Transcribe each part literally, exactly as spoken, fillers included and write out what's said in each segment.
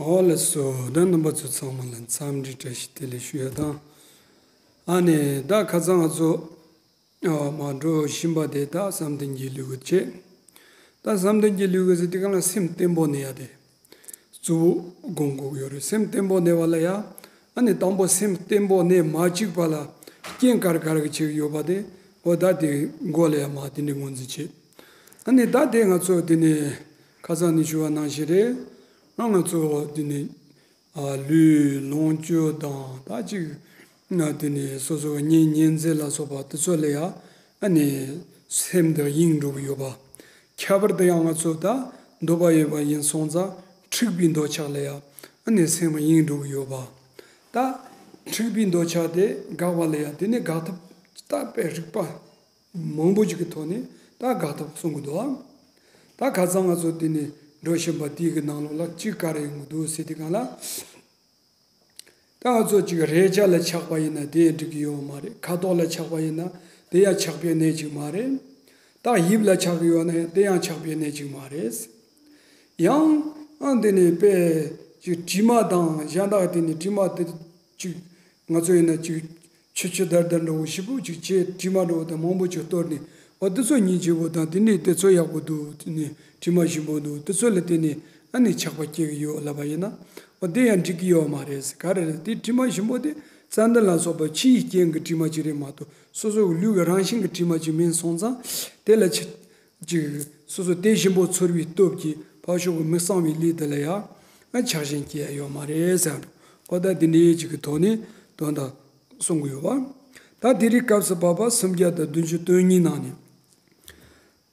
ཨོ་ལགས་སོ། ད་རྣམ་པ་ཚོ་ཚང་མ་ལ་འཚམས་འདྲི་བཀྲ་ཤིས་བདེ་ལེགས་ཞུ་ཡ་དང་། ཨ་ནི་ད་ཁ་སང་ང་ཚོ་ཨ་མ་འགྲོ་བཞིན་པ་དེ་ད་བསམ་གཏན་གྱི་ལུས་ཀྱི་བྱེད། ད་བསམ་གཏན་གྱི་ལུས་ཀྱི་ཟེར་དུས་གང་ལ་སེམས་བརྟན་པོ་གནས་ཡ་དེ་གཙོ་བོ་དགོངས་དགོས་ཀྱི་ཡོད་རེད། སེམས་བརྟན་པོ་གནས་པ་ལ་ཡ། ཨ་ནི་དང་པོ་སེམས་བརྟན་པོ་གནས་མ་བཅུག་པ་ལ་རྐྱེན་ག་རེ་ག་རེ་གི་བྱེད་ཀྱི་ཡོད་པ་དེ། འོ་ད་དེ་མགོ་ལ་ཡ་མ་དེ་འདྲའི་ངོས་འཛིན་བྱེད། ཨ་ནི་ད་དེ་ང་ཚོ་དེ་ནས་ཁ་སང་ནས་ཞུ་བ་ནང་བཞིན་རེད། ཨ་ང་ཚོ་དེ་ནས་ཨ་ལུས་ལོངས་སྤྱོད་དང་ད་ཅིག་ན་དེ་ནས་སོ་སོ་གཉེན་ཉེ་ཚན་ལ་སོགས་པ་དེ་ཚོ་ལ་ཡ་ཨ་ནི་སེམས་དེ་གཡེང་འགྲོ་གི་ཡོད་པ། ཁྱད་པར་དུ་ཡང་ང་ཚོ་ད་འདོད་པ་ཡོད་པ་ཡིན་སོང་ཙང་འཁྲིག་པའི་འདོད་ཆགས་ལ་ཡ་ཨ་ནི་སེམས་གཡེང་འགྲོ་གི་ཡོད་པ། ད་འཁྲིག་པའི་འདོད་ཆགས་དེ་འགག་པ་ལ་ཡ་དེ་ནས་འགག་ཐབས་ད་དཔེ་རིག་པ་མང་པོ་ཅིག་གི་ཐོག་ནས་ད་འགག་ཐབས་གསུང་གི་འདུག་ཨ། ད་ཁ་སང་ང་ཚོ་དེ་ནས་འགྲོ་བཞིན་པ་དེའི་གི་ནང་ལོགས་ལ་གཅིག་ག་རེ་ཡོང་གི་འདུག་ཟེར་དུས་གང་ལ། ད་ང་ཚོ་གཅིག་རེག་བྱ་ལ་ཆགས་པ་ཡིན་ན་དེ་ཡང་འགྲིག་གི་ཡོད་མ་རེད། ཁ་དོག་ལ་ཆགས་པ་ཡིན་ན་དེ་ཡང་ཆགས་པའི་གནས་གཅིག་མ་རེད། ད་དབྱིབས་ལ་ཆགས་ཀྱི་ཡོད་ན་ཡང་དེ་ཡང་ཆགས་པའི་གནས་གཅིག་མ་རེད། ཡང་ཨ་འདི་ནས་དཔེ་ཅིག་དྲི་མ་དང་གཞན་དག་དེ་ནས་དྲི་མ་དེ་ཅིག་ང་ཚོ་ཡིན་ན་ཅིག་ཆུ་ཆུ་དར་དར་འདྲ་བོ་ཞིབ་པོ་ཅིག་བྱས་དྲི་མ་འདྲ་བོ་དང་མང་པོ་ཅིག་གཏོར་ནས། འོ་དེ་ཚོ་སྙིང་རྗེ་བོ་དང་དེ་ནས་དེ་ཚོ་ཡག་པོ་འདུག་དེ་ནས་དྲི་མ་ཞིམ་པོ་འདུག་དེ་ཚོ་ལ་བརྟེན་ནས་ཨ་ནི་ཆགས་པ་སྐྱེ་གི་ཡོད་ལབ་པ་ཡིན་ན། འོ་དེ་ཡང་འགྲིག་གི་ཡོད་མ་རེད། ག་རེ་རེད། དེ་དྲི་མ་ཞིམ་པོ་དེ་ཙན་དན་ལ་སོགས་པ་ཕྱིའི་རྐྱེན་གྱི་དྲི་མ་ཅིག་རེད་མ་གཏོགས་སོ་སོ་གི་ལུས་ཀྱི་རང་བཞིན་གྱི་དྲི་མ་ཅིག་མིན་སོང་ཙང་། དེ་ལ་ཆ་ཅིག་སོ་སོ་དེ་ཞིམ་པོ་ཚོར་བའི་སྟོབས་ཀྱིས་ཕར་ཕྱོགས་ཀྱི་མི་གཙང་བའི་ལས་དེ་ལ་ཡང་ཆགས་ཞེན་སྐྱེ་ཡ་ཡོད་མ་རེད་ཟེར། འོ་ད་འདི་འདྲའི་ཅིག་གི་ཐོག་ནས་དོན་དག་གསུང་གི་ཡོད་པ། ད་དེ་རིང་སྐབས་སུ་བབ་པ་སུམ་བརྒྱ་དང་བདུན་ཅུ་དོན་གཉིས་ནང་ནས།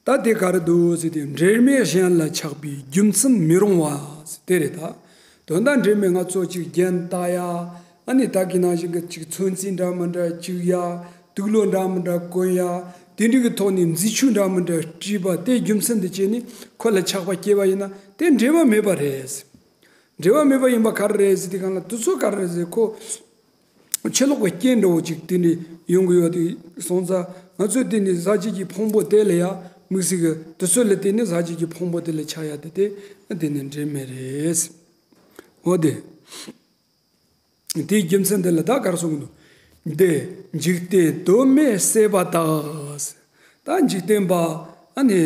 ད་དེ་ག་རེ་འདུག་ཟེར་དུས་འབྲེལ་མེད་གཞན་ལ་ཆགས་པའི་རྒྱུ་མཚན་མི་རུང་བ་ཟེར་དེ་རེད་ད། དོན་དག་འབྲེལ་མེད་ང་ཚོ་ཅིག་རྒྱན་བཏགས་ཡ། ཨ་ནི་ད་གིན་ནང་བཞིན་གྱི་ཅིག་ཚོན་རྩི་འདྲ་མི་འདྲ་བྱུག་ཡ། དུག་ལོག་འདྲ་མི་འདྲ་གོན་ཡ། དེ་འདྲ་གི་ཐོག་ནས་མཛེས་ཆོས་འདྲ་མི་འདྲ་བྲིས་པ་དེ་རྒྱུ་མཚན་དུ་བྱས་ནས་ཁོ་ལ་ཆགས་པ་སྐྱེས་པ་ཡིན་ན་དེ་འབྲེལ་བ་མེད་པ་རེད། འབྲེལ་བ་མེད་པ་ཡིན་པ་ག་རེ་རེད་ཟེར་དུས་གང་ལ་དེ་ཚོ་ག་རེ་རེད་ཟེར་ཁོ། ཕྱི་ལོགས་ཀྱི་རྐྱེན་འདྲ་བོ་ཅིག་དེ་འདྲ་ཡོང་གི་ཡོད་དེ་སོང་ཙང་ང་ཚོས་དེ་ནི་ཟག་བཅས་ཀྱི་ཕུང་པོ་དེ་ལ་ཡང་དམིགས་བསལ་གྱི་དེ་ཚོ་ལ་བརྟེན་ནས་ཟག་བཅས་ཀྱི་ཕུང་པོ་དེ་ལ་ཆགས་ཡ་དེ་དེ་དེ་ནི་འབྲེལ་མེད་རེད། འོ་དེ། དེའི་རྒྱུ་མཚན་དེ་ལ་ད་གར་སོང་གི་འདུག་འདི་འཇིག་རྟེན་དོན་མེད་ཟད་པ་དག་ད་འཇིག་རྟེན་པ་ཨ་ནི་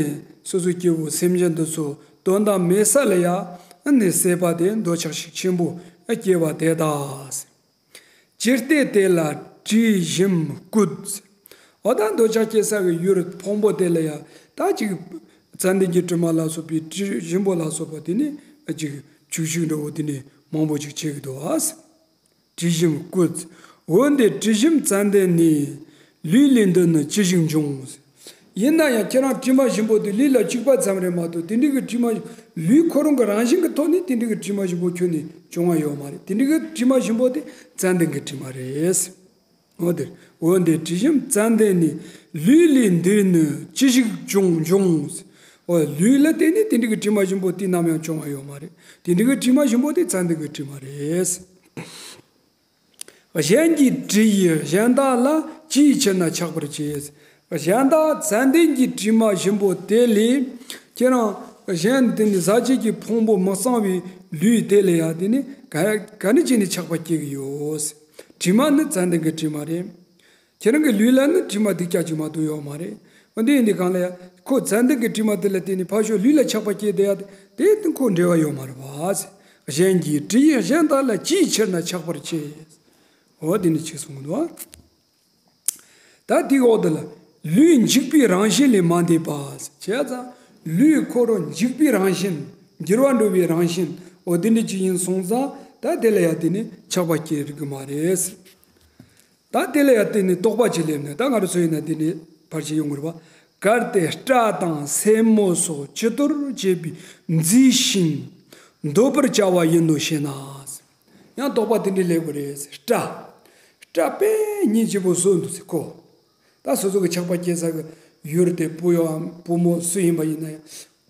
སོ་སོའི་སྐྱེ་བོ་སེམས་ཅན་དེ་ཚོ་དོན་དག་མེད་ས་ལ་ཡང་ཨ་ནི་ཟད་པ་དེ་འདོད་ཆགས་ཤུགས་ཆེན་པོ་སྐྱེ་བ་དེ་དག་ཅི་སྟེ་དེ་ལ་དྲི་ཞིམ་བཀོད། འོ་ད་འདོད་ཆགས་སྐྱེ་ས་གི་ཡུལ་ཕུང་པོ་དེ་ལ་ཡང་ད་ཅིག་ཙན་དན་གྱི་དྲི་མ་ལ་སོགས་པའི་དྲི་ཞིམ་པོ་ལ་སོགས་པ་དེ་ནི་ཅིག་བྱུག་བྱུག་འདྲ་བོ་དེ་ནི་མང་པོ་ཅིག་བྱེད་ཀྱི་འདུག་ཨ། དྲི་ཞིམ་བཀོད། འོན་ཏེ་དྲི་ཞིམ་ཙན་དན་ནི། ལུས་ལས་འདི་ནི་ཅི་ཞིག་འབྱུང་། ཡིན་ན་ཡང་ཁྱེད་རང་དྲི་མ་ཞིམ་པོ་དེ་ལུས་ལ་བྱུགས་པ་ཙམ་རེད་མ་གཏོགས་དེ་འདྲ་གི་དྲི་མ། ལུས་ཁོ་རང་གི་རང་བཞིན་གྱི་ཐོག་ནས་དེ་འདྲ་གི་དྲི་མ་ཞིམ་པོ་ཁྱོན་ནས་བྱུང་བ་ཡོད་མ་རེད། དེ་འདྲ་གི་དྲི་མ་ཞིམ་པོ་དེ་ཙན་དན་གྱི་དྲི་མ་རེད། འོ་དེ་འོན་ཏེ་དྲི་ཞིམ་ཙན་དན་ནི། ལུས་ལས་འདིར་ནི་ཅི་ཞིག་འབྱུང་འབྱུང་། འོ་ལུས་ལ་བརྟེན་ནས་དེ་འདྲ་གི་དྲི་མ་ཞིམ་པོ་དེ་ནམ་ཡང་བྱུང་བ་ཡོད་མ་རེད། དེ་འདྲ་གི་དྲི་མ་ཞིམ་པོ་དེ་ཙན་དན་གྱི་དྲི་མ་རེད། གཞན་གྱི་དྲི་ཡིས་གཞན་དག་ལ་ཅིའི་ཕྱིར་ན་ཆགས་པར་བྱེད། གཞན་དག་ཙན་དན་གྱི་དྲི་མ་ཞིམ་པོ་དེ་ལས་ཁྱེད་རང་གཞན་དེ་ནི་ཟག་བཅས་ཀྱི་ཕུང་པོ་མི་གཙང་བའི་ལུས་དེ་ལ་ཡང་དེ་ནི་ག་ག་ནི་བྱས་ནས་ཆགས་པ་སྐྱེ་གི་ཡོད། དྲི་མ་ནི་ཙན་དན་གྱི་དྲི་མ་རེད། ཁྱེད་རང་གི་ལུས་ལ་ནི་དྲི་མ་སྡུག་ཅག་ཅིག་མ་གཏོགས་ཡོད་མ་རེད། འོ་འདི་ཡིན་དུས་གང་ལ་ཡང་ཁོ་ཙན་དན་གྱི་དྲི་མ་དེ་ལ་བརྟེན་ནས་ཕར་ཕྱོགས་ལུས་ལ་ཆགས་པ་སྐྱེས་བསྡད་ཡ་དེ་དེ་ཁོ་འབྲེལ་བ་ཡོད་མ་རེད་པ། གཞན་གྱི་དྲི་ཡིས་གཞན་དག་ལ་ཅིའི་ཕྱིར་ན་ཆགས་པར་བྱེད། འོ་འདི་ནི་ཅིག་གསུངས་འདུག་ད་དེའི་འོག་དེ་ལ་ལུས་འཇིག་པའི་རང་བཞིན་ལས་མ་འདས་པ། བྱས་ཙང་ལུས་ཁོ་རང་འཇིག་པའི་རང་བཞིན། འགྱུར་བ་འགྲོ་བའི་རང་བཞིན། འོ་འདི་འདྲ་ཅིག་ཡིན་སོང་ཙང་ད་དེ་ལ་ཡང་དེ་ནི་ཆགས་པ་སྐྱེ་རིགས་མ་རེད། ད་དེ་ལ་ཡང་དེ་ནི་རྟོག་པ་ཅིག་སླེབས་ནས་ད་ང་རང་ཚོ་ཡིན་ན་དེ་ནི་ཕར་ཕྱིན་ཡོང་གི་རེད་པ། གལ་ཏེ་སྐྲ་དང་སེན་མོ་སོགས་ཇི་ལྟར་བྱས་པའི་མཛེས་ཤིང་འདོད་པར་བྱ་བ་ཡིན་ནོ་ཞེ་ན། ཡང་རྟོག་པ་དེ་འདྲ་སླེབས་ཀྱི་རེད། སྐྲ། སྐྲ་དཔེ་སྙིང་རྗེ་པོ་བཟོས་འདུག་ཟེར་ཁོ། ད་སོ་སོ་གི་ཆགས་པ་སྐྱེ་ས་གི་ཡུལ་དེ་བུ་ཡོད་བུ་མོ་སུ་ཡིན་པ་ཡིན་ན་ཡང་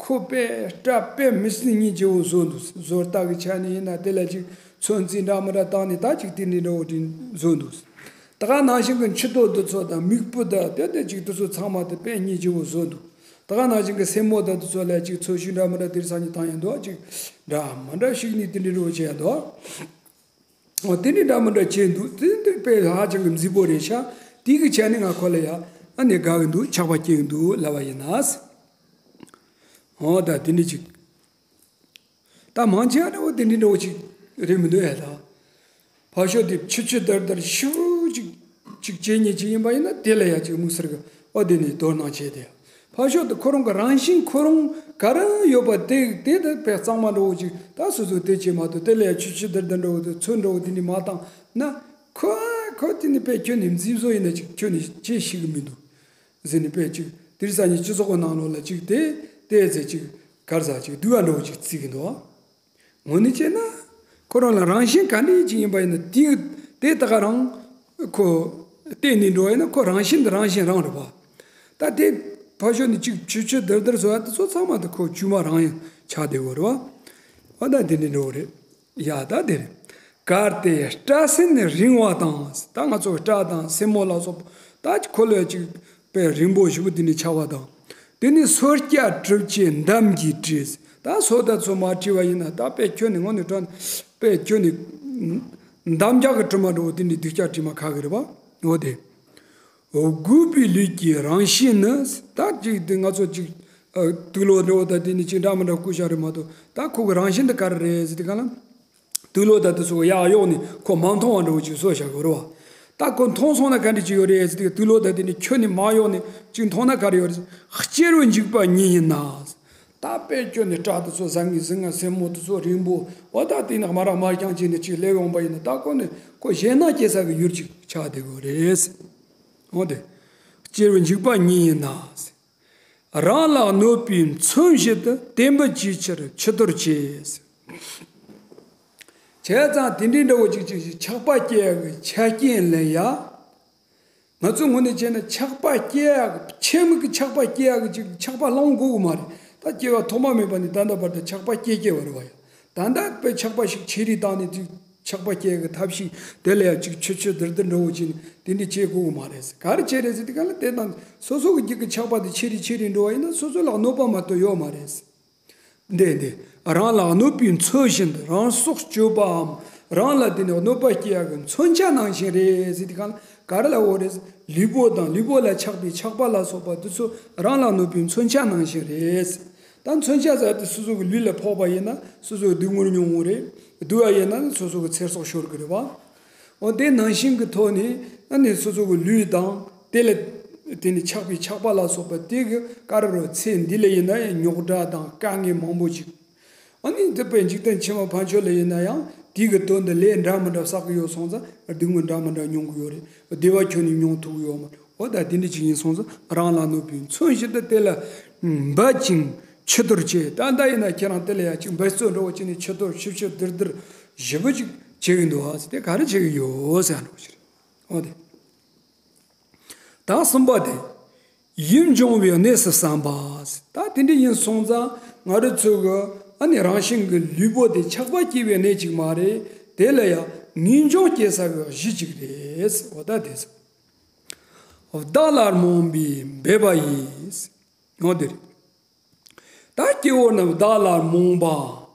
ཁོ་དཔེ་སྐྲ་དཔེ་མི་སྲིད་སྙིང་རྗེ་བོ་བཟོས་འདུག་བཟོ་ལྟ་གི་ཆ་ནས་ཡིན་ན་དེ་ལ་ཅིག་ཚོན་རྩི་འདྲ་མི་འདྲ་བཏང་ནས་ད་ཅིག་དེ་འདྲའི་འདྲ་བོ་དེ་བཟོས་འདུག་ད་ག་ནང་བཞིན་གི་མཆུ་ཏོ་འདི་ཚོ་དང་མིག་སྤུ་དང་དེ་དེ་ཅིག་དེ་ཚོ་ཚང་མ་དེ་དཔེ་སྙིང་རྗེ་བོ་བཟོས་འདུག་ད་ག་ནང་བཞིན་གྱི་སེན་མོ་དང་དེ་ཚོ་ལ་ཅིག་འཚོ་བྱེད་འདྲ་མི་འདྲ་དེ་རིང་སང་ཉིན་བཏང་ཡོད་འདུག་ཅིག་འདྲ་མི་འདྲ་ཞིག་ནས་དེ་འདྲའི་འགྲོ་བྱས་འདུག་འོ་དེ་འདྲའི་འདྲ་མི་འདྲ་བྱས་འདུག་དེ་འདྲ་དཔེ་ཧ་ཅང་གི་མཛེས་པོ་རེད་ཤག་དེ་གི་ཆ་ནས་ང་ཁོ་ལ་ཡ་ཨ་ནི་དགའ་གི་འདུག་ཆགས་པ་སྐྱེ་གི་འདུག་ལབ་པ་ཡིན་ན། འོ་ད་དེ་འདྲ་ཅིག་ད་མང་ཆེ་བ་འདྲ་བོ་དེ་འདྲའི་འདྲ་བོ་ཅིག་རེད་མི་འདུག་ཨེ་ད། ཕར་ཕྱོགས་དེ་ཆུ་ཆུ་དར་དར་ཞེ་པོ་ཅིག་ཅིག་བྱེད་མཁན་ཅིག་ཡིན་པ་ཡིན་ན་དེ་ལ་ཡ་ཅིག་དམིགས་བསལ་གྱི་ཨོ་དེ་ནས་དོ་སྣང་བྱས་ཏེ། ཕར་ཕྱོགས་དེ་ཁོ་རང་གི་རང་བཞིན་ཁོ་རང་ག་རེ་ཡོད་པ་དེ་དེ་དེ་དཔེ་གཙང་མ་འདྲ་བོ་ཅིག་ད་སོ་སོ་དེ་བྱེད་མ་ཐུབ་དེ་ལ་ཡ་ཆུ་ཆུ་དར་དར་འདྲ་བོ་དེ་ཚོན་འདྲ་བོ་དེ་འདྲ་མ་བཏང་ན་ཁོ་ཁོ་དེ་ནི་དཔེ་ཁྱོད་ནི་མཛེས་བཟོ་ཡིན་ན་ཅིག་ཁྱོད་ནི་ཅི་ཤེས་གི་མི་འདུག་ཟེར་ནས་དཔེ་ཅིག་དེ་རིང་སང་ཉིན་སྤྱི་ཚོགས་ཀྱི་ནང་ལོགས་ལ་ཅིག་དེ་དེ་ཟེར་ཅིག་གར་ཟ་ཅིག་སྡུག་པ་འདྲ་བོ་ཅིག་བརྩི་གི་འདུག་ངོ་ནས་བྱས་ན་ཁོ་རང་ལ་རང་བཞིན་ག་འདྲ་ཅིག་ཡིན་པ་ཡིན་ན་དེ་དེ་ད་ག་རང་ཁོ་བལྟས་ནས་འགྲོ་བ་ཡིན་ན་ཁོ་རང་བཞིན་དེ་རང་བཞིན་རང་རེད་པ། ད་དེ་ཕར་ཕྱོགས་ནས་ཅིག་ཆུ་ཆུ་དར་དར་བཟོ་ཡ་དེ་ཚོ་ཚང་མ་དེ་ཁོ་བཅོས་མ་རང་ཡང་ཆགས་བསྡད་ཡོད་རེད་པ། འོ་ད་དེ་འདྲ་འདྲ་བོ་རེད། ཡ་ད་དེ་རེད། གལ་ཏེ་སྐྲ་སེན་རིང་བ་དང་། ད་ང་ཚོ་སྐྲ་དང་སེན་མོ་ལ་སོགས་པ་ད་ཁོ་ལ་ཅིག་དཔེ་རིང་པོ་ཞེ་པོ་དེ་ནས་ཆགས་པ་དང་། དེ་ནས་སོ་སྐྱ་གྲུབ་ཀྱི་འདམ་གྱིས་བྲིས། ད་སོ་ད་ཚོ་མ་བྲིས་པ་ཡིན་ན་ད་དཔེ་ཁྱོད་ནི་ངོ་ནས་དྲན་དཔེ་ཁྱོད་ནི་འདམ་རྒྱག་གི་གྲིབ་མ་འདྲ་བོ་དེ་འདྲའི་སྡུག་ཅག་གྲིབ་མ་ཁ་གི་རེད་པ། འོ་དེ། འགུགས་པའི་ལུས་ཀྱི་རང་བཞིན་ནི། ད་ཅིག་དེ་ང་ཚོ་ཅིག་ཨ་དུག་ལོག་འདྲ་བོ་ད་དེ་ནི་ཅིག་འདྲ་མི་འདྲ་བསྐུ་བཞག་རེད་མ་གཏོགས་ད་ཁོ་གི་རང་བཞིན་དེ་ག་རེ་རེད་ཟེར་དུས་ག་ལ། དུག་ལོག་ད་དེ་ཚོ་ཡག་གཡོག་ནི་ཁོ་མ་མཐོང་བ་འདྲ་བོ་ཅིག་བཟོས་བཞག་གི་རེད་པ། ད་ཁོ་མཐོང་སོང་ན་ག་འདྲ་ཅིག་ཡོད་རེད་ཟེར་དུས་དུག་ལོག་ད་དེ་ནི་ཁྱོད་ནི་མ་གཡོག་ནི་ཅིག་མཐོང་ན་ག་རེ་ཡོད་རེད། སྐྱེ་རུ་འཇུག་པ་ཉིད་ཡིན་ན། ད་དཔེ་ཁྱོད་ནི་སྐྲ་དེ་ཚོ་བཟང་ངི་བཟང་ང་སེན་མོ་དེ་ཚོ་རིང་པོ་འོ་ད་དེ་ནི་དམར་ར་དམར་རྐྱང་ཅིག་ནི་ཅིག་སླེབས་ཡོང་པ་ཡིན་ན་ད་ཁོ་ནི་ཁོ་ཞེད་སྣང་སྐྱེ་ས་གི་ཡུལ་ཅིག་ཆགས་བསྡད་ཡོད་རེད། འོ་དེ། སྐྱེ་རུ་འཇུག་པ་ཉིད་ཡིན་ན། རང་ལ་གནོད་པའི་མཚོན་བྱེད་དུ་བསྟེན་པ་ཅིའི་ཕྱིར་མཆུ་ཏོར་བྱེད། བྱས་ཙང་དེ་འདྲའི་འདྲ་བོ་ཅིག་ཅིག་ཅིག་ཆགས་པ་སྐྱེ་ཡག་གི་ཆ་རྐྱེན་ལ་ཡ། ང་ཚོའི་ངོས་ནས་བྱས་ན་ཆགས་པ་སྐྱེ་ཡག་གི་ཆེན་མོ་གི་ཆགས་པ་སྐྱེ་ཡག་གི་ཅིག་ཆགས་པ་ལངས་དགོས་གི་མ་རེད། ད་སྐྱེ་བ་ཐོག་མ་མེད་པ་ནས་ད་ལྟ་བར་དུ་ཆགས་པ་སྐྱེ་སྐྱེ་བ་རེད་བ་ཡ། ད་ལྟ་དཔེ་ཆགས་པ་ཞིག་ཆེ་རིགས་བཏང་ནས་ཅིག་ཆགས་པ་སྐྱེ་གི་ཐབས་ཤེས་དེ་ལ་ཡང་ཅིག་ཆུ་ཆུ་དིར་དིར་འགྲོ་བོ་ཅིག་དེ་འདྲ་བྱེད་དགོས་གི་མ་རེད། ག་རེ་བྱེད་རེད་ཟེར་དུས་ག་ལ་དེ་དང་སོ་སོ་གི་རྒྱུད་ཀྱི་ཆགས་པ་དེ་ཆེ་རིགས་ཆེ་རིགས་འགྲོ་བ་ཡིན་ན་སོ་སོ་ལ་གནོད་པ་མ་གཏོགས་ཡོད་མ་རེད། འདི་འདི་རང་ལ་གནོད་པའི་མཚོན་བྱེད་དུ་རང་སྲོག་གཅོད་པའམ་རང་ལ་དེ་ནི་གནོད་པ་སྐྱེལ་ཡག་གི་མཚོན་ཆ་ནང་བཞིན་རེད་ཟེར་དུས་ག་ལ་ག་རེ་ལ་འོ་རེད། ལུས་པོ་དང་ལུས་པོ་ལ་ཆགས་པའི་ཆགས་པ་ལ་སོགས་པ་དེ་ཚོ་རང་ལ་གནོད་པའི་མཚོན་ཆ་ནང་བཞིན་རེད། ད་མཚོན་ཆ་ཟེར་དེ་སོ་སོ་གི་ལུས་ལ་ཕོག་པ་ཡིན་ན་སོ་སོ་སྡུག་བསྔལ་མྱོང་གི་རེད། སྡུག་པ་ཡིན་ན་སོ་སོ་གི་ཚེ་སྲོག་ཤོར་གི་རེད་བ། འོ་དེ་ནང་བཞིན་གི་ཐོག་ནས་ཨ་ནི་སོ་སོ་གི་ལུས་དང་དེ་ལ་དེ་ནི་ཆགས་པའི་ཆགས་པ་ལ་སོགས་པ་དེ་གི་ཀ་ར་རོ་ཚེ་འདི་ལ་ཡིན་ན་ཡང་རྙོག་དྲ་དང་དཀའ་ངལ་མང་པོ་ཅིག་ཨ་ནི་དེ་པའི་འཇིག་རྟེན་ཕྱི་མ་ཕན་ཆོད་ལ་ཡིན་ན་ཡང་དེ་གི་དོན་དུ་ལས་འདྲ་མི་འདྲ་བསགས་གི་ཡོད་སོང་ཙང་སྡུག་བསྔལ་འདྲ་མི་འདྲ་མྱོང་གི་ཡོད་རེད། བདེ་བ་ཁྱོན་ནས་མྱོང་ཐུབ་གི་ཡོད་མ་རེད། འོ་ད་དེ་འདྲ་ཅིག་ཡིན་སོང་ཙང་རང་ལ་གནོད་པའི་མཚོན་བྱེད་དུ་དེ་ལ་འབད་ཅིང་མཆུ་ཏོར་བྱེད། ད་ལྟ་ཡིན་ན་ཁྱེད་རང་དེ་ལ་ཡང་ཅིག་འབད་རྩོལ་འགྲོ་བ་ཅིག་ནས་མཆུ་ཏོར་ཆུ་ཆུ་དིར་དིར་ཞེ་པོ་ཅིག་བྱེད་གི་འདུག་ཨ་ཟེར་དེ་ག་རེ་བྱེད་གི་ཡོད་ཟེར་འགྲོ་ཕྱིར། འོ་དེ། ད་གསུམ་པ་དེ། ཡིད་འབྱུང་བའི་གནས་སུ་བསམ་པ། ད་དེ་འདྲ་ཡིན་སོང་ཙང་ང་རང་ཚོ་གི་ཨ་ནི་རང་བཞིན་གྱི་ལུས་པོ་དེ་ཆགས་པ་སྐྱེ་བའི་གནས་གཅིག་མ་རེད། དེ་ལ་ཡང་ངེས་འབྱུང་སྐྱེ་ས་གི་གཞི་གཅིག་རེད། འོ་ད་དེ་ཟེར། བདག་ལ་རྨོངས་པས་འབད་པ་ཡིས། འོ་དེ་རེད། ད་སྐྱེ་བོ་རྣམས་བདག་ལ་རྨོངས་པ།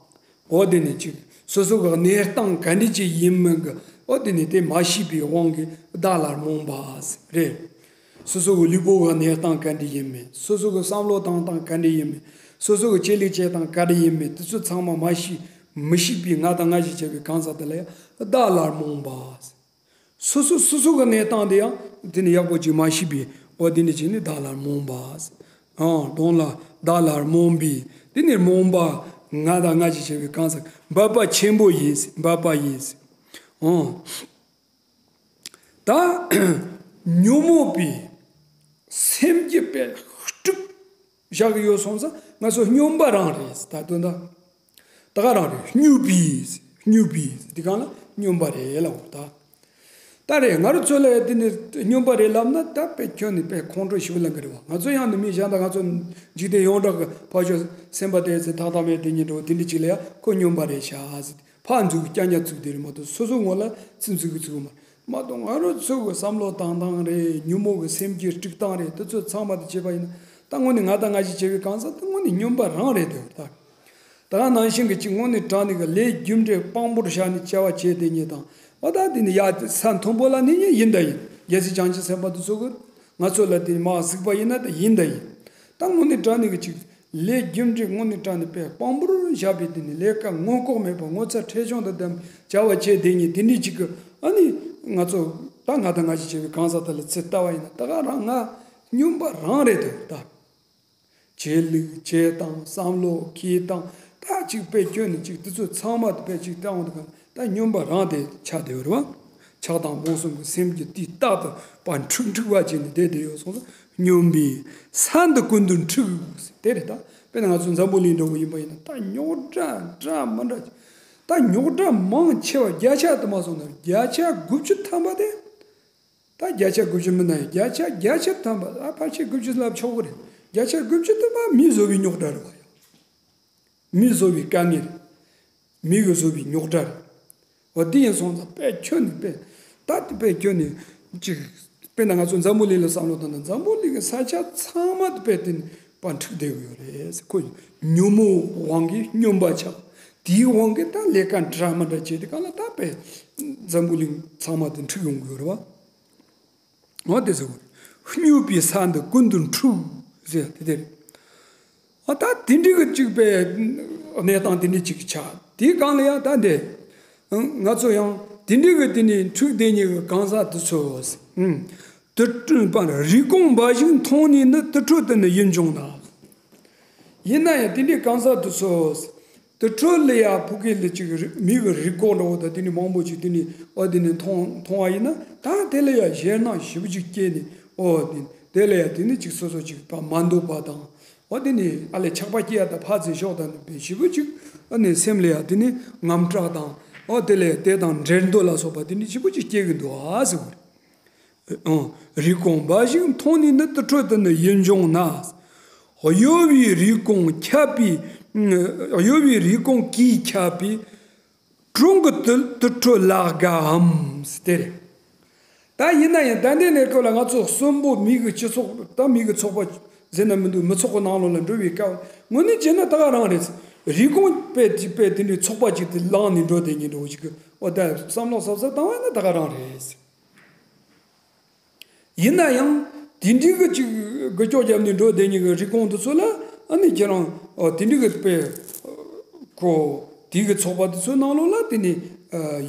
འོ་དེ་ནི་ཅིག་སོ་སོ་གི་གནས་སྟངས་ག་འདྲ་ཅིག་ཡིན་མིན་གི་འོ་དེ་ནི་དེ་མ་ཤེས་པའི་དབང་གིས་བདག་ལ་རྨོངས་པ་རེད། སོ་སོ་གི་ལུས་པོ་གི་གནས་སྟངས་ག་འདྲ་ཡིན་མིན། སོ་སོ་གི་བསམ་བློ་བཏང་སྟངས་ག་འདྲ་ཡིན་མིན། སོ་སོ་གི་བྱེད་ལས་བྱེད་སྟངས་ག་འདྲ་ཡིན་མིན། དེ་ཚོ་ཚང་མ་མ་ཤེས་མི་ཤེས་པའི་ང་དང་ང་ཞེས་བྱ་བའི་གང་ཟག་དེ་ལ་ཡང་བདག་ལ་རྨོངས་པ། སོ་སོ་སོ་སོ་གི་གནས་སྟངས་དེ་ཡང་དེ་ནི་ཡག་པོ་ཅིག་མ་ཤེས་པས་འོ་དེ་ནི་ཅིག་ནི་བདག་ལ་རྨོངས་པ། ཨང་གདོང་ལ་བདག་ལ་རྨོངས་པས་དེ་ནི་རྨོངས་པ་ང་དང་ང་ཞེས་བྱ་བའི་གང་ཟག་འབད་པ་ཆེན་པོ་ཡིས། འབད་པ་ཡིས། ཨང་། ད་ཉོན་མོངས་པའི་སེམས་ཀྱི་དཔེ་དཀྲུགས་བཞག་གི་ཡོད་སོང་ཙང་ང་ཚོ་སྨྱོན་པ་རང་རེད། ད་དོན་དག་ད་ག་རང་རེད། སྨྱོས་པས། སྨྱོས་པས་འདི་གང་ལ་སྨྱོན་པ་རེད་ལབ་འོ་ད། ད་རེད་ང་རང་ཚོ་ལ་དེ་ནི་སྨྱོན་པ་རེད་ལབ་ན་ད་དཔེ་ཁྱོན་ནས་དཔེ་ཁོང་ཁྲོ་ཞེ་པོ་ལངས་གི་རེད་བ། ང་ཚོ་ཡང་ནི་མི་གཞན་དང་ང་ཚོ་འཇིག་རྟེན་ཡོངས་གྲགས་ཀྱི་ཕར་ཕྱོགས་སེམས་པ་དེ་ཚེ་ཐག་ཐག་མེད་དེ་ཉིད་འགྲོ་དེ་འདྲ་ཅིག་ལ་ཡང་ཁོ་སྨྱོན་པ་རེད་ཤག་ཟེར་ཕར་འཛུགས་རྐྱང་རྐྱང་བཙུགས་དེ་རེད་མ་གཏོགས་སོ་སོ་ངོ་ལ་ཚིག་འཛུགས་གི་ཚུགས་མ་མ་གཏོགས་ང་རང་ཚོ་གི་བསམ་བློ་བཏང་སྟངས་རེད། ཉོན་མོངས་ཀྱི་སེམས་ཀྱི་དཀྲུག་སྟངས་རེད། དེ་ཚོ་ཚང་མ་དེ་བྱས་པ་ཡིན་ན་ ད་དངོས་གནས་ང་དང་ང་ཞིག་བྱེད་པའི་གང་ཟག་ད་དངོས་གནས་སྨྱོན་པ་རང་རེད་དེ་ད། ད་ག་ནང་བཞིན་གྱི་གཅིག་དངོས་གནས་དྲང་གནས་ཀྱི་ལས་རྒྱུ་འབྲས་དཔང་པོར་བཞག་ནས་བྱ་བ་བྱས་དེ་ཉིད་དང་། འོ་ད་དེ་ནི་ཡ་ས་མཐོན་པོ་ལ་ནི་ཡིན་ད་ཡིན། རྒྱལ་སྲས་བྱང་ཆུབ་སེམས་དཔའ་དེ་ཚོ་གི་ང་ཚོ་ལ་དེ་མར་གཟིགས་པ་ཡིན་ན་ད་ཡིན་ད་ཡིན། ད་དངོས་གནས་དྲང་གནས་ཀྱི་གཅིག་ལས་རྒྱུ་འབྲས་དངོས་གནས་དྲང་གནས་དཔེ་དཔང་པོར་བཞག་པའི་དེ་ནི་ལས་ཀ་སྔོན་འགོག་མེད་པར་ངོ་ཚ་ཁྲེལ་གཞུང་དང་ལྡན་བྱ་བ་བྱས་དེ་ཉིད་དེ་འདྲའི་གཅིག་གི་ཨ་ནི་ང་ཚོ་ད་ང་དང་ང་ཞིག་བྱེད་པའི་གང་ཟག་དེ་ལ་ཚུར་ལྟ་བ་ཡིན་ན་ད་ག་རང་ང་སྨྱོན་པ་རང་རེད་དེ་ད། བྱེད་ལུགས་བྱེད་སྟངས་བསམ་བློ་འཁྱེར་སྟངས་ད་ཅིག་དཔེ་ཁྱོན་ནས་ཅིག་དེ་ཚོ་ཚང་མ་དཔེ་ཅིག་བལྟ་འོང་དུས་གང་ད་སྨྱོན་པ་རང་དེ་ཆགས་བསྡད་ཡོད་རེད་བ། ཆགས་སྡང་སྤོང་གསུམ་གྱི་སེམས་ཀྱི་དུས་རྟག་ཏུ་པ་འཁྲུག་འཁྲུག་པ་བྱས་ནས་བསྡད་བསྡད་ཡོད་སོང་ཙང་སྨྱོན་པས་ས་འདི་ཀུན་ཏུ་འཁྲུགས་དེ་རེད་ད། དཔེར་ན་ང་ཚོ་འཛམ་བུ་གླིང་འདྲ་བོ་ཡིན་པ་ཡིན་ན་ད་རྙོག་དྲ་འདྲ་མི་འདྲ་ད་རྙོག་དྲ་མང་ཆེ་བ་བརྒྱ་ཆ་དུ་མ་སོང་ན་བརྒྱ་ཆ་དགུ་བཅུ་ཐམ་པ་དེ། ད་བརྒྱ་ཆ་དགུ་བཅུ་མིན་ན་ཡང་བརྒྱ་ཆ་བརྒྱ་ཆ་ཐམ་པ་ཨ་ཕལ་ཆེར་དགུ་བཅུ་ལབ་ཆོག་གི་རེད། བརྒྱ་ཆ་དགུ་བཅུ་ཐམ་པ་མིས་བཟོ་བའི་རྙོག་དྲ་རེད་བ་ཡ། མིས་བཟོ་བའི་དཀའ་ངལ་རེད། མི་གིས་བཟོ་བའི་རྙོག་དྲ་རེད། འོ་དེ་ཡིན་སོང་ཙང་དཔེ་ཁྱོན་ནས་དཔེ་ད་དེ་དཔེ་ཁྱོན་ནས་ཅིག་དཔེར་ན་ང་ཚོ་འཛམ་བུ་གླིང་ལ་བསམ་བློ་བཏང་ན་འཛམ་བུ་གླིང་གི་ས་ཆ་ཚང་མ་དེ་དཔེ་དེ་ནས་པ་འཁྲུག་བསྡད་གི་ཡོད་རེད། ཁོ་ཉོན་མོངས་དབང་གིས་སྨྱོན་པ་ཆགས། དེའི་དབང་གིས་ད་ལས་ཀ་འདྲ་མི་འདྲ་བྱས་དེ་གང་ལ་ད་དཔེ་འཛམ་བུ་གླིང་ཚང་མ་དེ་འཁྲུག་ཡོང་གི་ཡོད་རེད་བ། འོ་དེ་ཟེར་བ་རེད། སྨྱོས་པའི་ས་འདི་ཀུན་ཏུ་འཁྲུགས་ཟེར་དེ་དེ་རེད། ཨ་ད་དེ་འདྲའི་གི་གཅིག་པའི་གནས་སྟངས་དེ་འདྲའི་གཅིག་ཆགས་དེའི་སྒང་ལ་ཡང་ད་འདི་ང་ཚོ་ཡང་དེ་འདྲའི་གི་དེ་ནི་འཁྲུག་བསྡད་མཁན་གི་གང་ཟག་དེ་ཚོ་དུ་སྤྲུལ་པ་རིགས་གོང་འབའ་ཞིག་མཐོང་ནས་ནི་དུར་ཁྲོད་དུ་ནི་ཡིད་འབྱུང་ན། ཡིན་ན་ཡང་དེ་འདྲའི་གང་ཟག་དེ་ཚོ། དུར་ཁྲོད་ལ་ཡ་ཕ་གི་ལ་ཅིག་རི་མི་གི་རི་སྒོ་འདྲ་བོ་དང་དེ་ནི་མང་པོ་ཅིག་དེ་ནི་ཨོ་དེ་ནི་མཐོང་མཐོང་བ་ཡིན་ན་ད་དེ་ལ་ཡ་ཞེད་སྣང་ཞེ་པོ་ཅིག་སྐྱེས་ནས་ཨོ་དེ་དེ་ལ་ཡ་དེ་ནི་ཅིག་སོ་སོ་ཅིག་པ་མ་འདོད་པ་དང་ཨོ་དེ་ནི་ཨ་ལས་ཆགས་པ་སྐྱེ་ཡ་དང་ཕར་ཚུར་ཞོག་དང་དེ་ཞེ་པོ་ཅིག་ཨ་ནི་སེམས་ལ་ཡ་དེ་ནི་དངངས་སྐྲག་དང་ཨོ་དེ་ལ་ཡ་དེ་དང་འབྲེལ་འདོད་ལ་སོགས་པ་དེ་ནི་ཞེ་པོ་ཅིག་སྐྱེ་གི་འདུག་ཨ་ཟེར་བ་རེད། རིགས་གོང་འབའ་ཞིག་མཐོང་ནས་ནི་དུར་ཁྲོད་དུ་ནི་ཡིད་འབྱུང་ན། གཡོ་བའི་རིགས་གོང་ཁྱབ་པའི། གཡོ་བའི་རིགས་གོང་གིས་ཁྱབ་པའི། གྲོང་གི་དུར་དུར་ཁྲོད་ལ་དགའ་འམ་དེ་རེད། ད་ཡིན་ན་ཡང་ད་ལྟའི་གནས་སྐབས་ལ་ང་ཚོ་གསོན་པོ་མི་གི་སྤྱི་ཚོགས་ད་མི་གི་ཚོགས་པ་ཟེར་ན་མི་འདུག་མི་ཚོགས་ཀྱི་ནང་ལོགས་ལ་འགྲོ་བའི་སྐབས་དངོས་གནས་བྱས་ན་ད་ག་རང་རེད། རིགས་གོང་དཔེ་དཔེ་དེ་འདྲའི་ཚོགས་པ་ཅིག་དེ་ལངས་ནས་འགྲོ་དེ་ཉིན་འགྲོ་ཅིག་གི་ཨོ་ད་བསམ་བློ་གསར་གསར་བཏང་བ་ཡིན་ན་ད་ག་རང་རེད། ཡིན་ན་ཡང་དེ་འདྲའི་གི་ཅིག་འགུལ་སྐྱོད་བརྒྱབ་ནས་འགྲོ་བསྡད་མཁན་གི་རིགས་གོང་དེ་ཚོ་ལ་ཨ་ནི་ཁྱེད་རང་ཨ་དེ་འདྲའི་གི་དཔེ་ཁོ་དེའི་གི་ཚོགས་པ་དེ་ཚོའི་ནང་ལོགས་ལ་དེ་ནི་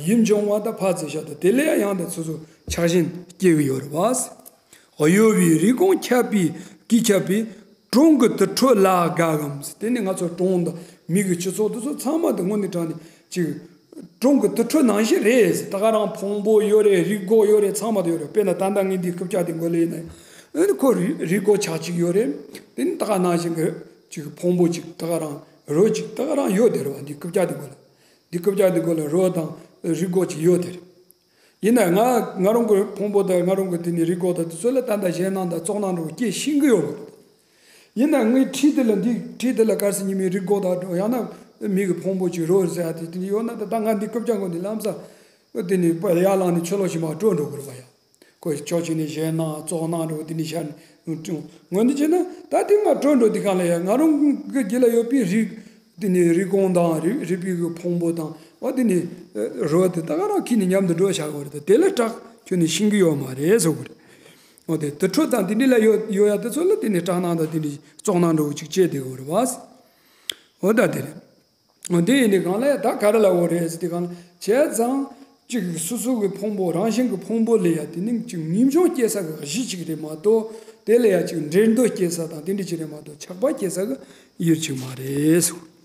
ཡིད་འབྱུང་བ་དང་ཕར་ཚུར་བཞག་དང་དེ་ལས་ཡང་དེ་ཚོ་ཚོ་ཆགས་ཞེན་སྐྱེ་གི་ཡོད་རེད་བ། གཡོ་བའི་རིགས་གོང་ཁྱབ་པའི་གིས་ཁྱབ་པའི་གྲོང་གི་དུར་ཁྲོད་ལ་དགའ་གམ། དེ་ནི་ང་ཚོ་གྲོང་དང་མི་གི་སྤྱི་ཚོགས་དེ་ཚོ་ཚང་མ་དེ་དངོས་གནས་དྲང་གནས་ཅིག་གྲོང་གི་དུར་ཁྲོད་ནང་བཞིན་རེད། ད་ག་རང་ཕུང་པོ་ཡོད་རེད། རི་སྒོ་ཡོད་རེད། ཚང་མ་དེ་ཡོད་རེད། དཔེར་ན་ད་ལྟ་ངས་འདི་རྐུབ་བཀྱག་དེ་མགོ་ལ་ཡིན་ན་ཨ་ནི་ཁོ་རི་རི་སྒོ་ཆགས་ཅིག་ཡོད་རེད། དེ་ནི་ད་ག་ནང་བཞིན་གི་ཅིག་ཕུང་པོ་ཅིག་ད་ག་རང་རོ་ཅིག་ད་ག་རང་ཡོད་དེ་རེད་བ། འདི་རྐུབ་བཀྱག་དེ་མགོ་ལ་འདི་རྐུབ་བཀྱག་དེ་མགོ་ལ་རོ་དང་རི་སྒོ་ཅིག་ཡོད་དེ་རེད། ཡིན་ན་ང་ང་རང་གི་ཕུང་པོ་དང་ང་རང་གི་དེ་ནི་རི་སྒོ་དང་དེ་ཚོ་ལ་ད་ལྟ་ཞེད་སྣང་དང་བཙོག་སྣང་འདྲ་བོ་སྐྱེ་ཤེས་ཀྱི་ཡོད་མ་རེད། ཡིན་ན་ངའི་འཁྲིས་དེ་ལ་འདི་འཁྲིས་དེ་ལ་གལ་སྲིད་ཉི་མའི་རི་སྒོ་དང་འགྲོ་ཡང་ན་མི་གི་ཕུང་པོ་ཅིག་རོ་ཟེར་ཡ་དེ་དེ་ནི་ཡོད་ན་ད་ད་ང་འདི་རྐུབ་བཀྱག་མགོ་ནས་ལམ་སང་དེ་ནི་ཡར་ལངས་ནས་ཕྱི་ལོགས་ཤིག་མར་བྲོས་འགྲོ་དགོས་རེད་བ་ཡ། ཁོ་ཕྱོགས་གཅིག་ནས་ཞེད་སྣང་བཙོག་སྣང་འདྲ་བོ་དེ་ནི་ཤར་ནས་དངོས་འདི་བྱས་ན་ད་དེ་ང་བྲོས་འགྲོ་དེ་གང་ལ་ཡ་ང་རང་གི་རྒྱུད་ལ་ཡོད་པའི་རིགས། དེ་ནས་རི་གོང་དང་རི་རི་པའི་གི་ཕུང་པོ་དང་ཨོ་དེ་ནས་རོ་དེ་ད་ག་རང་ཁྱེར་ནས་མཉམ་དུ་འགྲོ་བྱ་དགོས་རེད། དེ་ལ་སྐྲག་ཁྱོན་ནས་ཤེས་ཀྱི་ཡོད་མ་རེད་ཟེར་གི་རེད། ཨོ་དེ་དུར་ཁྲོད་དང་དེ་འདྲ་ལ་ཡོད་ཡོད་ཡ་དེ་ཚོ་ལ་དེ་ནས་སྐྲག་སྣང་དང་དེ་འདྲ་བཙོག་སྣང་འདྲ་བོ་ཅིག་སྐྱེས་བསྡད་དགོས་རེད་བ། ཨོ་ད་དེ་རེད། ཨོ་དེ་ཡིན་དུས་གང་ལ་ཡ་ད་ག་རེ་ལབ་དགོས་རེད་ཟེར་དུས་གང་ལ་བྱས་ཙང་། གཅིག་སོ་སོ་གི་ཕུང་པོ་རང་བཞིན་གྱི་ཕུང་པོ་ལ་ཡ་དེ་ནི་གཅིག་ངེས་འབྱུང་སྐྱེ་ས་གི་གཞི་གཅིག་རེད་མ་གཏོགས་དེ་ལ་ཡ་གཅིག་འབྲེལ་འདོད་སྐྱེ་ས་དང་དེ་འདྲ་གཅིག་རེད་མ་གཏོགས་ཆགས་པ་སྐྱེ་ས་གི་ཡུལ་གཅིག་མ་རེད་གསུངས།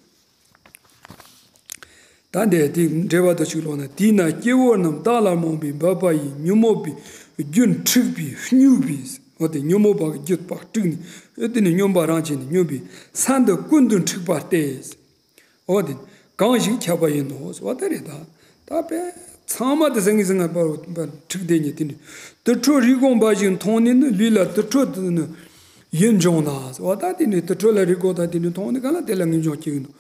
ད་འདི་དེ་འགྲེལ་པ་དང་གཅིག་ཀློག་ན། དེས་ན་སྐྱེ་བོ་རྣམས་བདག་ལ་རྨོངས་པའི་འབད་པ་ཡིས་ཉོན་མོངས་པའི་རྒྱུན་འཁྲུགས་པས་སྨྱོས་པས། འོ་དེ་ཉོན་མོངས་པ་གི་རྒྱུད་པ་དཀྲུགས་ནས་དེ་ནི་སྨྱོན་པ་རང་བྱས་ནས་སྨྱོན་པས་ས་འདི་ཀུན་ཏུ་འཁྲུགས་པ་སྟེ། འོ་དེ་གང་ཞིག་ཁྱབ་པ་ཡིན་ནོ། འོ་དེ་རེད་ད། ད་དཔེ་ཚང་མ་དེ་ཟང་ངེ་ཟིང་ངེ་པར་འཁྲུགས་བསྡད་ཉིད་དེ་ནི་དུར་ཁྲོད་རི་གོང་འབའ་ཞིག་མཐོང་ནས་ནི་ལུས་ལ་དུར་ཁྲོད་དུ་ནི་ཡིད་འབྱུང་ན། འོ་ད་དེ་ནི་དུར་ཁྲོད་ལ་རི་སྒོ་དང་དེ་ནི་མཐོང་ནས་གང་ལ་དེ་ལ་ངེས་འབྱུང་སྐྱེ་གི་འདུག་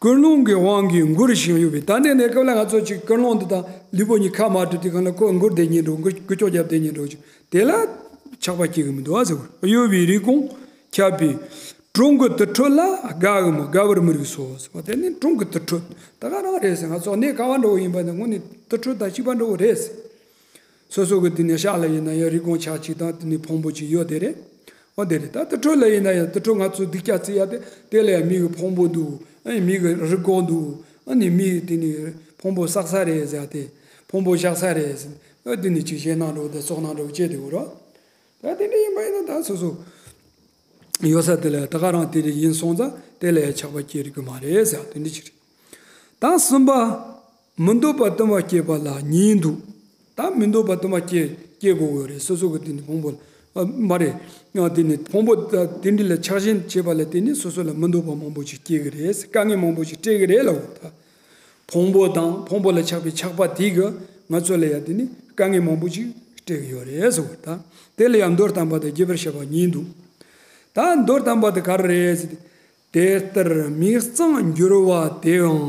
ཀུན་སློང་གི་དབང་གིས་འགུལ་ཞིང་གཡོ་བའི། ད་ནས་ནས་སྐབས་ལ་ང་ཚོ་ཅིག་ཀུན་སློང་འདི་དང་ལུས་པོ་གཉིས་ཁ་མ་བྲལ་དུས་གང་ལ་ཁོ་འགུལ་བསྡད་ཉིན་འགྲོ་འགུལ་འགུལ་སྐྱོད་རྒྱབ་བསྡད་ཉིན་འགྲོ་ཅིག་དེ་ལ་ཆགས་པ་སྐྱེ་གི་མི་འདུག་ཨ་ཟེར་གོ། གཡོ་བའི་རི་གོང་ ཁྱབ་པའི་གྲོང་གི་དུར་ཁྲོད་ལ་དགའ་གི་མོ་དགའ་བར་མི་རིགས་སོ་ཟེར་བ་དེ་ནི་གྲོང་གི་དུར་ཁྲོད་ད་ག་རང་རེད་ཟེར། ང་ཚོ་གནས་ག་བ་འགྲོ་བ་ཡིན་པ་ནི་དངོས་གནས་དུར་ཁྲོད་དང་གཅིག་པ་འགྲོ་བ་རེད་ཟེར། སོ་སོ་གི་དེ་ནས་ཤག་ལ་ཡིན་ན་ཡང་རི་སྒང་ཆགས་གཅིག་དང་དེ་ནས་ཕུང་པོ་གཅིག་ཡོད་དེ་རེད། འོ་དེ་རེད། ད་དུར་ཁྲོད་ལ་ཡིན་ན་ཡང་དུར་ཁྲོད་ང་ཚོ་སྡུག་ཅག་བརྩི་ཡ་དེ་དེ་ལ་ཡང་མི་གི་ཕུང་པོ་འདུག་ཨེ་མི་གི་རི་སྒང་འདུག་ཨ་ནི་མི་གི་དེ་ནས་ཕུང་པོ་བསགས་ས་རེད་ཟེར་ཏེ་ཕུང་པོ་བཞག་ས་རེད་ཟེར། ཨ་དེ་ནས་ཅིག་ཞེད་སྣང་འགྲོ་དེ་ཚོར་སྣང་འགྲོ་བྱས་དེ་འོ་རོ། ད་དེ་འདྲ་ཡིན་པ་ཡིན་ན་ད་སོ་སོ་ཡོད་ས་དེ་ལ་ད་ག་རང་དེ་རིགས་ཡིན་སོང་ཙང་དེ་ལ་ཡང་ཆགས་པ་སྐྱེ་རིགས་ཀྱི་མ་རེད་ཟེར་དེ་འདྲ་ཅིག་རེད། ད་གསུམ་པ། མི་འདོད་པ་དུ་མ་སྐྱེས་པ་ལ་ཉེས་འདུག་ད་མི་འདོད་པ་དུ་མ་སྐྱེ་སྐྱེ་དགོས་ཡོད་རེད། སོ་སོ་གི་དེ་ནི་ཕུང་པོ་ལ་མ་རེད། ཡང་དེ་ནི་ཕུང་པོ་དེ་འདྲ་ལ་ཆགས་ཞེན་བྱེད་པ་ལ་བརྟེན་ནས་སོ་སོ་ལ་མི་འདོད་པ་མང་པོ་ཞིག་སྐྱེ་གི་རེད། དཀའ་ངལ་མང་པོ་ཞིག་སྤྲད་གི་རེད་ལབ་འོ་ད། ཕུང་པོ་དང་ཕུང་པོ་ལ་ཆགས་པའི་ཆགས་པ་དེ་གིས་ང་ཚོ་ལ་ཡང་དེ་ནི་དཀའ་ངལ་མང་པོ་ཞིག་སྤྲད་གི་ཡོད་རེད་ཟེར་བ་དང་། དེ་ལ་ཡང་མདོར་བསྟན་པ་དང་རྒྱས་པར་བཤད་པ་གཉིས་འདུག་ད་མདོར་བསྟན་པ་དེ་ག་རེ་རེད་ཟེར་ཏེ། དེ་ལྟར་མིག་གཙང་འགྱུར་བ་དེའང་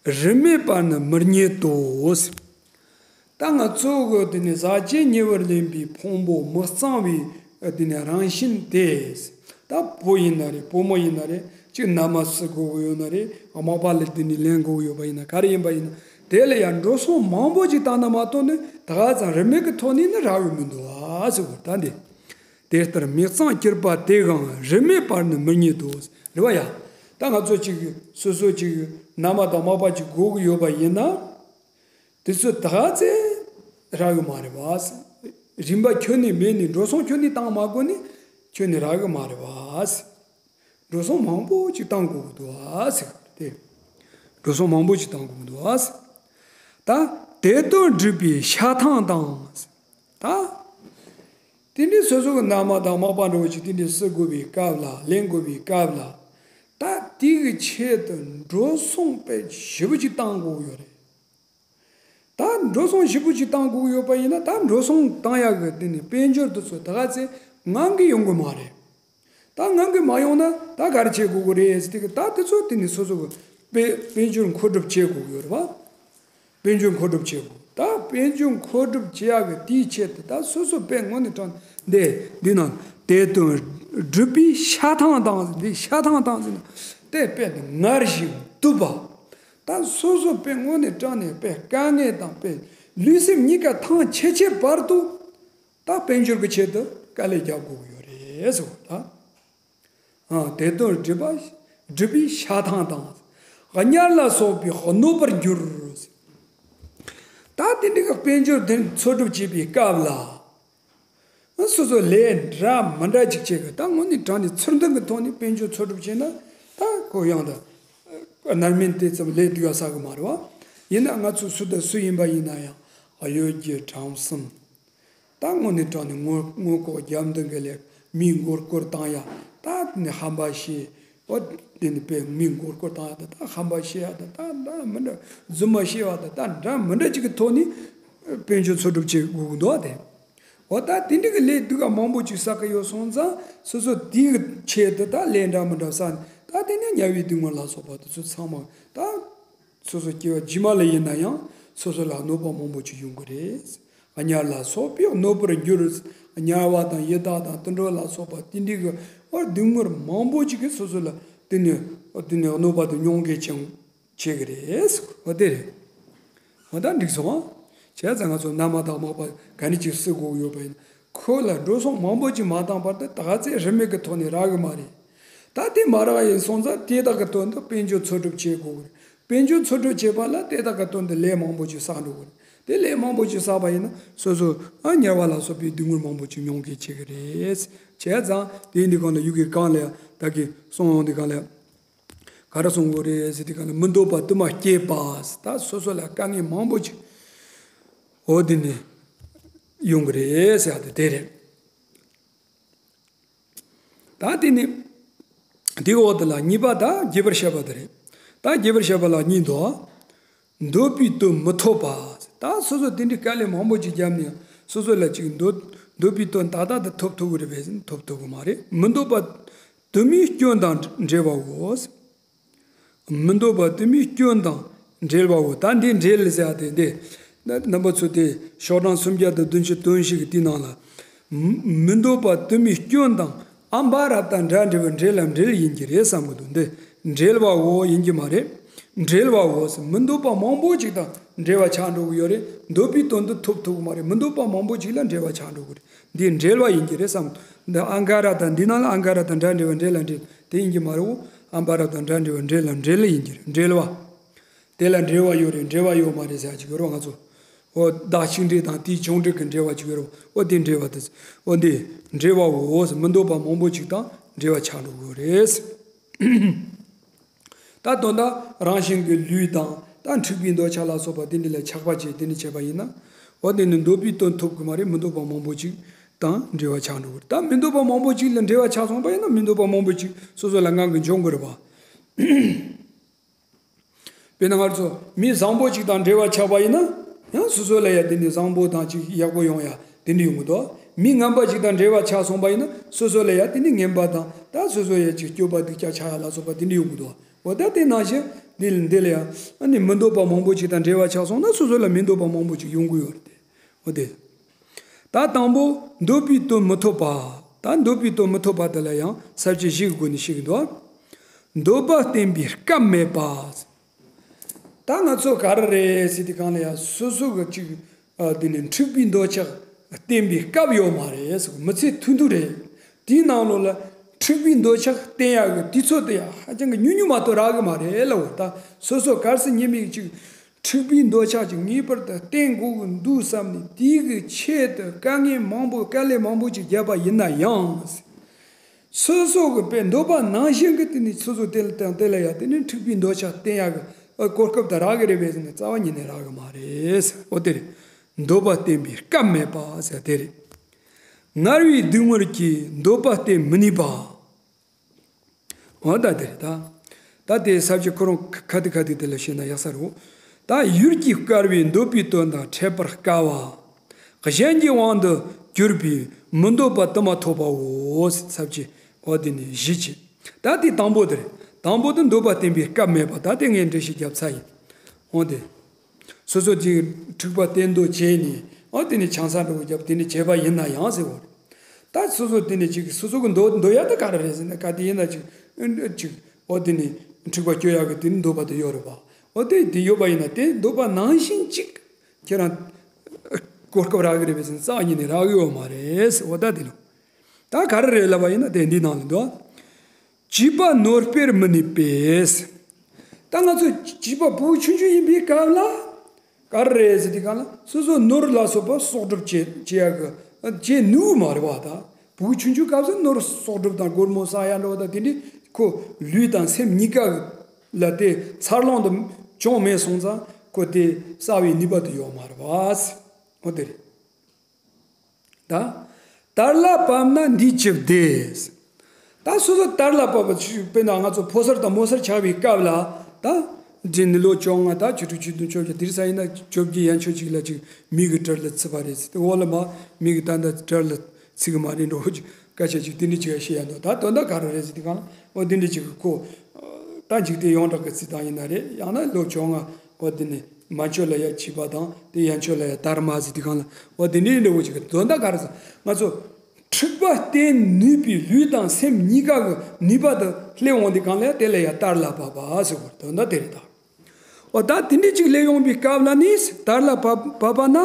རིས་མེད་པར་ནི་མི་རྙེད་དོ། ད་ང་ཚོ་གི་དེ་ནི་ཟག་བཅས་ཉེ་བར་ལེན་པའི་ཕུང་པོ་མི་གཙང་བའི་དེ་ནི་རང་བཞིན་དེ། ད་བུ་ཡིན་ན་རེད། བུ་མོ་ཡིན་ན་རེད། གཅིག་མནའ་མ་བསུ་དགོས་ཀྱི་ཡོད་ན་རེད། མག་པ་ལ་དེ་ནི་ལེན་དགོས་ཀྱི་ཡོད་པ་ཡིན་ན་ག་རེ་ཡིན་པ་ཡིན་ན་དེ་ལ་ཡང་འགྲོ་སོང་མང་པོ་ཅིག་བཏང་ན་མ་གཏོགས་ནི་ད་ག་ཙམ་རིན་མེད་ཀྱི་ཐོག་ནས་ནི་རག་གི་མི་འདུག་ཨ་ཟེར་བ་ད་འདི། དེ་ལྟར་མིག་གཙང་གྱུར་པ་དེའང་རིས་མེད་པར་ནི་མི་རྙེད་དོ། རེད་བ་ཡ། ད་ང་ཚོ་གཅིག་སོ་སོ་གཅིག་མནའ་མ་དང་མག་པ་གཅིག་དགོས་ཀྱི་ཡོད་པ་ཡིན་ན། དེ་ཚོ་ད་ག་ཚད་རག་གི་མ་རེད་བ། རིན་པ་ཁྱོན་ནས་མེད་ནས་འགྲོ་སོང་ཁྱོན་ནས་བཏང་མ་དགོས་ནས་ཁྱོན་ནས་རག་གི་མ་རེད་བ། འགྲོ་སོང་མང་པོ་ཅིག་བཏང་དགོས་ཀྱི་འདུག་ཨ་ཟེར་གི་རེད་དེ། འགྲོ་སོང་མང་པོ་ཅིག་བཏང་དགོས་ཀྱི་འདུག་ཨ་ཟེར། ད་དེ་དོན་སྒྲུབ་པའི་ཤ་ཐང་དང་། ད། དེ་འདྲའི་སོ་སོ་གི་མནའ་མ་དང་མག་པ་འདྲ་བོ་ཅིག་དེ་འདྲའི་བསུ་དགོས་པའི་སྐབས་ལ་ལེན་དགོས་པའི་སྐབས་ལ། ད་དེ་གི་ཆེད་དུ་འགྲོ་སོང་དཔེ་ཞེ་པོ་ཅིག་བཏང་དགོས་ཡོད་རེད། ད་འགྲོ་སོང་ཞེ་པོ་ཅིག་བཏང་དགོས་ཡོད་པ་ཡིན་ན་ད་འགྲོ་སོང་བཏང་ཡག་གི་དེ་ནི་དཔལ་འབྱོར་དེ་ཚོ་ད་ག་ཚད་ངང་གིས་ཡོང་གི་མ་རེད། ད་ངང་གིས་མ་ཡོང་ན་ད་ག་རེ་བྱེད་དགོས་ཀྱི་རེད་ཟེར་དེ་གི་ད་དེ་ཚོ་དེ་ནི་སོ་སོ་གི་དཔལ་དཔལ་འབྱོར་མཁོ་སྒྲུབ་བྱེད་དགོས་ཀྱི་ཡོད་རེད་བ། དཔལ་འབྱོར་མཁོ་སྒྲུབ་བྱེད་དགོས། ད་དཔལ་འབྱོར་མཁོ་སྒྲུབ་བྱེད་ཡག་གི་དེའི་ཆེད་དུ་ད་སོ་སོ་དཔེ་དངོས་གནས་དྲང་འདི་འདི་ནང་དེ་དོན་སྒྲུབ་པའི་ཤ་ཐང་དང་འདི་ཤ་ཐང་དང་ཟེར་ན་དེ་དཔེ་དེ་ངར་ཞིང་དུབ་པ། ད་སོ་སོ་དཔེ་དངོས་གནས་དྲང་གནས་དཔེ་དཀའ་ངལ་དང་དཔེ་ལུས་སེམས་གཉིས་ཀ་ཐང་ཆད་ཆད་བར་དུ་ད་དཔལ་འབྱོར་གྱི་ཆེད་དུ་དཀའ་ལས་རྒྱག་དགོས་ཀྱི་ཡོད་རེད་ཟེར་བ་ད། ཨ་དེ་དོན་སྒྲུབ་པ་སྒྲུབ་པའི་ཤ་ཐང་དང་། དམྱལ་ལ་སོགས་པའི་གནོད་པར་འགྱུར་ཟེར། ད་དེ་འདྲ་གི་དཔལ་འབྱོར་དེ་འཚོལ་སྒྲུབ་བྱེད་པའི་སྐབས་ལ། སོ་སོ་ལས་འདྲ་མི་འདྲ་ཅིག་བྱེད་དགོས། ད་དངོས་གནས་དྲང་གནས་ཚུལ་མཐུན་གྱི་ཐོག་ནས་དཔལ་འབྱོར་འཚོལ་སྒྲུབ་བྱས་ན་ད་ཁོ་ཡང་ད་རྣམ་སྨིན་དེ་ཙམ་ལས་སྡུག་ཡ་བསགས་གི་མ་རེད་བ། ཡིན་ན་ང་ཚོ་སུ་དང་སུ་ཡིན་པ་ཡིན་ན་ཡང་གཡོ་སྒྱུ་དྲང་གསུམ། ད་དངོས་གནས་དྲང་གནས་མངོན་མངོན་ལྐོག་རྒྱབ་མདུན་གྱི་ལས་མིའི་མགོ་སྐོར་བཏང་ཡ་ད་དེ་ནས་ཧམ་པ་བཤད། ཨོ་དེ་ནི་དཔེ་མིའི་མགོ་སྐོར་བཏང་ཡ་ད་ད་ཧམ་པ་བཤད་ཡ་ད་ད་འདྲ་མི་འདྲ་རྫུན་མ་བཤད་བ་ད་ད་འདྲ་མི་འདྲ་ཅིག་གི་ཐོག་ནས་དཔལ་འབྱོར་འཚོལ་སྒྲུབ་བྱེད་དགོས་ཀྱི་འདུག་བ་དེ། འོ་ད་དེ་འདྲ་གི་ལས་སྡུག་ག་མང་པོ་ཅིག་བསགས་ཀྱི་ཡོད་སོང་ཙང་སོ་སོ་དེའི་ཆེད་དུ་ད་ལས་འདྲ་མི་འདྲ་བསགས་ནས་ད་དེ་ནས་དམྱལ་བའི་སྡུག་བསྔལ་ལ་སོགས་པ་དེ་ཚོ་ཚང་མ་ད། སོ་སོ་སྐྱེ་བ་རྗེས་མ་ལ་ཡིན་ན་ཡང་སོ་སོ་ལ་གནོད་པ་མང་པོ་ཅིག་ཡོང་གི་རེད། དམྱལ་ལ་སོགས་པའི་གནོད་པར་འགྱུར། དམྱལ་བ་དང་ཡི་དྭགས་དང་དུད་འགྲོ་ལ་སོགས་པ་དེ་འདྲའི་གི་སྡུག་བསྔལ་མང་པོ་ཅིག་གིས་སོ་སོ་ལ་དེ་ནས་དེ་ནས་གནོད་པ་དང་མྱོང་གི་ཅིང་བྱེད་ཀྱི་རེད། འོ་དེ་རེད། འོ་ད་འགྲིག་སོང་ཨ། བྱས་ཙང་ང་ཚོ་མནའ་མ་དང་མག་པ་ག་ནས་ཅིག་བསུ་དགོས་ཡོད་པ་ཡིན་ན་ཁོ་ལ་འགྲོ་སོང་མང་པོ་ཅིག་མ་བཏང་བར་དུ་ད་ག་ཚད་རིན་མེད་ཀྱི་ཐོག་ནས་རག་གི་མ་རེད། ད་དེ་མ་རག་ཡིན་སོང་ཙང་དེ་དག་གི་དོན་དུ་དཔལ་འབྱོར་འཚོལ་སྒྲུབ་བྱེད་དགོས་ཀྱི་རེད། དཔལ་འབྱོར་འཚོལ་སྒྲུབ་བྱེད་པ་ལ་དེ་དག་གི་དོན་དུ་ལས་མང་པོ་ཅིག་བསགས་འགྲོ་གི་རེད། དེ་ལས་མང་པོ་ཅིག་བསགས་པ་ཡིན་ན་སོ་སོ་ཨ་དམྱལ་བ་ལ་སོགས་པའི་སྡུག་བསྔལ་མང་པོ་ཅིག་མྱོང་གི་བྱེད་ཀྱི་རེད། བྱས་ཙང་དེ་འདི་གང་ལ་ཡུལ་གྱི་གང་ལ་ད་གི་གསུང་ཡོང་འདི་གང་ལ་ག་རེ་གསུང་དགོས་རེད་ཟེར་དེ་གང་ལ་མི་འདོད་པ་དུ་མ་སྐྱེས་པ་ད་སོ་སོ་ལ་དཀའ་ངལ་མང་པོ་ཅིག་འོ་དེ་ནི་ཡོང་གི་རེད་ཟེར་ཡ་དེ་དེ་རེད། ད་དེ་ནི་དེའི་འོག་དེ་ལ་གཉིས་པ་ད་རྒྱས་པར་བཤད་པ་དེ་རེད། ད་རྒྱས་པར་བཤད་པ་ལ་གཉིས་འདུག་འདོད་པའི་དོན་མི་ཐོབ་པ། ད་སོ་སོ་དེ་འདྲའི་དཀའ་ལས་མང་པོ་ཅིག་བརྒྱབ་ནས་སོ་སོ་ལ་ཅིག་འདོད་འདོད་པའི་དོན་ཏག་ཏག་ཏུ་ཐོབ་ཐུབ་ཀྱི་རེད་པས་ཐོབ་ཐུབ་ཀྱི་མ་རེད། མི་འདོད་པ་དུ་མའི་སྐྱོན་དང་འབྲེལ་བའོ། མི་འདོད་པ་དུ་མའི་སྐྱོན་དང་འབྲེལ་བའོ། ད་འདི་འབྲེལ་ཟེར་ཡ་དེ་འདི་རྣམ་པ་ཚོ་དེ་ཤོག་གྲངས་སུམ་བརྒྱ་དང་བདུན་ཅུ་དོན་བཞི་གི་དེའི་ནང་ལ་མི་མི་འདོད་པ་དུ་མའི་སྐྱོན་དང་ ཨ་འབའ་རབ་དང་འདྲ་འབྲེལ་བའི་འབྲེལ་ལ་འབྲེལ་ཡིན་གྱི་རེད་བསམ་གི་འདུག་འདི་འབྲེལ་བའོ་ཡིན་གྱི་མ་རེད། འབྲེལ་བའོ་ཟེར་མི་འདོད་པ་མང་པོ་ཅིག་དང་འབྲེལ་བ་ཆགས་འགྲོ་གི་ཡོད་རེད། འདོད་པའི་དོན་དུ་ཐོབ་ཐུབ་གི་མ་རེད། མི་འདོད་པ་མང་པོ་ཅིག་ལ་འབྲེལ་བ་ཆགས་འགྲོ་གི་རེད། འདི་འབྲེལ་བ་ཡིན་གྱི་རེད་བསམ། འདི་ཨ་འགའ་ར་དང་འདི་ནང་ལ་ཨ་འགའ་ར་དང་འདྲ་འབྲེལ་བའི་འབྲེལ་ལ་འབྲེལ་དེ་ཡིན་གྱི་མ་རེད། ཨ་འབའ་རབ་དང་འདྲ་འབྲེལ་བའི་འབྲེལ་ལ་འབྲེལ་ཡིན་གྱི་རེད། འབྲེལ་བ། དེ་ལ་འབྲེལ་བ་ཡོད་རེད། འབྲེལ་བ་ཡོད་མ་རེད་ཟེར་ཡ་ཅིག་ཡོད་རེད་ང་ཚོ། འོ་བདག་གཅིག་འབྲེལ་དང་དེའི་བྱུང་འབྲེལ་གྱི་འབྲེལ་བ་ཅིག་ཡོད་རེད། འོ་དེ་འབྲེལ་བ་དེ། འོ་འདི་འབྲེལ་བའོ་ཟེར་མི་འདོད་པ་མང་པོ་ཅིག་དང་འབྲེལ་བ་ཆགས་འགྲོ་གི་རེད། ད་དོན་དག་རང་བཞིན་གྱི་ལུས་དང་ད་འཁྲིག་པའི་འདོད་ཆགས་ལ་སོགས་པ་དེ་འདྲ་ལ་ཆགས་པ་བྱས་དེ་འདྲ་བྱས་པ་ཡིན་ན། འོ་དེ་ནི་འདོད་པའི་དོན་ཐོབ་གི་མ་རེད། མི་འདོད་པ་མང་པོ་ཅིག་དང་འབྲེལ་བ་ཆགས་འགྲོ་གི་རེད། ད་མི་འདོད་པ་མང་པོ་ཅིག་ལ་འབྲེལ་བ་ཆགས་སོང་པ་ཡིན་ན་མི་འདོད་པ་མང་པོ་ཅིག་སོ་སོ་ལ་ངང་གིས་འབྱུང་གི་རེད་པ། དཔེར་ན་ང་ཚོ་མི་བཟང་པོ་ཅིག་དང་འབྲེལ་བ་ཆགས་པ་ཡིན་ན་ཡང་སོ་སོ་ལ་ཡ་དེ་ནི་བཟང་པོ་དང་ཅིག་ཡག་པོ་ཡོང་ཡ་དེ་འདྲ་ཡོང་གི་འདུག་མི་ངན་པ་ཅིག་དང་འབྲེལ་བ་ཆགས་སོང་པ་ཡིན་ན་སོ་སོ་ལ་ཡ་དེ་ནི་ངན་པ་དང་ད་སོ་སོ་ཡ་ཅིག་སྐྱོ་པ་སྡུག་ཅག་ཆགས་ཡ་ལ་སོགས་པ་དེ་འདྲ་ཡོང་གི་འདུག་འོ་ད་དེ་ནང་བཞིན་འདི་ལ་འདི་ལ་ཡ་ཨ་ནི་མི་འདོད་པ་མང་པོ་ཅིག་དང་འབྲེལ་བ་ཆགས་སོང་ན་སོ་སོ་ལ་མི་འདོད་པ་མང་པོ་ཅིག་ཡོང་གི་ཡོད་རེད་དེ། འོ་དེ། ད་དང་པོ་འདོད་པའི་དོན་མི་ཐོབ་པ། ད་འདོད་པའི་དོན་མི་ཐོབ་པ་དེ་ལ་ཡང་ས་བཅད་བཞི་གི་སྒོ་ནས་བཤད་ཀྱི་འདུག་འདོད་པ་བསྟེན་པའི་སྐབས་མེད་པ། ད་ང་ཚོ་ག་རེ་རེད་ཟེར་དུས་སྒང་ལ་ཡང་སོ་སོ་གི་ཅིག་ཨ་དེ་ནི་འཁྲིག་པའི་འདོད་ཆགས་བསྟེན་པའི་སྐབས་ཡོད་མ་རེད་ཟེར། མི་ཚེ་ཐུང་ཐུང་རེད། དེའི་ནང་ལོགས་ལ་འཁྲིག་པའི་འདོད་ཆགས་བསྟེན་ཡག་གི་དུས་ཚོད་དེ་ཡང་ཧ་ཅང་གི་ཉུང་ཉུང་མ་གཏོགས་རག་གི་མ་རེད་ལབ། འོ་ད་སོ་སོ་ག་རེ་ཟེར་ཉེས་དམིགས་ཅིག་འཁྲིག་པའི་འདོད་ཆགས་ཀྱིས་ངེས་པར་དུ་བསྟེན་དགོས་ཀྱི་འདུག་བསམ་ནས་དེའི་གི་ཆེད་དུ་དཀའ་ངལ་མང་པོ་དཀའ་ལས་མང་པོ་ཅིག་བརྒྱབ་པ་ཡིན་ན་ཡང་། སོ་སོ་གི་དཔེ་འདོད་པ་ནང་བཞིན་གྱི་དེ་ནི་སོ་སོ་དེ་ལ་དང་དེ་ལ་ཡང་དེ་ནི་འཁྲིག་པའི་འདོད་ཆགས་བསྟེན་ཡག་གི་གོ་སྐབས་དེ་རག་གི་རེད་པས་ཟེར་ན་རྩ་བ་ཉིད་ནས་རག་གི་མ་རེད། འོ་དེ་རེད། འདོད་པ་བསྟེན་པའི་སྐབས་མེད་པ་ཟེར་དེ་རེད། ངལ་བའི་སྡུག་བསྔལ་གྱིས་འདོད་པ་བསྟེན་མི་ནུས་པ། འོ་ད་དེ་རེད་ད། ད་དེ་ས་བཅད་ཁོ་རང་ཁ་ཐུག་ཁ་ཐུག་དེ་ལ་བཤད་ན་ཡག་ས་རེད། ད་ཡུལ་གྱིས་དཀར་བའི་འདོད་པའི་དོན་དང་འཕྲད་པར་དཀའ་བ། གཞན་གྱི་དབང་དུ་གྱུར་པའི་མི་འདོད་པ་དུ་མ་ཐོབ་པའོ། ས་བཅད་འོ་དེ་ནི་བཞི་བྱས། ད་དེ་དང་པོ་དེ་རེད། དང་པོ་དེ་འདོད་པ་བསྟེན་པའི་སྐབས་མེད་པ། ད་དེ་ངས་འགྲེལ་བཤད་བརྒྱབ་ཚར་ཡིན། འོ་དེ། སོ་སོ་ཅིག་འཁྲིག་པ་བསྟེན་འདོད་བྱས་ནས་ཨ་དེ་ནས་ཆང་ས་འདྲ་བོ་བརྒྱབ་དེ་ནས་བྱས་པ་ཡིན་ན་ཡང་ཟེར་བ་རེད། ད་སོ་སོ་དེ་ནས་ཅིག་སོ་སོ་གི་འདོད་འདོད་ཡ་ད་ག་རེ་རེད་ཟེར་ན་ག་དེ་ཡིན་ན་ཅིག་ཅིག་ཨོ་དེ་ནས་འཁྲིག་པ་སྐྱོ་ཡ་གི་དེ་ནས་འདོད་པ་དེ་ཡོད་རེད་པ། ཨོ་དེ་དེ་ཡོད་པ་ཡིན་ན་དེ་འདོད་པ་ནང་བཞིན་ཅིག་ཁྱེད་རང་གོ་སྐབས་རག་གི་རེད་པས་ཟེར་ན་རྩ་བ་ཉིད་ནས་རག་གི་ཡོད་མ་རེད་ཟེར། ཨོ་ད་དེ་ལོ། ད་ག་རེ་རེད་ལབ་པ་ཡིན་ན་དེ་འདི་ནང་ལ་འདུག་བྱིས་པ་ནོར་སྤེལ་མི་ནུས་པས། ད་ང་ཚོ་བྱིས་པ་བུ་ཆུང་ཆུང་ཡིན་པའི་སྐབས་ལ་ག་རེ་རེད་ཟེར་དུས་སྒང་ལ་སོ་སོ་ནོར་ལ་སོགས་པ་གསོག་སྒྲུབ་བྱེད་བྱེད་ཡག་གི་བྱེད་ནུས་མ་རེད་བ། ད་བུ་ཆུང་ཆུང་སྐབས་སུ་ནོར་གསོག་སྒྲུབ་དང་སྒོར་མོ་བསག་ཡ་འདྲ་བོ་དང་དེ་འདྲའི་ཁོ་ལུས་དང་སེམས་གཉིས་ཀ་ལ་དེ་འཚར་ལོངས་དུ་བྱུང་མེད་སོང་ཙང་ཁོ་དེ་བསག་པའི་ནུས་པ་དེ་ཡོད་མ་རེད་བ། འོ་དེ་རེད། ད། དར་ལ་བབས་ན་འདིས་ཅི་བདེ། ད་སོ་སོ་དར་ལ་བབས་པ་ཆུ་དཔེར་ན་ང་ཚོ་ཕོ་གསར་དང་མོ་གསར་ཆགས་པའི་སྐབས་ལ་ད། འདི་ནི་ལོ་བཅོ་ལྔ་ད་ཆུ་ཕྲུག་ཆུ་དུང་བཅོ་བརྒྱད་དེར་ས་ཡིན་ན་བཅོ་བརྒྱད་ཡན་ཆོད་ཅིག་ལ་ཅིག་མི་གི་དར་ལ་ཚིག་པ་རེད་ཟེར་ཏེ་འོ་ལ་མ་མི་གི་ད་ལྟ་དར་ལ་ཚིག་གི་མ་རེད་འགྲོ་ཅིག་སྐད་ཆ་ཅིག་དེ་འདྲ་ཅིག་བཤད་ཡ་འདུག་ད་དོན་དག་ག་རེ་རེད་ཟེར་དུས་སྒང་ལ་འོ་དེ་འདྲ་ཅིག་གི་ཁོ། ད་འཇིག་རྟེན་ཡོངས་གྲགས་ཀྱི་ཚིག་དང་ཡིན་ན་རེད། ཡང་ན་ལོ་བཅོ་ལྔ་འོ་དེ་ནི་མ་མཆོད་ལ་ཡ་བྱིས་པ་དང་དེ་ཡན་ཆོད་ལ་ཡ་དར་མ་ཟེར་དུས་སྒང་ལ་འོ་དེ་འདྲའི་འདྲ་བོ་ཅིག་གི་དོན་དག་ག་རེ་ཟེར་ང་ཚོ་འཁྲིག་པ་བསྟེན་ནུས་པའི་ལུས་དང་སེམས་གཉིས་ཀ་གི་ནུས་པ་དེ་སླེབས་འོང་དུས་སྒང་ལ་ཡ་དེ་ལ་ཡ་དར་ལ་བབས་པ་ཟེར་བ་དོན་དག་དེ་རེད་ད། འོ་ད་དེ་འདྲའི་ཅིག་སླེབས་ཡོང་པའི་སྐབས་ལ་ནི་དར་ལ་བབས་བབས་པ་ན།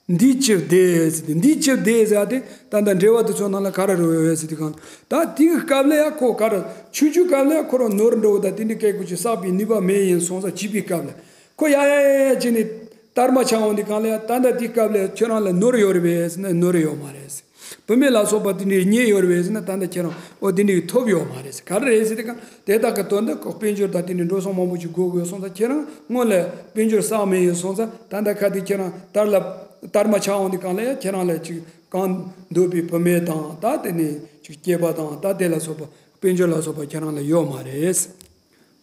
འདིས་ཅི་བདེ་ཟེར་ཏེ་འདིས་ཅི་བདེ་ཟེར་ཏེ་ད་ལྟ་འགྲེལ་བ་དེ་ཚོ་ནང་ལ་ག་རེ་རེད་ཟེར་དུས་སྒང་ད་དེ་གི་སྐབས་ལ་ཡ་ཁོ་ག་རེ་ཆུང་ཆུང་སྐབས་ལ་ཡ་ཁོ་རང་ནོར་འགྲོ་བ་ད་དེ་འདྲའི་སྐད་ཀོ་ཅིག་བསགས་པའི་ནུས་པ་མེད་ཡིན་སོང་ཙང་བྱིས་པའི་སྐབས་ལ་ཁོ་ཡ་ཡ་ཡ་ཡ་བྱས་ནས་དར་མ་ཆགས་འོང་དུས་སྒང་ལ་ཡ་ད་ལྟ་དེའི་སྐབས་ལ་ཡ་ཁྱོད་རང་ལ་ནོར་ཡོད་རེད་པས་ཟེར་ན་ནོར་ཡོད་མ་རེད་ཟེར། བུད་མེད་ལ་སོགས་པ་དེ་འདྲའི་རྙེད་ཡོད་རེད་པས་ཟེར་ན་ད་ལྟ་ཁྱེད་རང་འོ་དེ་འདྲའི་ཐོབ་ཡོད་མ་རེད་ཟེར། ག་རེ་རེད་ཟེར་དུས་སྒང་དེ་དག་གི་དོན་དུ་ཁོ་དཔལ་འབྱོར་དང་དེ་འདྲའི་འགྲོ་སོང་མང་པོ་ཅིག་དགོས་ཀྱི་ཡོད་སོང་ཙང་ཁྱེད་རང་སྔོན་ལ་དཔལ་འབྱོར་བསགས་མེད་ཡོད་སོང་ཙང་ད་ལྟ་ཁ་དེ་ཁྱེད་རང་དར་ལ་དར་མ་ཆགས་འོང་དུས་སྒང་ལ་ཡ་ཁྱེད་རང་ལ་ཅིག་གང་འདོད་པའི་བུད་མེད་དང་ད་དེ་ནས་ཅིག་སྐྱེས་པ་དང་ད་དེ་ལ་སོགས་པ་དཔལ་འབྱོར་ལ་སོགས་པ་ཁྱེད་རང་ལ་ཡོད་མ་རེད།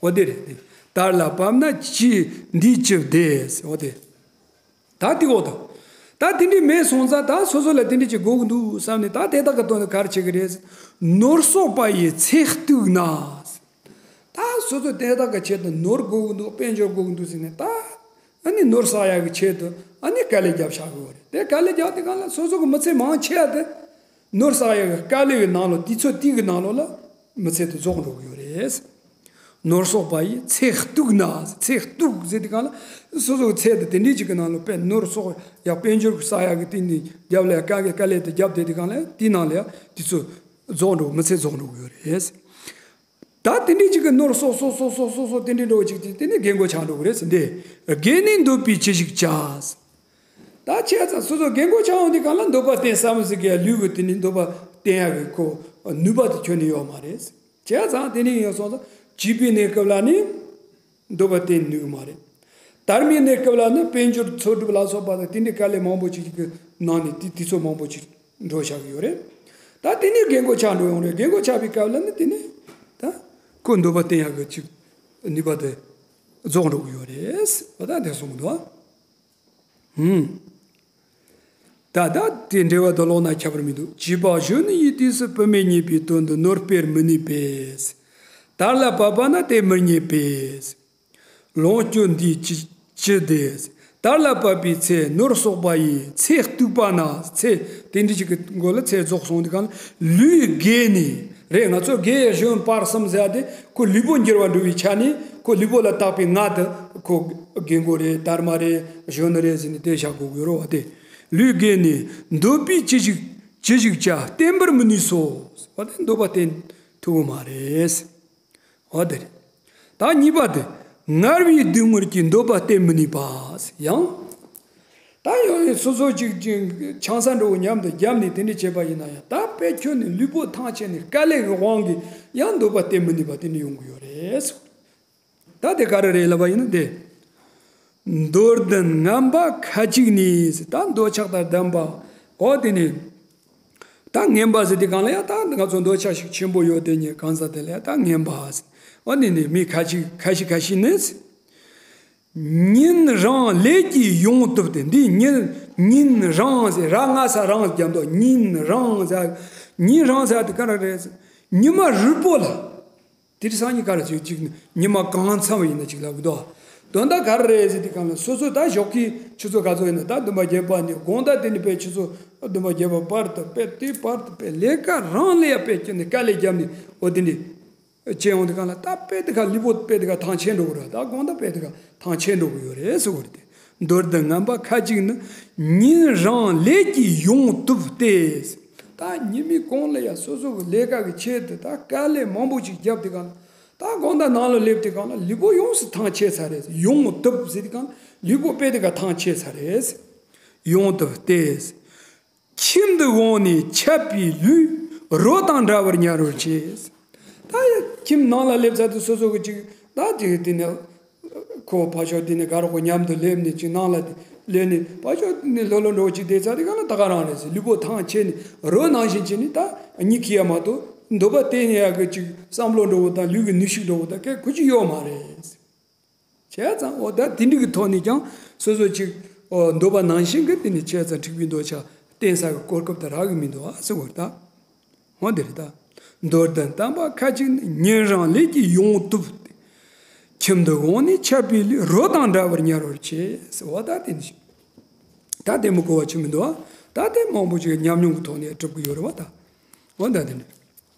འོ་དེ་རེད། དར་ལ་བབས་ན་ཅི་འདིས་ཅི་བདེ། འོ་དེ། ད་དེ་འོ་ད། ད་དེ་འདྲའི་མེད་སོང་ཙང་ད་སོ་སོ་ལ་དེ་འདྲའི་ཅིག་དགོས་ཀྱི་འདུག་བསམ་ནས་ད་དེ་དག་གི་དོན་དུ་ག་རེ་བྱེད་ཀྱི་རེད། ནོར་གསོག་པ་ཡི་ཚེ་གཏུགས་ན། ད་སོ་སོ་དེ་དག་གི་ཆེད་དུ་ནོར་དགོས་ཀྱི་འདུག་དཔལ་འབྱོར་དགོས་ཀྱི་འདུག་ཟེར་ནས་ད། ཨ་ནི་ནོར་བསགས་ཡག་གི་ཆེད་དུ་ཨ་ནི་དཀའ་ལས་རྒྱབ་བཞག་གི་ཡོད་རེད། དེ་དཀའ་ལས་རྒྱབ་དུས་སྒང་ལ་སོ་སོ་གི་མི་ཚེ་མང་ཆེ་བ་དེ། ནོར་བསགས་ཡག་གི་དཀའ་ལས་ཀྱི་ནང་ལོགས་དུས་ཚོད་དེའི་གི་ནང་ལོགས་ལ་མི་ཚེ་དེ་རྫོགས་འགྲོ་གི་ཡོད་རེད། ནོར་བསགས་པ་ཡིས་ཚེ་གཏུགས་ན། ཚེ་གཏུགས་ཟེར་དུས་སྒང་ལ་སོ་སོ་གི་ཚེ་དེ་དེ་འདྲའི་ཅིག་གི་ནང་ལོགས་དཔེ་ནོར་བསགས་ཡག་དཔལ་འབྱོར་གྱི་བསགས་ཡག་གི་སྟེང་ནས་རྒྱབ་ལ་དཀའ་ངལ་དཀའ་ལས་དེ་རྒྱབ་བསྡད་དུས་སྒང་ལ་དེའི་ནང་ལ་ཡང་དུས་ཚོད་རྫོགས་འགྲོ་མི་ཚེ་རྫོགས་འགྲོ་གི་ཡོད་རེད། ད་དེ་འདྲའི་ཅིག་གི་ནོར་བསགས་བསགས་བསགས་བསགས་བསགས་བསགས་དེ་འདྲའི་འགྲོ་ཅིག་དེ་དེ་ནས་རྒན་གོག་ཆགས་འགྲོ་གི་རེད་ཟེར་འདི། རྒས་ནས་འདོད་པས་ཅི་ཞིག་བྱ། ད་བྱས་ཙང་སོ་སོ་རྒན་གོག་ཆགས་འོང་དུས་སྒང་ལ་འདོད་པ་བསྟེན་ས་མི་ཟིག་གི་ལུས་ཀྱི་དེ་ནས་འདོད་པ་བསྟེན་ཡག་གི་ཁོ་ནུས་པ་དེ་ཁྱོན་ནས་ཡོད་མ་རེད། བྱས་ཙང་དེ་ནས་ཡིན་སོང་ཙང་བྱིས་པའི་གནས་སྐབས་ལ་ནི་འདོད་པ་བསྟེན་ནུས་མ་རེད། དར་མའི་གནས་སྐབས་ལ་ནི་དཔལ་འབྱོར་འཚོ་སྒྲུབ་ལ་སོགས་པ་དང་དེ་འདྲའི་དཀའ་ལས་མང་པོ་ཅིག་གི་ནང་ནས་དེ་དུས་ཚོད་མང་པོ་ཅིག་འགྲོ་བཞག་གི་ཡོད་རེད། ད་དེ་ནས་རྒན་གོག་ཆགས་འགྲོ་ཡོང་རེད། རྒན་གོག་ཆགས་པའི་སྐབས་ལ་ནི་དེ་ནས་ད་ཁོ་འདོད་པ་བསྟེན་ཡག་གི་ཅིག་ནུས་པ་དེ་རྫོགས་འགྲོ་གི་ཡོད་རེད། འོ་ད་དེ་གསུངས་འདུག་ཨ། ཧུམ། ད་ད་དེ་འགྲེལ་བ་དུ་ལོག་ན་ཁྱད་པར་མི་འདུག་བྱིས་པ་གཞོན་ནུ་ཡི་དུས་སུ་བུད་མེད་རྙེད་པའི་དོན་དུ་ནོར་སྤེལ་མི་ནུས་པས། དར་ལ་བབས་པ་ན་དེ་མི་རྙེད་པས། ལོངས་སྤྱོད་འདིས་ཅི་ཅི་བདེ། དར་ལ་བབས་པའི་ཚེ་ནོར་བསགས་པ་ཡིས་ཚེ་གཏུགས་པ་ན། ཚེ་དེ་འདྲ་ཅིག་གི་མགོ་ལ་ཚེ་རྫོགས་སོང་དུས་སྒང་ལུས་རྒས་ནས། རེད། ང་ཚོ་རྒས་གཞོན་བར་གསུམ་ཟེར་ཡ་དེ་ཁོ་ལུས་པོ་འགྱུར་བ་འགྲོ་བའི་ཆ་ནས་ཁོ་ལུས་པོ་ལ་བཏགས་པའི་ང་དེ་ཁོ་རྒན་གོག་རེད། དར་མ་རེད། གཞོན་ནུ་རེད་ཟེར་ནས་དེ་བཞག་དགོས་ཀྱི་ཡོད་རེད་བ། དེ་ལུས་རྒས་ནས་འདོད་པས་ཅི་ཞིག་ཅི་ཞིག་བྱ་བསྟེན་པར་མི་ནུས་སོ། བ་དེ་འདོད་པ་བསྟེན་ཐུབ་ཀྱི་མ་རེད། འོ་དེ་རེད། ད་གཉིས་པ་དེ། ངལ་བའི་སྡུག་བསྔལ་གྱིས་འདོད་པ་བསྟེན་མི་ནུས་པ། ཡང་། ད་ཡང་སོ་སོ་ཅིག་ཅིག་ཆང་ས་འགྲོ་བོ་མཉམ་དུ་བརྒྱབ་ནས་དེ་འདྲ་བྱས་པ་ཡིན་ན་ཡང་ད་དཔེ་ཁྱོན་ནས་ལུས་པོ་ཐང་ཆད་ནས་དཀའ་ལས་ཀྱི་དབང་གིས་ཡང་འདོད་པ་བསྟེན་མི་ནུས་པ་དེ་འདྲ་ཡོང་གི་ཡོད་རེད། ད་དེ་ག་རེ་རེད་ལབ་པ་ཡིན་ན་དེ། འདོད་ལྡན་ངན་པ་ཁ་ཅིག་ནི། ད་འདོད་ཆགས་དང་ལྡན་པ། འོ་དེ་ནི། ད་ངན་པ་ཟེར་དུས་སྒང་ལ་ཡང་ད་ང་ཚོ་འདོད་ཆགས་ཤུགས་ཆེན་པོ་ཡོད་དེ་ནི་གང་ཟག་དེ་ལ་ཡང་ད་ངན་པ་ཟེར། འོ་ནི་ནི་མི་ཁ་ཅིག་ཁ་ཤས་ཁ་ཤས་ནི། ཉིན་རང་ལས་ཀྱིས་ཡོངས་བཏུབ་སྟེ། འདི་ཉིན་ཉིན་རང་ཟེར། ར་ང་ས་རང་རྒྱབ་འདུག་ཉིན་རང་ཟེར། ཉིན་རང་ཟེར་དེ་ག་རེ་རེད་ཟེར། ཉི་མ་རུལ་པོ་ལ། དེ་རིང་སང་ཉིན་ག་རེ་ཟེར། ཅིག་ཉི་མ་གང་འཚམ་ཡིན་ན་ཅིག་ལབ་གི་འདུག་དོན་དག་ག་རེ་རེད་ཟེར་དུས་སྒང་ལ་སོ་སོ་ད་ཞོགས་ཀའི་ཆུ་ཚོད་ག་ཚོད་ཡིན་ན་ད་བདུན་པ་བརྒྱད་པ་ནས་དགོང་དག་དེ་ནས་དཔེ་ཆུ་ཚོད་བདུན་པ་བརྒྱད་པ་བར་དུ་དཔེ་དེ་བར་དུ་དཔེ་ལས་ཀ་རང་ལས་ཡ་དཔེ་ཁྱོན་ནས་དཀའ་ལས་བརྒྱབ་ནས་འོ་དེ་འདྲས་བྱས་ཡོང་དུས་སྒང་ལ་ད་དཔེ་དེ་ག་ལུས་པོ་དཔེ་དེ་ག་ཐང་ཆད་འགྲོ་གི་རེད། ད་དགོང་དག་དཔེ་དེ་ག་ཐང་ཆད་འགྲོ་གི་ཡོད་རེད་ཟེར་གི་རེད་དེ། འདོད་ལྡན་ངན་པ་ཁ་ཅིག་ནི། ཉིན་རང་ལས་ཀྱིས་ཡོངས་བཏུབ་སྟེ། ད་ཉི་མའི་གུང་ལ་ཡ་སོ་སོ་གི་ལས་ཀ་གི་ཆེད་དུ་ད་དཀའ་ལས་མང་པོ་ཅིག་བརྒྱབ་དུས་སྒང་ལ། ད་དགོང་དག་ནང་ལ་སླེབས་དུས་སྒང་ལ་ལུས་པོ་ཡོངས་སུ་ཐང་ཆད་ཚར་རེད། ཡོངས་བཏུབ་ཟེར་དུས་སྒང་ལ་ལུས་པོ་དཔེ་དེ་ག་ཐང་ཆད་ཚར་རེད། ཡོངས་བཏུབ་སྟེ། ཁྱིམ་དུ་འོངས་ནས་ཆད་པའི་ལུས་རོ་དང་འདྲ་བར་ཉར་བར་བྱེད། ད་ཡ་ཁྱིམ་ནང་ལ་སླེབས་ཚར་དུས་སོ་སོ་གི་ཅིག་ད་ཅིག་དེ་ནས་ཁོ་ཕར་ཕྱོགས་དེ་ནས་དགའ་རོགས་མཉམ་དུ་སླེབས་ནས་ཅིག་ནང་ལ་སླེབས་ནས་ཕར་ཕྱོགས་དེ་ནས་ལྷོད་ལྷོད་འགྲོ་ཅིག་བསྡད་ཚར་དུས་སྒང་ལ་ད་ག་རང་རེད་ཟེར། ལུས་པོ་ཐང་ཆད་ནས་རོ་ནང་བཞིན་བྱས་ནས་ད་གཉིད་ཁུག་ཡ་མ་གཏོགས་འདོད་པ་བསྟེན་ཡ་གི་ཅིག་བསམ་བློ་འགྲོ་བོ་དང་ལུས་ཀྱི་ནུས་ཤུགས་འགྲོ་བོ་དང་སྐད་ཁུ་ཅིག་ཡོད་མ་རེད། བྱས་ཙང་འོ་ད་དེ་འདྲ་གི་ཐོག་ནས་ཀྱང་སོ་སོ་ཅིག་འོ་འདོད་པ་ནང་བཞིན་གྱི་དེ་ནི་བྱས་ཙང་འཁྲིག་པའི་འདོད་ཆགས་བསྟེན་ས་གི་གོ་སྐབས་དེ་རག་གི་མི་འདུག་ཨ་ཟེར་བར་ད། འོ་དེ་རེད་ད། འདོད་ལྡན་དམ་པ་ཁ་ཅིག་ནི། ཉིན་རང་ལས་ཀྱིས་ཡོངས་བཏུབ་སྟེ། ཁྱིམ་དུ་འོངས་ནས་ཆད་པའི་ལུས་རོ་དང་འདྲ་བར་ཉར་བར་བྱེད་ཟེར། འོ་ད་དེ་ནི་ད་དེ་མི་གོ་བ་ཅིག་མི་འདུག་ཨ། ད་དེ་མང་པོ་ཅིག་ཉམས་མྱོང་གི་ཐོག་ནས་གྲུབ་ཀྱི་ཡོད་རེད་བ་ད། འོ་ད་དེ་ནི།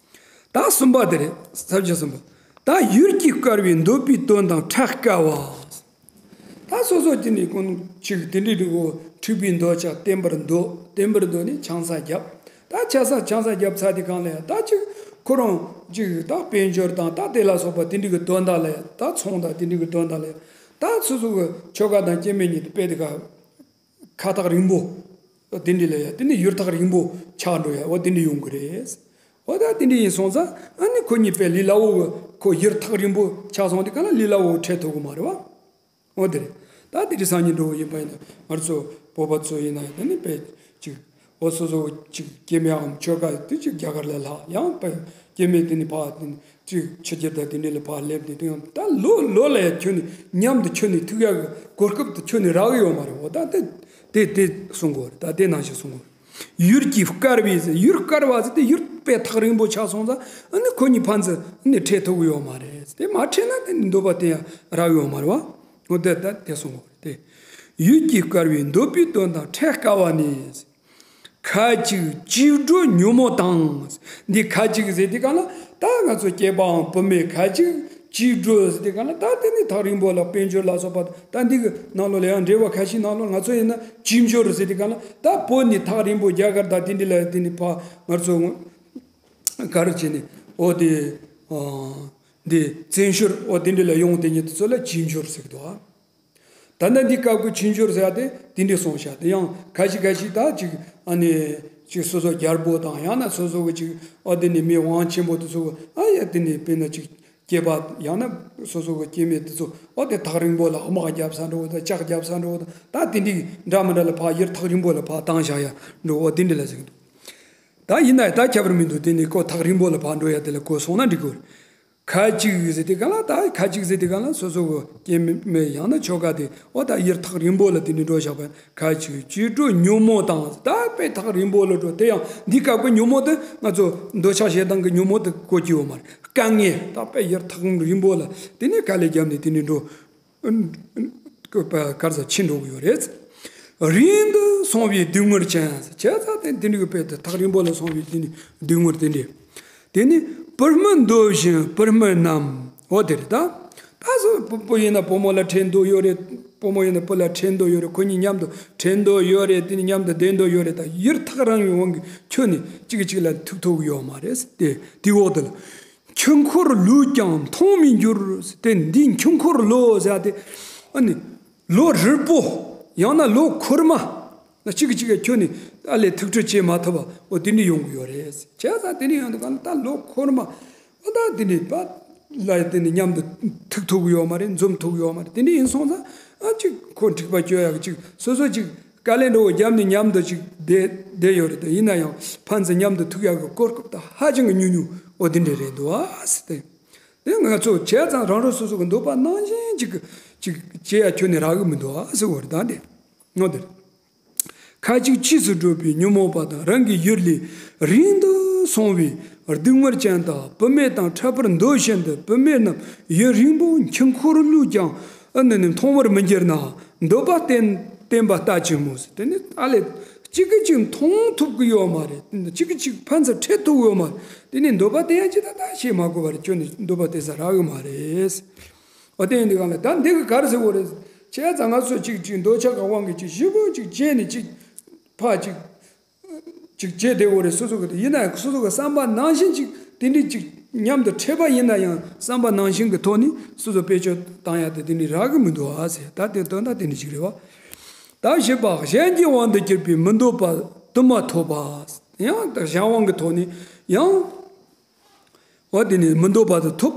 ད་གསུམ་པ་དེ་རེད། ས་བཅད་གསུམ་པ། ད་ཡུལ་གྱིས་བསྐལ་བའི་འདོད་པའི་དོན་དང་འཕྲད་དཀའ་བ། ད་སོ་སོ་ཅིག་ནི་ཀུན་ཅིག་དེ་འདྲའི་རིགས་འཁྲིག་པའི་འདོད་ཆགས་བསྟེན་པར་འདོད། བསྟེན་པར་འདོད་ནས་ཆང་ས་བརྒྱབ། ད་ཆ་ས་ཆང་ས་བརྒྱབ་ཚར་དུས་སྒང་ལ་ཡང་ད་ཅིག་ཁོ་རང་ཅིག་ད་དཔལ་འབྱོར་དང་ད་དེ་ལ་སོགས་པ་དེ་འདྲའི་གི་དོན་དག་ལ་ཡང་ད་ཚོང་དང་དེ་འདྲའི་གི་དོན་དག་ལ་ཡང་ད་སོ་སོ་གི་ཁྱོ་ག་དང་སྐྱེ་དམན་གཉིས་དེ་དཔེ་དེ་ག་ཁ་ཐག་རིང་པོ། དེ་འདྲ་ལ་ཡ་དེ་ནི་ཡུལ་ཐག་རིང་པོ་ཆགས་འགྲོ་ཡ་འོ་དེ་འདྲ་ཡོང་གི་རེད། འོ་ད་དེ་འདྲ་ཡིན་སོང་ཙང་ཨ་ནི་ཁོ་གཉིས་དཔེ་ལས་སླ་བོ་གི་ཁོ་ཡུལ་ཐག་རིང་པོ་ཆགས་སོང་དུས་སྒང་ལ་ལས་སླ་བོ་འཕྲད་ཐུབ་གི་མ་རེད་བ། འོ་དེ་རེད། ད་དེ་འདྲ་སང་ཉིན་འགྲོ་བ་ཡིན་པ་ཡིན་ན་ང་ཚོ་བོད་པ་ཚོ་ཡིན་ན་ཡང་དེ་ནི་དཔེ་ཅིག་འོ་སོ་སོ་ཅིག་སྐྱེ་དམན་ཁྱོ་ག་དེ་ཅིག་རྒྱ་གར་ལ་ལྷག་ཡང་དཔེ་སྐྱེ་དམན་དེ་ནི་ཕ་དེ་ནི། ཅིག་ཕྱི་རྒྱལ་དང་དེ་འདྲ་ལ་ཕར་སླེབས་ཏེ་དེ་ཡང་ད་ལོ་ལོ་ལ་ཡ་ཁྱོན་ནས་མཉམ་དུ་ཁྱོན་ནས་ཐུག་ཡག་གི་གོ་སྐབས་དེ་ཁྱོན་ནས་རག་གི་ཡོད་མ་རེད། འོ་ད་དེ་དེ་དེ་གསུང་གོ་རེད། ད་དེ་ནང་བཞིན་གསུང་གོ་རེད། ཡུལ་གྱིས་བསྐལ་བའི་ཟེར། ཡུལ་བསྐལ་བ་ཟེར་དེ་ཡུལ་དཔེ་ཐག་རིང་པོ་ཆགས་སོང་ཙང་ཨ་ནི་ཁོ་གཉིས་ཕན་ཚུན་ཨ་ནི་འཕྲད་ཐུབ་གི་ཡོད་མ་རེད། དེ་མ་འཕྲད་ན་དེ་ནི་འདོད་པ་དེ་ཡང་རག་གི་ཡོད་མ་རེད་བ། འོ་དེ་ད་དེ་གསུང་གོ་རེད། དེ་ཡུལ་གྱིས་བསྐལ་བའི་འདོད་པའི་དོན་དང་འཕྲད་དཀའ་བ་ནི། ཁ་ཅིག་གཅིག་འགྲོ་ཉོན་མོངས་དང་། འདི་ཁ་ཅིག་ཟེར་དུས་གང་ལ་ད་ང་ཚོ་སྐྱེས་པའམ་བུད་མེད་ཁ་ཅིག་གཅིག་འགྲོ་ཟེར་དུས་གང་ལ་ད་དེ་ནི་ཐག་རིང་པོ་ལ་དཔལ་འབྱོར་ལ་སོགས་པ་ད་འདི་གི་ནང་ལོགས་ལ་ཡང་འགྲེལ་བ་ཁ་ཤས་ནང་ལོགས་ང་ཚོ་ཡིན་ན་གཅིག་འབྱོར་ཟེར་དུས་གང་ལ་ད་བོད་ནས་ཐག་རིང་པོ་རྒྱ་གར་དང་དེ་འདྲ་ལ་དེ་ནི་ཕ་ང་ཚོ་ག་རེ་བྱས་ནས་འོ་དེ་འདི་བཙན་བྱོལ་འོ་དེ་འདྲ་ལ་ཡོང་དེ་ཉིད་དེ་ཚོ་ལ་གཅིག་འབྱོར་ཟེར་གི་འདུག་ཨ། ད་ལྟ་འདི་སྐབས་ཀྱི་ཆོས་འབྱོར་ཟེར་ཡ་དེ་དེ་འདྲའི་སོང་ཤག་དེ་ཡང་ཁ་ཤས་ཁ་ཤས་ད་ཅིག་ཨ་ནི་ཅིག་སོ་སོ་རྒྱལ་པོ་དང་ཡང་ན་སོ་སོ་གི་ཅིག་ཨ་དེ་ནི་མི་དབང་ཆེན་པོ་དེ་ཚོ་ཨ་ཡ་དེ་ནི་དཔེར་ན་ཅིག་སྐྱེས་པ་ཡང་ན་སོ་སོ་གི་སྐྱེ་དམན་དེ་ཚོ་ཨ་དེ་ཐག་རིང་པོ་ལ་དམག་རྒྱབ་ས་འགྲོ་བ་དང་ལྕག་རྒྱབ་ས་འགྲོ་བ་དང་ད་དེ་འདྲའི་འདྲ་མི་འདྲ་ལ་ཕར་ཡུལ་ཐག་རིང་པོ་ལ་ཕར་བཏང་བཞག་ཡ་འགྲོ་བ་དེ་འདྲ་ལ་ཟེར་གི་འདུག་ད་ཡིན་ན་ཡང་ད་ཁྱད་པར་མི་འདུག་དེ་ནི་ཁོ་ཐག་རིང་པོ་ལ་ཕར་འགྲོ་ཡ་དེ་ལ་ཁོ་སོང་ན་འགྲིག་གི་རེད། ཁ་ཅིག་ཟེར་དུས་གང་ལ་ད་ཁ་ཅིག་ཟེར་དུས་གང་ལ་སོ་སོ་གི་སྐྱེ་དམན་ཡང་ན་ཆོ་ག་དེ་འོ་ད་ཡུལ་ཐག་རིང་པོ་ལ་དེ་ནི་འགྲོ་བཞག་པ་ཁ་ཅིག་གཅིག་འགྲོ་ཉོན་མོངས་དང་ད་དཔེ་ཐག་རིང་པོ་ལ་འགྲོ་དེ་ཡང་འདི་སྐབས་ཀྱི་ཉོན་མོངས་དེ་ང་ཚོ་འདོད་ཆགས་ཞེ་སྡང་གི་ཉོན་མོངས་དེ་གོ་གི་ཡོད་མ་རེད། དཀའ་ངལ་ད་དཔེ་ཡུལ་ཐག་རིང་པོ་ལ་དེ་ནི་དཀའ་ལས་བརྒྱབ་ནས་དེ་ནི་འགྲོ། གར་ས་ཕྱིན་འགྲོ་གི་ཡོད་རེད། རིང་དུ་སོང་བའི་སྡུག་བསྔལ་ཅན། བྱས་ཙང་དེ་འདི་འདྲ་གི་དཔེ་དེ་ཐག་རིང་པོ་ལ་སོང་བའི་དེ་ནི་སྡུག་བསྔལ་དེ་འདྲ། དེ་ནི་བུ་སྨོད་འདོད་བཞིན་བུ་སྨོད་རྣམས། འོ་དེ་རེད་ད། ད་སོ་བུ་བུ་ཡིན་ན་བུ་མོ་ལ་ཁྲེལ་འདོད་ཡོད་རེད། བུ་མོ་ཡིན་ན་བུ་ལ་ཁྲེལ་འདོད་ཡོད་རེད། ཁོ་གཉིས་མཉམ་དུ་ཁྲེལ་འདོད་ཡོད་རེད། དེ་ནི་མཉམ་དུ་བསྡད་འདོད་ཡོད་རེད། ད་ཡུལ་ཐག་རིང་བའི་དབང་གིས་ཁྱོད་ནི་གཅིག་གིས་གཅིག་ལ་ཐུག་ཐུབ་ཀྱི་ཡོད་མ་རེད། དེ་དེའི་འོག་དེ་ལ། ཆོས་འཁོར་ལུས་ཀྱང་མཐོང་མི་འགྱུར། དེ་འདི་ཆོས་འཁོར་ལུས་ཟེར་ཏེ་ཨ་ནི་ལོ་རིལ་པོ་ཡང་ན་ལོ་འཁོར་མ་གཅིག་གིས་གཅིག་གིས་ཁྱོད་ནི་ཨ་ལས་ཐུག་འཕྲད་བྱེད་མ་ཐུབ་པ་འོ་དེ་འདྲ་ཡོང་གི་ཡོད་རེད། བྱས་ཙང་དེ་འདྲ་ཡོང་དུས་གང་ལ་ད་ལོ་འཁོར་མ་འོ་ད་དེ་འདྲ་པ་ལ་དེ་འདྲ་མཉམ་དུ་ཐུག་ཐུབ་ཀྱི་ཡོད་མ་རེད། འཛོམས་ཐུབ་ཀྱི་ཡོད་མ་རེད། དེ་འདྲ་ཡིན་སོང་ཙང་ཨ་གཅིག་ཁོ་འཁྲིག་པ་སྐྱོ་ཡག་གཅིག་སོ་སོ་གཅིག་དཀའ་ལས་འགྲོ་བ་རྒྱབ་ནས་མཉམ་དུ་ཅིག་བསྡད་བསྡད་ཡོད་རེད་དེ། ཡིན་ན་ཡང་ཕན་ཚུན་མཉམ་དུ་ཐུག་ཡག་གི་གོ་སྐབས་དང་ཧ་ཅང་གི་ཉུང་ཉུང་འོ་དེ་འདྲ་རེད་འདུག་ཨ་ཟེར་ཏེ། དེ་ང་ཚོ་བྱས་ཙང་རང་རང་སོ་སོ་གི་འདོད་པ་ནང་བཞིན་ཅིག་ཅིག་བྱེད་ཡ་ཁྱོན་ནས་རག་གི་མི་འདུག་ཨ་ཟེར་བ་རེད་ད་དེ། འོ་དེ་རེད། ཁ་ཅིག་ཕྱིས་སུ་བགྲོད་པའི་ཉོན་མོངས་པ་དང་རང་གི་ཡུལ་ལས་རིང་དུ་སོང་བའི་སྡུག་བསྔལ་ཅན་དག་བུད་མེད་དང་འཕྲད་པར་འདོད་བཞིན་དུ་བུད་མེད་རྣམས་ཡུན་རིང་པོ་ཆོས་འཁོར་ལུས་ཀྱང་ཨ་ནི་ནི་མཐོང་བར་མི་འགྱུར་ན། འདོད་པ་བསྟེན་བསྟེན་པ་ལྟ་ཅི་སྨོས་ཟེར། དེ་ནི་ཨ་ལས་གཅིག་གིས་གཅིག་མཐོང་ཐུབ་ཀྱི་ཡོད་མ་རེད། གཅིག་གིས་གཅིག་ཕན་ཚུན་འཕྲད་ཐུབ་ཡོད་མ་རེད། དེ་ནི་འདོད་པ་བསྟེན་ཡ་ཅི་ད་ད་ཤེས་མ་དགོས་པ་རེད། ཁྱོད་ནི་འདོད་པ་བསྟེན་ས་རག་གི་མ་རེད། འོ་དེ་ཡིན་དུས་གང་ལ་ད་འདི་གི་ག་རེ་ཟེར་དགོས་རེད། བྱས་ཙང་ང་ཚོ་གཅིག་གཅིག་འདོད་ཆགས་ཀྱི་དབང་གིས་གཅིག་ཞིབ་པོ་གཅིག་བྱས་ནས་གཅིག་ཕ་གཅིག་གཅིག་བྱས་བསྡད་དགོས་རེད། སོ་སོ་གི་ཡིན་ན་ཡང་སོ་སོ་གི་བསམ་པ་ནང་བཞིན་གཅིག་དེ་འདྲའི་གཅིག་མཉམ་དུ་འཕྲད་པ་ཡིན་ན་ཡང་བསམ་པ་ནང་བཞིན་གྱི་ཐོག་ནས་སོ་སོ་བེད་སྤྱོད་བཏང་ཡ་དེ་དེ་འདྲའི་རག་གི་མི་འདུག་ཨ་ཟེར། ད་དེ་དོན་དག་དེ་འདྲ་ཞིག་རེད་བ། ད་བཞི་པ་གཞན་གྱི་དབང་དུ་གྱུར་པའི་མི་འདོད་པ་དུ་མ་ཐོབ་པ། ཡང་ད་གཞན་དབང་གི་ཐོག་ནས་ཡང་འོ་དེ་ནི་མི་འདོད་པ་དུ་ཐོབ།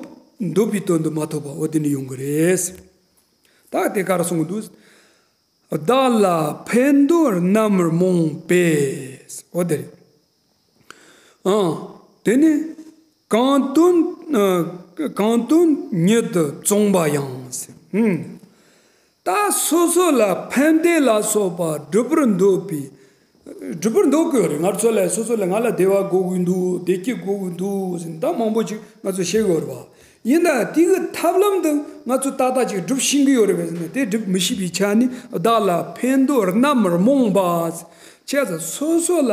འདོད་པའི་དོན་དུ་མ་ཐོབ་པ་འོ་དེ་ནི་ཡོང་གི་རེད། ད་དེ་ག་རེ་གསུང་གི་འདུག་བདག་ལ་ཕན་འདོད་རྣམ་རྨོངས་པས། འོ་དེ་རེད། ཨང་། དེ་ནི་གང་དོན་ཨ་གང་དོན་ཉིད་དུ་བཙོངས་པ་ཡང་ཟེར། ཨང་། ད་སོ་སོ་ལ་ཕན་བདེ་ལ་སོགས་པ་སྒྲུབ་པར་འདོད་པའི། སྒྲུབ་པར་འདོད་ཀྱི་ཡོད་རེད། ང་ཚོ་ལ་སོ་སོ་ལ་ང་ལ་བདེ་བ་དགོས་ཀྱི་འདུག་བདེ་སྐྱིད་དགོས་ཀྱི་འདུག་ཟེར་ད་མང་པོ་ཅིག་ང་ཚོ་བཤད་ཀྱི་ཡོད་རེད་བ། ཡིན་ན་དེ་གི་ཐབས་ལམ་དུ་ང་ཚོ་ཏག་ཏག་ཅིག་སྒྲུབ་ཤེས་ཀྱི་ཡོད་རེད་པས་ཟེར་ན་དེ་སྒྲུབ་མི་ཤེས་པའི་ཆ་ནས་བདག་ལ་ཕན་འདོད་རྣམ་རྨོངས་པ། བྱས་ཙང་སོ་སོ་ལ་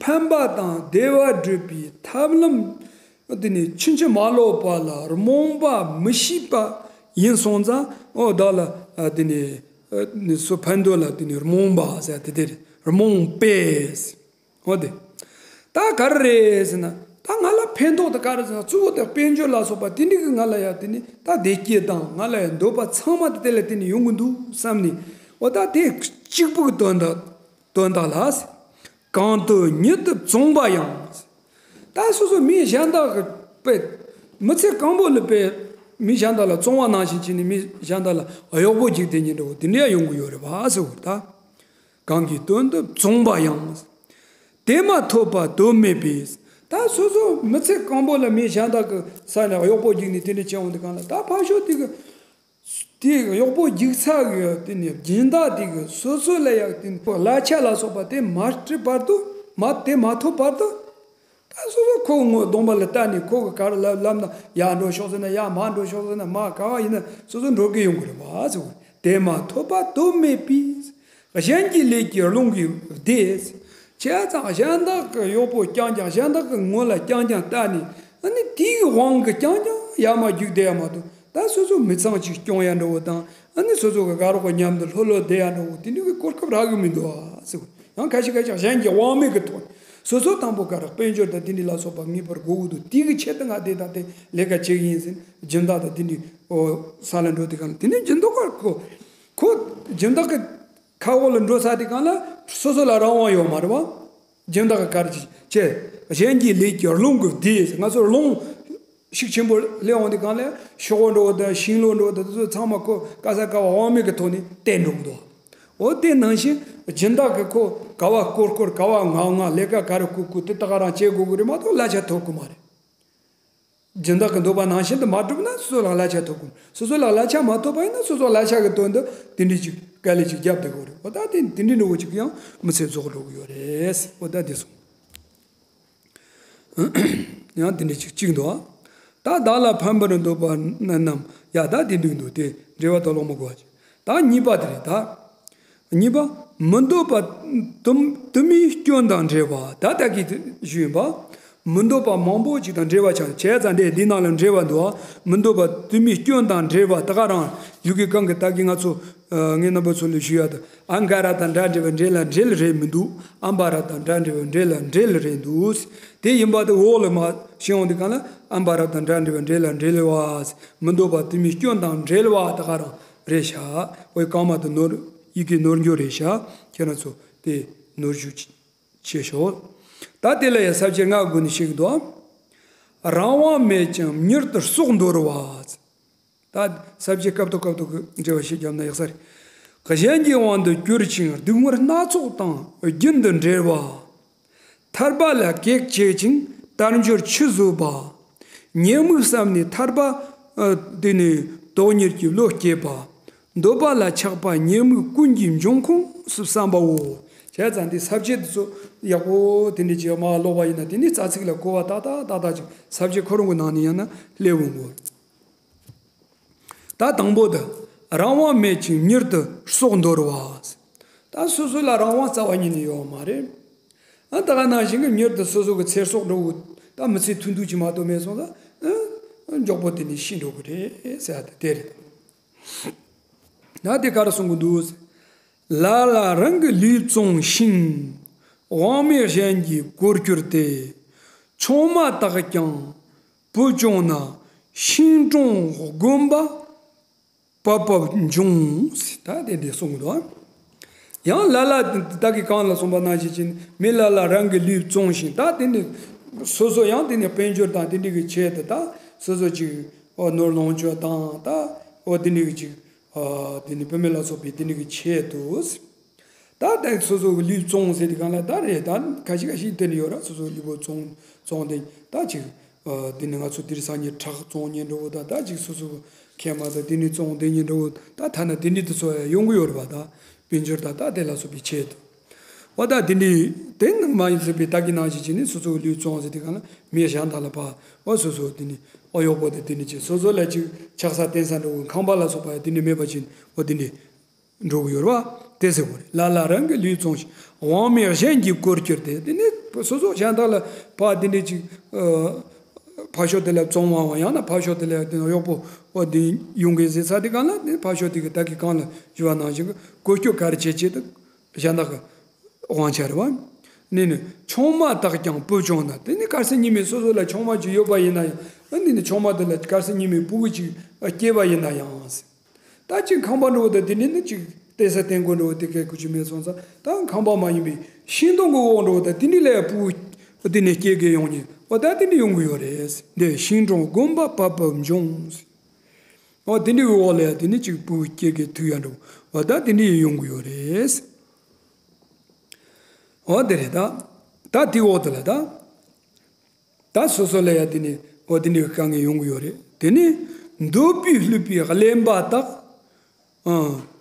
ཕན་པ་དང་བདེ་བ་སྒྲུབ་པའི་ཐབས་ལམ་དེ་ནི་ཕྱིན་ཅི་མ་ལོག་པ་ལ་རྨོངས་པ་མི་ཤེས་པ་ཡིན་སོང་ཙང་འོ་བདག་ལ་དེ་ནི་སོ་ཕན་འདོད་ལ་དེ་ནི་རྨོངས་པ་ཟེར་དེ་དེ་རེད། རྨོངས་པས། འོ་དེ། ད་ག་རེ་རེད་ཟེར་ན། ད་ང་ལ་ཕན་ཐོགས་དེ་ག་རེ་ཟེར་ན་གཙོ་བོ་དེ་དཔལ་འབྱོར་ལ་སོགས་པ་དེ་འདྲ་གི་ང་ལ་ཡ་དེ་ནི་ད་བདེ་སྐྱིད་དང་ང་ལ་ཡ་འདོད་པ་ཚང་མ་དེ་དེ་ལ་དེ་ནི་ཡོང་གི་འདུག་བསམ་ནས། འོ་ད་དེ་གཅིག་པུ་གི་དོན་དག་དོན་དག་ལ། གང་དོན་ཉིད་དུ་བཙོངས་པ་ཡང་། ད་སོ་སོ་མི་གཞན་དག་གི་དཔེ། མི་ཚེ་གང་པོ་ལ་དཔེ། མི་གཞན་དག་ལ་བཙོང་བ་ནང་བཞིན་བྱས་ནས་མི་གཞན་དག་ལ་གཡོག་པོ་རྒྱུགས་དེ་ཉིད་འདྲ་བོ་དེ་འདྲ་ཡོང་གི་ཡོད་རེད་བ་ཟེར་བ་ད། གང་གི་དོན་དུ་བཙོངས་པ་ཡང་། དེ་མ་ཐོབ་པ་དོན་མེད་པས། ད་སོ་སོ་མི་ཚེ་གང་པོ་ལ་མི་གཞན་དག་གི་ས་ནས་གཡོག་པོ་རྒྱུགས་ནས་དེ་འདྲ་བྱས་འོང་དུས་གང་ལ་ད་ཕར་ཞོག་དེ་གི་དེ་གཡོག་པོ་རྒྱུགས་ཚར་གི་དེ་ནས་སྦྱིན་བདག་དེ་གི་སོ་སོ་ལ་ཡག་དེ་གླ་ཆ་ལ་སོགས་པ་དེ་མ་སྤྲད་བར་དུ་མ་དེ་མ་ཐོབ་བར་དུ། ད་སོ་སོ་ཁོ་ངོ་གདོང་པ་ལ་ལྟ་ནས་ཁོ་གི་ག་རེ་ལབ་ལབ་ན་ཡར་འགྲོ་ཤོག་ཟེར་ན་ཡར་མར་འགྲོ་ཤོག་ཟེར་ན་མར་ག་བ་ཡིན་ན་སོ་སོ་འགྲོ་གི་ཡོང་གི་རེད་བ་ཟེར་བ། དེ་མ་ཐོབ་པ་དོན་མེད་པས། གཞན་གྱི་ལས་ཀྱིས་རླུང་གིས་བདས། བྱས་ཙང་གཞན་དག་གི་གཡོག་པོ་རྐྱང་རྐྱང་གཞན་དག་གི་ངོ་ལ་རྐྱང་རྐྱང་བལྟས་ནས་ཨ་ནི་དེའི་དབང་གིས་རྐྱང་རྐྱང་ཡར་མར་རྒྱུག་བསྡད་ཡ་མ་གཏོགས། ད་སོ་སོ་མི་ཚང་ཅིག་སྐྱོང་ཡ་འདྲ་བོ་དང་ཨ་ནི་སོ་སོ་གི་དགའ་རོགས་གི་མཉམ་དུ་ལྷོད་ལྷོད་བསྡད་ཡ་འདྲ་བོ་དེ་འདྲ་གི་གོ་སྐབས་རག་གི་མི་འདུག་ཨ་ཟེར་བ། ཡང་ཁ་ཤས་ཁ་ཤས་གཞན་གྱི་དབང་མེད་ཀྱི་ཐོག་ནས་སོ་སོ་དང་པོ་ག་རེ་དཔལ་འབྱོར་དང་དེ་འདྲའི་ལ་སོགས་པ་ངེས་པར་དགོས་ཀྱི་འདུག་དེ་གི་ཆེད་དུ་ང་དེ་དང་དེ་ལས་ཀ་བྱེད་ཀྱི་ཡིན་ཟེར་སྦྱིན་བདག་དང་དེ་འདྲའི་ས་ལ་འགྲོ་དུས་གང་ལ་དེ་ནས་སྦྱིན་བདག་ག་ཁོ་ཁོ་སྦྱིན་བདག་གི་ཁ་འོག་ལ་འགྲོ་ཚར་དུས་གང་ལ་སོ་སོ་ལ་རང་དབང་ཡོད་མ་རེད་བ། སྦྱིན་བདག་གི་ག་རེ་བྱེད། གཞན་གྱི་ལས་ཀྱི་རླུང་གིས་བདས། ང་ཚོར་རླུང་ཤུགས་ཆེན་པོ་སླེབས་འོང་དུས་གང་ལ་ཤོག་བུ་འགྲོ་བ་དང་ཤིང་ལོ་འགྲོ་བ་དང་དེ་ཚོ་ཚང་མ་ཁོ་ག་ས་ག་བ་དབང་མེད་ཀྱི་ཐོག་ནས་བཏོན་འགྲོ་གི་འདུག་འོ་དེ་ནང་བཞིན་སྦྱིན་བདག་གིས་ཁོ་ག་བ་བསྐོར་བསྐོར་ག་བ་མངགས་མངགས་ལས་ཀ་ག་རེ་བསྐུར་བསྐུར་དེ་ད་ག་རང་བྱེད་དགོས་ཀྱི་རེད་མ་གཏོགས་གླ་ཆ་ཐོབ་ཀྱི་མ་རེད། སྦྱིན་བདག་གི་འདོད་པ་ནང་བཞིན་དུ་མ་གྲུབ་ན་སོ་སོ་ལ་གླ་ཆ་ཐོབ་ཀྱི་མ་རེད། སོ་སོ་ལ་གླ་ཆ་མ་ཐོབ་པ་ཡིན་ན་སོ་སོ་གླ་ཆ་གི་དོན་དུ་དེ་འདྲའི་ཅིག་དཀའ་ལས་ཅིག་བརྒྱབ་བསྡད་དགོས་རེད། འོ་ད་དེ་དེ་འདྲའི་འདྲ་བོ་ཅིག་ཡང་མི་ཚེ་རྫོགས་འགྲོ་གི་ཡོད་རེད། འོ་ད་དེ་སོང་། ཡང་དེ་འདྲ་ཅིག་གཅིག་འདུག་ད་བདག་ལ་ཕན་པར་འདོད་པ་རྣམས་ཡ་ད་དེ་འདུག་འདུག་དེ་འགྲེལ་པ་དང་ལོག་མ་གོ་བ་ཅིག་ད་གཉིས་པ་དེ་རེད་ད། གཉིས་པ། མི་འདོད་པ་དུ་དུ་མའི་སྐྱོན་དང་འབྲེལ་བ། ད་ལྟ་གི་ཞུས་ཡིན་པ། མི་འདོད་པ་མང་པོ་ཅིག་དང་འབྲེལ་བ་ཆགས་བྱས་ཙང་དེ་འདི་ནང་ལ་འབྲེལ་བ་འདུག་མི་འདོད་པ་དུ་མའི་སྐྱོན་དང་འབྲེལ་བ་ད་ག་རང་ཡུལ་གྱི་གང་གི་ད་གི་ང་ཚོ་ངའི་རྣམ་པ་ཚོ་ལ་ཞུ་ཡ་དང་ཨ་འགའ་ར་དང་འདྲ་འབྲེལ་བ་འབྲེལ་ལ་འབྲེལ་རེད་མི་འདུག་ཨམ་བ་ར་དང་འདྲ་འབྲེལ་བ་འབྲེལ་ལ་འབྲེལ་རེད་འདུག་དེ་ཡིན་པ་དེ་འོག་ལ་མ་ཤེས་འོང་དུས་གང་ལ་ཨམ་བ་ར་དང་འདྲ་འབྲེལ་བ་འབྲེལ་ལ་འབྲེལ་བ། མི་འདོད་པ་དུ་མའི་སྐྱོན་དང་འབྲེལ་བ་ད་ག་རང་རེད་ཤག་འོ་ཡི་རྐང་མ་དུ་ནོར་ཡི་གེ་ནོར་འགྱོ་རེད་ཤག་ཁྱེད་རང་ཚོ་དེ་ནོར་ཞུ་ཆེ་ཤོས། ད་དེ་ལ་ཡང་ས་བཅད་ལྔ་སྒོ་ནས་བཤད་ཀྱི་འདུག་རང་དབང་མེད་ཅིང་མྱུར་དུ་སྲོག་འདོར་བ། ད་ས་བཅད་སྐབས་ཐོག་སྐབས་ཐོག་གི་འགྲེལ་བ་ཞིག་བརྒྱབ་ན་ཡག་ས་རེད། གཞན་གྱི་དབང་དུ་གྱུར་ཅིང་སྡུག་བསྔལ་སྣ་ཚོགས་དང་རྒྱུན་དུ་འབྲེལ་བ། ཐར་པ་ལ་གེགས་བྱེད་ཅིང་དལ་འབྱོར་ཆུད་ཟོས་པ། ཉེས་དམིགས་བསམས་ནས་ཐར་པ་དེ་ནས་དོགས་གཉེར་གྱི་བློ་སྐྱེས་པ། འདོད་པ་ལ་ཆགས་པ་ཉེས་དམིགས་ཀུན་གྱི་འབྱུང་ཁུངས་སུ་བསམ་པའོ། བྱས་ཙང་འདི་ས་བཅད་འདི་ཚོ་ཡག་པོ་དེ་འདྲ་ཅིག་མར་ཀློག་པ་ཡིན་ན་དེ་ནི་རྩ་ཚིག་ལ་གོ་བ་ཏག་ཏག་ཏག་ཏག་ཅིག་ས་བཅད་ཁོ་རང་གི་ནང་ནས་ཡང་ན་སླེབས་འོང་གོ། ད་དང་པོ་དེ་རང་དབང་མེད་ཅིང་མྱུར་དུ་སྲོག་འདོར་བ། ད་སོ་སོ་ལ་རང་དབང་རྩ་བ་ཉིད་ནས་ཡོད་མ་རེད། ཨ་ད་ག་ནང་བཞིན་གྱི་མྱུར་དུ་སོ་སོ་གི་ཚེ་སྲོག་འགྲོ་དགོས། ད་མི་ཚེ་ཐུང་ཐུང་ཅིག་མ་གཏོགས་མེད་སོང་ཙང་ཨ་མགྱོགས་པོ་དེ་ནས་ཤི་འགྲོ་གི་རེད་ཟེར་ཡ་དེ་དེ་རེད། ད་དེ་ག་རེ་གསུང་གི་འདུག་ལ་ལ་རང་གི་ལུས་བཙོང་ཞིང་། དབང་མེད་གཞན་གྱིས་བཀོལ་གྱུར་ཏེ། ཆུང་མ་དག་ཀྱང་བུ་བཙོང་ན། ཤིང་གྲོང་དགོན་པ་བབ་བབ་འབྱུང་། ད་དེ་འདི་གསུང་གི་འདུག་ཡང་ལ་ལ་ད་གི་གང་ལ་གསུངས་པ་ནང་བཞིན་ཅིག་མི་ལ་ལ་རང་གི་ལུས་བཙོང་ཞིང་ད་དེ་ནི་སོ་སོ་ཡང་དེ་ནི་དཔལ་འབྱོར་དང་དེ་འདྲ་གི་ཆེད་དུ་ད་སོ་སོ་ཅིག་ཨོ་ནོར་ལོངས་སྤྱོད་དང་ད་ཨོ་དེ་འདྲ་གི་ཅིག་ཨ་དེ་ནི་བུད་མེད་ལ་སོགས་པའི་དེ་འདྲ་གི་ཆེད་དུ། ད་ལྟ་སོ་སོ་གི་ལུས་བཙོང་ཟེར་དུས་གང་ལ་ད་རེད། ད་ཁ་ཤས་ཁ་ཤས་དེ་ནི་ཡོད་ར། སོ་སོ་གི་ལུས་པོ་བཙོང་བཙོང་དེ་ད་ཅིག་ཨ་དེ་ནི་ང་ཚོ་དེ་རིང་སང་ཉིན་ཁྲག་བཙོང་མཁན་འདྲ་བོ་དང་ད་ཅིག་སོ་སོ་གི་མཁལ་མ་དང་དེ་ནི་བཙོང་དེ་ནི་འདྲ་བོ་ད་ཐ་ན་དེ་འདྲའི་དུས་ཚོད་ཡོང་གི་ཡོད་རེད་པ། ད་དཔལ་འབྱོར་དང་ད་དེ་ལ་སོགས་པའི་ཆེད་དུ། འོ་ད་དེ་འདྲའི་དེ་ནི་མ་ཡིན་ཟེར་བའི་ད་གི་ནང་བཞིན་བྱས་ནས་སོ་སོ་གི་ལུས་བཙོང་ཟེར་དུས་གང་ལ་མི་གཞན་དག་ལ་ཕར་འོ་སོ་སོ་དེ་ནི་ཨོ་གཡོག་པོ་དེ་དེ་ནི་བྱས་སོ་སོ་ལ་ཅིག་ཆགས་ས་བརྟེན་ས་འདྲ་བོ་ཁང་པ་ལ་སོགས་པ་དེ་ནི་མེད་པ་བྱས་ནས་འོ་དེ་འདྲའི་འགྲོ་གི་ཡོད་རེད་བ། དེ་ཟེར་བ་རེད། ལ་ལ་རང་གི་ལུས་བཙོང་ཞིང་དབང་མེད་གཞན་གྱིས་བཀོལ་གྱུར་ཏེ། དེ་ནི་སོ་སོ་གཞན་དག་ལ་ཕར་དེ་འདྲའི་ཅིག་ཨ་ཕར་ཕྱོགས་དེ་ལ་བཙོང་བའམ་ཡང་ན་ཕར་ཕྱོགས་དེ་ལ་དེ་གཡོག་པོ་འོ་དེ་ཡོང་གི་ཟེར་ཚར་དུས་གང་ལ་དེ་ཕར་ཕྱོགས་དེ་གི་ད་གི་གང་ལ་ཞུ་བ་ནང་བཞིན་གྱི་བཀོལ་སྤྱོད་ག་རེ་བྱེད་ཆེད་དུ་གཞན་དག་གི་དབང་ཆ་རེད་བ། ནི་ནི་ཆུང་མ་དག་ཀྱང་བུ་བཙོང་ན། དེ་ནི་གལ་སྲིད་ཉི་མའི་སོ་སོ་ལ་ཆུང་མ་ཅིག་ཡོད་པ་ཡིན་ན་ཡང་ཨ་ནི་ནི་ཆུང་མ་དེ་ལ་གལ་སྲིད་ཉི་མའི་ཕྲུ་གུ་ཅིག་སྐྱེས་པ་ཡིན་ན་ཡང་། ད་ཅིག་ཁང་པ་འགྲོ་བ་དང་དེ་ནས་ནི་ཅིག་བལྟས་ས་བསྟན་དགོས་འགྲོ་བ་དེ་གས་ཁུ་ཅི་མེད་སོང་ཙང་ད་ཁང་པ་མ་ཡིན་པའི་ཤིང་སྡོང་གི་འོག་འགྲོ་བ་དང་དེ་ནས་ལས་ཕྲུ་གུ་དེ་ནས་སྐྱེ་གི་ཡོང་ཉེ་བ་ད་དེ་ནས་ཡོང་གི་ཡོད་རེད། འདི་ཤིང་གྲོང་དགོན་པ་བབ་བབ་འབྱུང་། འོ་དེ་འདྲའི་འོག་ལ་ཡང་དེ་ནི་གཅིག་པུ་སྐྱེ་དགོས་ཐུག་ཡ་འགྲོ་བ་ད་དེ་འདྲའི་ཡོང་གི་ཡོད་རེད། འོ་དེ་རེད་ད། ད་དེའི་འོག་དེ་ལ་ད། ད་སོ་སོ་ལ་ཡང་དེ་ནི་འོ་དེ་འདྲའི་དཀའ་ངལ་ཡོང་གི་ཡོད་རེད། དེ་ནི་འདོད་པས་བསླུས་པའི་གླེན་པ་དག་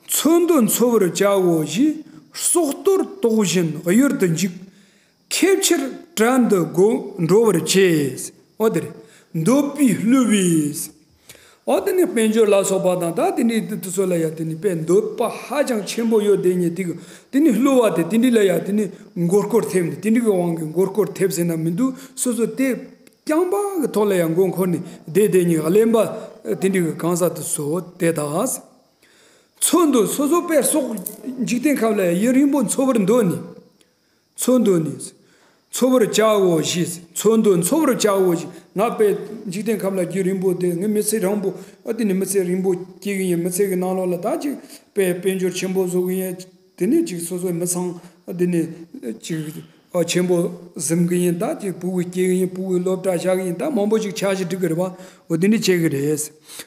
ཚོད་འདོད་འཚོལ་བར་བྱའོ་ཞེས་སྲོག་གཏོར་དོགས་བཞིན་གཡུལ་དུ་འཇུག་ཁེབས་ཆེར་བྲལ་དུ་འགྲོ་བར་བྱེད། འོ་དེ་རེད། འདོད་པས་བསླུས་པའི། ཨོ་དེ་ནི་དཔལ་འབྱོར་ལ་སོགས་པ་དང་ད་དེ་ནི་དེ་ཚོ་ལ་ཡ་དེ་ནི་དཔེ་འདོད་པ་ཧ་ཅང་ཆེན་པོ་ཡོད་དེ་ཉིད་དེ་གི་དེ་ནི་བསླུ་བ་དེ་དེ་འདྲི་ལ་ཡ་དེ་ནི་མགོ་སྐོར་ཐེབས་ནི་དེ་འདྲི་གི་དབང་གིས་མགོ་སྐོར་ཐེབས་ཟེར་ན་མི་འདུག་སོ་སོ་དེ་རྐྱང་པ་གི་ཐོག་ལ་ཡ་མགོ་འཁོར་ནི་དེ་དེ་ཉིད་གླེན་པ་དེ་འདྲི་གི་གང་ཟག་དེ་ཚོ་དེ་དག་འཚོ་འདོད་སོ་སོ་དཔེ་སྲོག་འཇིག་རྟེན་ཁམས་ལ་ཡུན་རིང་པོ་འཚོ་བར་འདོད་ནི། འཚོ་འདོད་ནི། འཚོ་བར་བྱའོ་ཞེས། འཚོ་འདོད་འཚོ་བར་བྱའོ་ཞེས། ང་དཔེ་འཇིག་རྟེན་ཁམས་ལ་རྒྱུན་རིང་པོ་བསྡད། ངའི་མི་ཚེ་རིང་པོ། ཨ་དེ་ནི་མི་ཚེ་རིང་པོ་སྐྱེལ་གི་ཡིན། མི་ཚེ་གི་ནང་ལོགས་ལ་ད་ཅིག་དཔེ་དཔལ་འབྱོར་ཆེན་པོ་བཟོ་གི་ཡིན། དེ་ནི་ཅིག་སོ་སོའི་མི་ཚང་ཨ་དེ་ནི་ཅིག་ཨ་ཆེན་པོ་གཟིམ་གི་ཡིན། ད་ཅིག་ཕྲུ་གུ་སྐྱེལ་གི་ཡིན། ཕྲུ་གུའི་སློབ་གྲྭ་བཞག་གི་ཡིན། ད་མང་པོ་ཅིག་འཆར་གཞི་སྒྲིག་གི་རེད་པ། འོ་དེ་འདྲ་བྱེད་གི་རེད།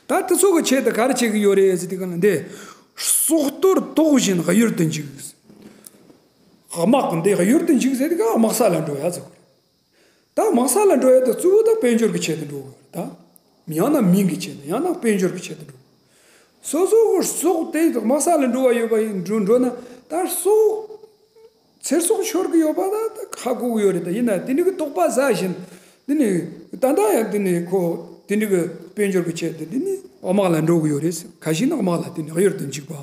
ད་དེ་ཚོ་གི་ཆེད་དུ་ག་རེ་བྱེད་གི་ཡོད་རེད་ཟེར་དུས་ག་ལ་འདི། སྲོག་གཏོར་དོགས་བཞིན་གཡུལ་དུ་འཇུག་དམག་འདི་གཡུལ་དུ་འཇུག་ཟེར་དུས་ག་དམག་ས་ལ་འགྲོ་ཡ་ཟེར་གི་རེད། ད་དམག་ས་ལ་འགྲོ་ཡ་དེ་གཙོ་བོ་ད་དཔལ་འབྱོར་གི་ཆེད་དུ་འགྲོ་གི་ཡོད་རེད་ད། ཡང་ན་མིང་གི་ཆེད་དུ། ཡང་ན་དཔལ་འབྱོར་གི་ཆེད་དུ་འགྲོ། སོ་སོ་གི་སྲོག་དེ་དམག་ས་ལ་འགྲོ་བ་ཡོད་པ་ཡིན་འགྲོ་འགྲོ་ན་ད་སྲོག་ཚེ་སྲོག་ཤོར་གི་ཡོད་པ་ད་ཧ་གོ་གི་ཡོད་རེད། ད་ཡིན་ན་དེ་འདྲ་གི་དོགས་པ་ཟ་བཞིན་དེ་ནི་ད་ལྟ་ཡང་དེ་ནི་ཁོ་དེ་འདྲ་གི་དཔལ་འབྱོར་གི་ཆེད་དུ་དེ་ནི་དམག་ལ་འགྲོ་གི་ཡོད་རེད། ཁ་ཤས་ནི་དམག་ལ་དེ་ནི་གཡུལ་དུ་འཇུག་པ།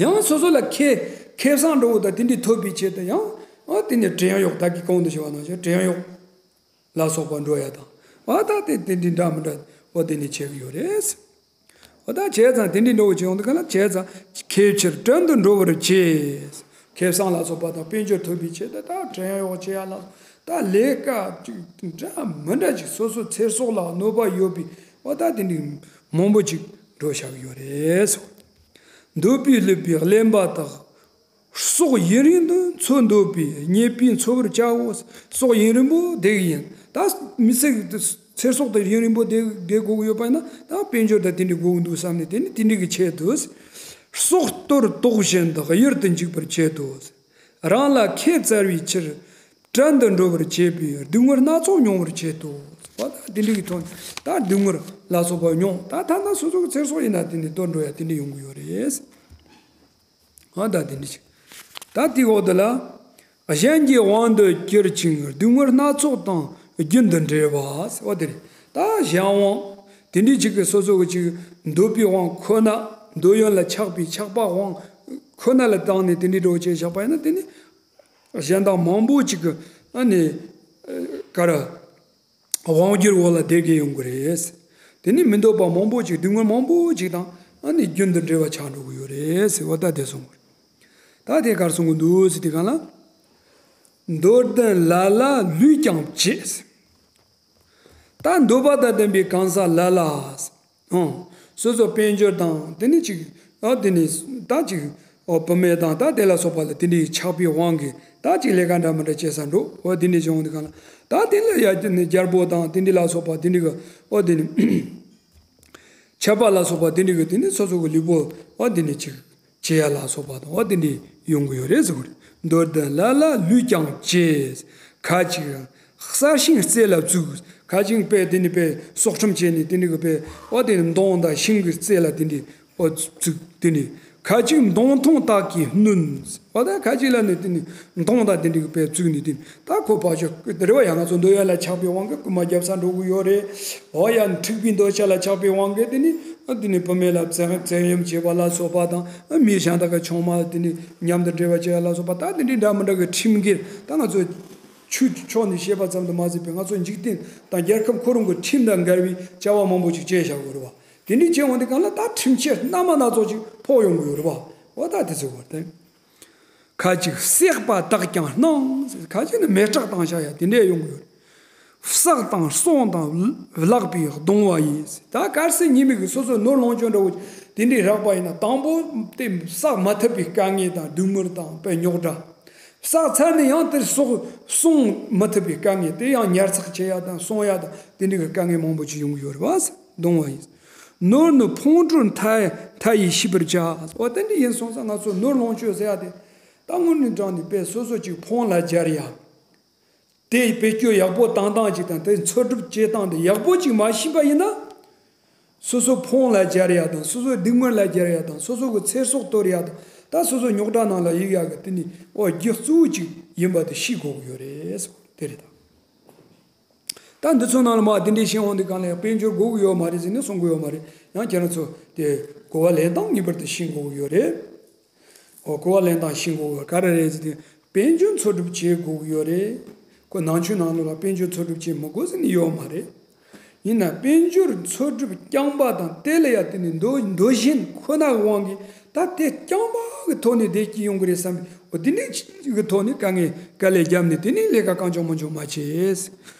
ཡང་སོ་སོ་ལ་ཁེ་ཁེ་བཟང་འགྲོ་བ་དང་དེ་འདྲའི་ཐོབ་པའི་ཆེད་དུ་ཡང་ཨ་དེ་ནི་བྲན་གཡོག་ད་གི་གོང་དུ་ཞུ་བ་ནང་བཞིན་བྲན་གཡོག་ལ་སོགས་པ་འགྲོ་ཡ་དང་། ཨ་ད་དེ་དེ་འདྲའི་འདྲ་མི་འདྲ་བ་དེ་ནི་བྱེད་ཀྱི་ཡོད་རེད། འོ་ད་བྱས་ཙང་དེ་འདྲའི་འགྲོ་བ་བྱེད་ཡོང་དུས་ག་ལ་བྱས་ཙང་ཁེ་ཕྱིར་བྲན་དུ་འགྲོ་བར་བྱེད། ཁེ་བཟང་ལ་སོགས་པ་དང་དཔལ་འབྱོར་ཐོབ་པའི་ཆེད་དུ་ད་བྲན་གཡོག་བྱེད་ཡ་ལ་ད་ལས་ཀ་ཅིག་འདྲ་མི་འདྲ་ཅིག་སོ་སོ་ཚེ་སྲོག་ལ་གནོད་པ་ཡོད་པའི་འོ་ད་དེ་འདྲའི་མང་པོ་ཅིག་འགྲོ་བཞག་གི་ཡོད་རེད། འདོད་པས་བསླུས་པའི་གླེན་པ་དག་སྲོག་ཡུན་རིང་དུ་འཚོ་འདོད་པས། རྙེད་པས་འཚོ་བར་བྱའོ། སྲོག་ཡུན་རིང་པོ་བསྡད་ཀྱི་ཡིན། ད་མི་ཚེ་ཚེ་སྲོག་དེ་ཡུན་རིང་པོ་བསྡད་བསྡད་དགོས་ཀྱི་ཡོད་པ་ཡིན་ན་ད་དཔལ་འབྱོར་དང་དེ་འདྲ་དགོས་ཀྱི་འདུག་བསམ་ནས་དེ་ནི་དེ་འདྲ་གི་ཆེད་དུ། སྲོག་གཏོར་དོགས་བཞིན་དུ་གཡུལ་དུ་འཇུག་པར་བྱེད་དོ། རང་ལ་ཁེ་བཙལ་བའི་ཕྱིར། བྲན་དུ་འགྲོ་བར་བྱེད་པས་སྡུག་བསྔལ་སྣ་ཚོགས་མྱོང་བར་བྱེད་དོ། འོ་ད་དེ་འདྲ་གི་ཐོག་ནས་ད་སྡུག་བསྔལ་ལ་སོགས་པ་མྱོང་། ད་ཐ་ན་སོ་སོ་གི་ཚེ་སྲོག་ཡིན་ན་དེ་ནི་གཏོར་འགྲོ་ཡ་དེ་འདྲ་ཡོང་གི་ཡོད་རེད། ཨ་ད་དེ་འདྲ་ཞིག་ད་དེའི་འོག་ཏུ་ལ། གཞན་གྱི་དབང་དུ་གྱུར་ཅིང་སྡུག་བསྔལ་སྣ་ཚོགས་དང་རྒྱུན་དུ་འབྲེལ་བ། འོ་དེ་རེད། ད་གཞན་དབང་དེ་འདྲའི་ཅིག་གི་སོ་སོ་གི་ཅིག་འདོད་པའི་དབང་ཁོ་ན། འདོད་ཡོན་ལ་ཆགས་པའི་ཆགས་པ་དབང་ཁོ་ན་ལ་བཏང་ནས་དེ་འདྲའི་འགྲོ་བྱས་བཞག་པ་ཡིན་ན་དེ་ནི་གཞན་དག་མང་པོ་ཅིག་གི་ཨ་ནི་ག་རེ། དབང་སྒྱུར་འོག་ལ་བསྡད་མཁན་ཡོང་གི་རེད། དེ་ནི་མི་འདོད་པ་མང་པོ་ཅིག་སྡུག་བསྔལ་མང་པོ་ཅིག་དང་ཨ་ནི་རྒྱུན་དུ་འབྲེལ་བ་ཆགས་འགྲོ་གི་ཡོད་རེད་ཟེར་བ་ད་དེ་གསུངས་པ་རེད། ད་དེ་གར་གསུང་གི་འདུག་ཟེར་དུས་གང་ལ། འདོད་ལྡན་ལ་ལ་ལུས་ཀྱང་བྱེད། ད་འདོད་པ་དང་ལྡན་པའི་གང་ཟག་ལ་ལ། ཨང་། སོ་སོ་དཔལ་འབྱོར་དང་དེ་ནི་ཅིག་ཨ་དེ་ནི་ད་ཅིག་ཨོ་བུད་མེད་དང་ད་དེ་ལ་སོགས་པ་ལ་དེ་འདྲའི་ཆགས་པའི་དབང་གིས་ད་ཅིག་ལས་ཀ་འདྲ་མི་འདྲ་བྱེད་ས་འགྲོ། ཨོ་དེ་འདྲའི་བྱུང་དུས་གང་ལ་ད་དེ་ལ་ཡ་དེ་ནི་རྒྱལ་པོ་དང་དེ་འདྲའི་ལ་སོགས་པ་དེ་འདྲའི་གི་ཨོ་དེ་ནི་ཆད་པ་ལ་སོགས་པ་དེ་འདྲའི་གི་དེ་ནི་སོ་སོ་གི་ལུས་པོ་ཨོ་དེ་ནི་ཅིག་བྱེད་ཡ་ལ་སོགས་པ་དང་ཨོ་དེ་འདྲའི་ཡོང་གི་ཡོད་རེད་ཟེར་གི་རེད། འདོད་ལྡན་ལ་ལ་ལུས་ཀྱང་བྱེད། ཁ་ཅིག་གསར་ཤིང་རྩེ་ལ་བཙུགས། ཁ་ཅིག་དཔེ་དེ་ནི་དཔེ་སྲོག་ཁྲིམས་བྱས་ནས་དེ་ནི་གི་དཔེ་ཨོ་དེ་ནི་མདུང་དང་ཤིང་གི་རྩེ་ལ་དེ་འདྲའི་ཨོ་བཙུགས། དེ་ནི་ཁ་ཅིག་མདུང་ཐུང་དག་གིས་བསྣུན། ཨོ་ད་ཁ་ཅིག་ལ་ནི་དེ་ནི་མདུང་དང་དེ་འདྲའི་གི་དཔེ་བཙུགས་ནས་དེ་ནི་ད་ཁོ་ཕར་ཞོག་རེད་བ། ཡང་ང་ཚོ་འདོད་ཡོན་ལ་ཆགས་པའི་དབང་གིས་རྐུན་མ་རྒྱབ་ས་འགྲོ་གི་ཡོད་རེད། ཨོ་ཡང་འཁྲིག་པའི་འདོད་ཆགས་ལ་ཆགས་པའི་དབང་གིས་དེ་ནི་ཨ་དེ་ནི་བུད་མེད་ལ་བཙན་བཙན་གཡེམ་བྱེད་པ་ལ་སོགས་པ་དང་ཨ་མི་གཞན་དག་གི་ཆུང་མ་དེ་ནི་མཉམ་དུ་འབྲེལ་བ་བྱེད་ཡ་ལ་སོགས་པ་ད་དེ་འདྲའི་འདྲ་མི་འདྲ་གི་ཁྲིམས་འགལ་ད་ང་ཚོ་ཆོས་ཕྱོགས་ནས་བཤད་པ་ཙམ་དུ་མ་ཟད་པའི་ང་ཚོ་འཇིག་རྟེན་དང་རྒྱལ་ཁབ་ཁོ་རང་གི་ཁྲིམས་དང་འགལ་བའི་བྱ་བ་མང་པོ་ཅིག་བྱས་བཞག་གི་ཡོད་རེད་བ། དེ་འདྲའི་བྱས་འོང་དུས་གང་ལ་ད་ཁྲིམས་ཆད་སྣ་མ་སྣ་ཚོགས་ཅིག་ཕོག་ཡོང་གི་ཡོད་རེད་བ། འོ་ད་དེ་ཚོ་བར་དེ། ཁ་ཅིག་བསྲེགས་པ་དག་ཀྱང་སྣང་། ཁ་ཅིག་ནི་མེ་སྲེག་བཏང་བཞག་ཡ་དེ་འདྲས་ཡོང་གི་ཡོད་རེད། བསགས་དང་བསྲུང་དང་བརླག་པས་གདུང་བ་ཡིས། ད་གལ་སྲིད་ཉེས་དམིགས་ཀྱི་སོ་སོའི་ནོར་ལོངས་སྤྱོད་འདྲ་བོ་དེ་འདྲའི་རག་པ་ཡིན་ན་དང་པོ་དེ་བསགས་མ་ཐུབ་པའི་དཀའ་ངལ་དང་སྡུག་བསྔལ་དང་དཔེ་རྙོག་དྲ། བསགས་ཚར་ནས་ཡང་དེར་སོགས་བསྲུང་མི་ཐུབ་པའི་དཀའ་ངལ་དེ་ཡང་ཉར་ཚགས་བྱེད་ཡ་དང་བསྲུང་ཡ་དང་དེ་འདྲའི་གི་དཀའ་ངལ་མང་པོ་ཅིག་ཡོང་གི་ཡོད་རེད་བ། གདུང་བ་ཡིས། ནོར་ནི་ཕུང་གྲུབ་མཐའ་མཐའ་ཡས་ཤིས་པར་བྱ། འོ་དེ་འདྲ་ཡིན་སོང་ཙང་ང་ཚོ་ནོར་ལོངས་སྤྱོད་ཟེར་ཡ་དེ་ད་དངོས་གནས་དྲང་ནས་དཔེ་སོ་སོ་ཅིག་ཕུང་ལ་སྦྱར་ཡ། དེ་བེད་སྤྱོད་ཡག་པོ་བཏང་སྟངས་ཅིག་དང་དེ་འཚོལ་སྒྲུབ་བྱེད་སྟངས་དེ་ཡག་པོ་ཅིག་མ་ཤེས་པ་ཡིན་ན། སོ་སོ་ཕུང་ལ་སྦྱར་ཡ་དང་སོ་སོའི་སྡུག་བསྔལ་ལ་སྦྱར་ཡ་དང་སོ་སོ་གི་ཚེ་སྲོག་གཏོར་ཡ་དང་ད་སོ་སོ་རྙོག་དྲ་ནང་ལ་གཡུག་ཡ་གི་དེ་ནི་ཨོ་རྒྱུ་གཙོ་བོ་ཅིག་ཡིན་པ་དེ་ཤེས་དགོས་ཀྱི་ཡོད་རེད་ཟེར་དེ་རེད་ད། ད་འདི་ཚོ་ནང་ལ་མ་དེ་འདྲའི་ཤེས་འོང་དུས་གང་ལ་ཡང་དཔལ་འབྱོར་དགོས་ཀྱི་ཡོད་མ་རེད་ཟེར་ནས་གསུང་གི་ཡོད་མ་རེད། ཡང་ཁྱེད་རང་ཚོ་དེ་གོ་བ་ལེན་སྟངས་ངེས་པར་དུ་ཤེས་དགོས་ཀྱི་ཡོད་རེད། ཨོ་གོ་བ་ལེན་སྟངས་ཤེས་དགོས་ཀྱི་ཡོད། ག་རེ་རེད་ཟེར་དུས་དཔལ་འབྱོར་འཚོལ་སྒྲུབ་བྱེད་དགོས་ཀྱི་ཡོད་རེད། ཁོ་ནང་ཆོས་ནང་ལོགས་ལ་དཔལ་འབྱོར་འཚོལ་སྒྲུབ་བྱེད་མི་དགོས་ཟེར་ནས་ཡོད་མ་རེད། ཡིན་ན་དཔལ་འབྱོར་འཚོལ་སྒྲུབ་རྐྱང་པ་དང་དེ་ལ་ཡ་དེ་ནི་འདོད་འདོད་ཞེན་ཁོ་ནའི་དབང་གིས་ད་དེ་རྐྱང་པ་གི་ཐོག་ནས་བསྡད་ཀྱི་ཡོང་གི་རེད་བསམ་པའི་འོ་དེ་འདྲའི་གི་ཐོག་ནས་དཀའ་ངལ་དཀའ་ལས་བརྒྱབ་ནས་དེ་ནས་ལས་ཀ་གང་བྱུང་མང་བྱུང་མ་བྱས།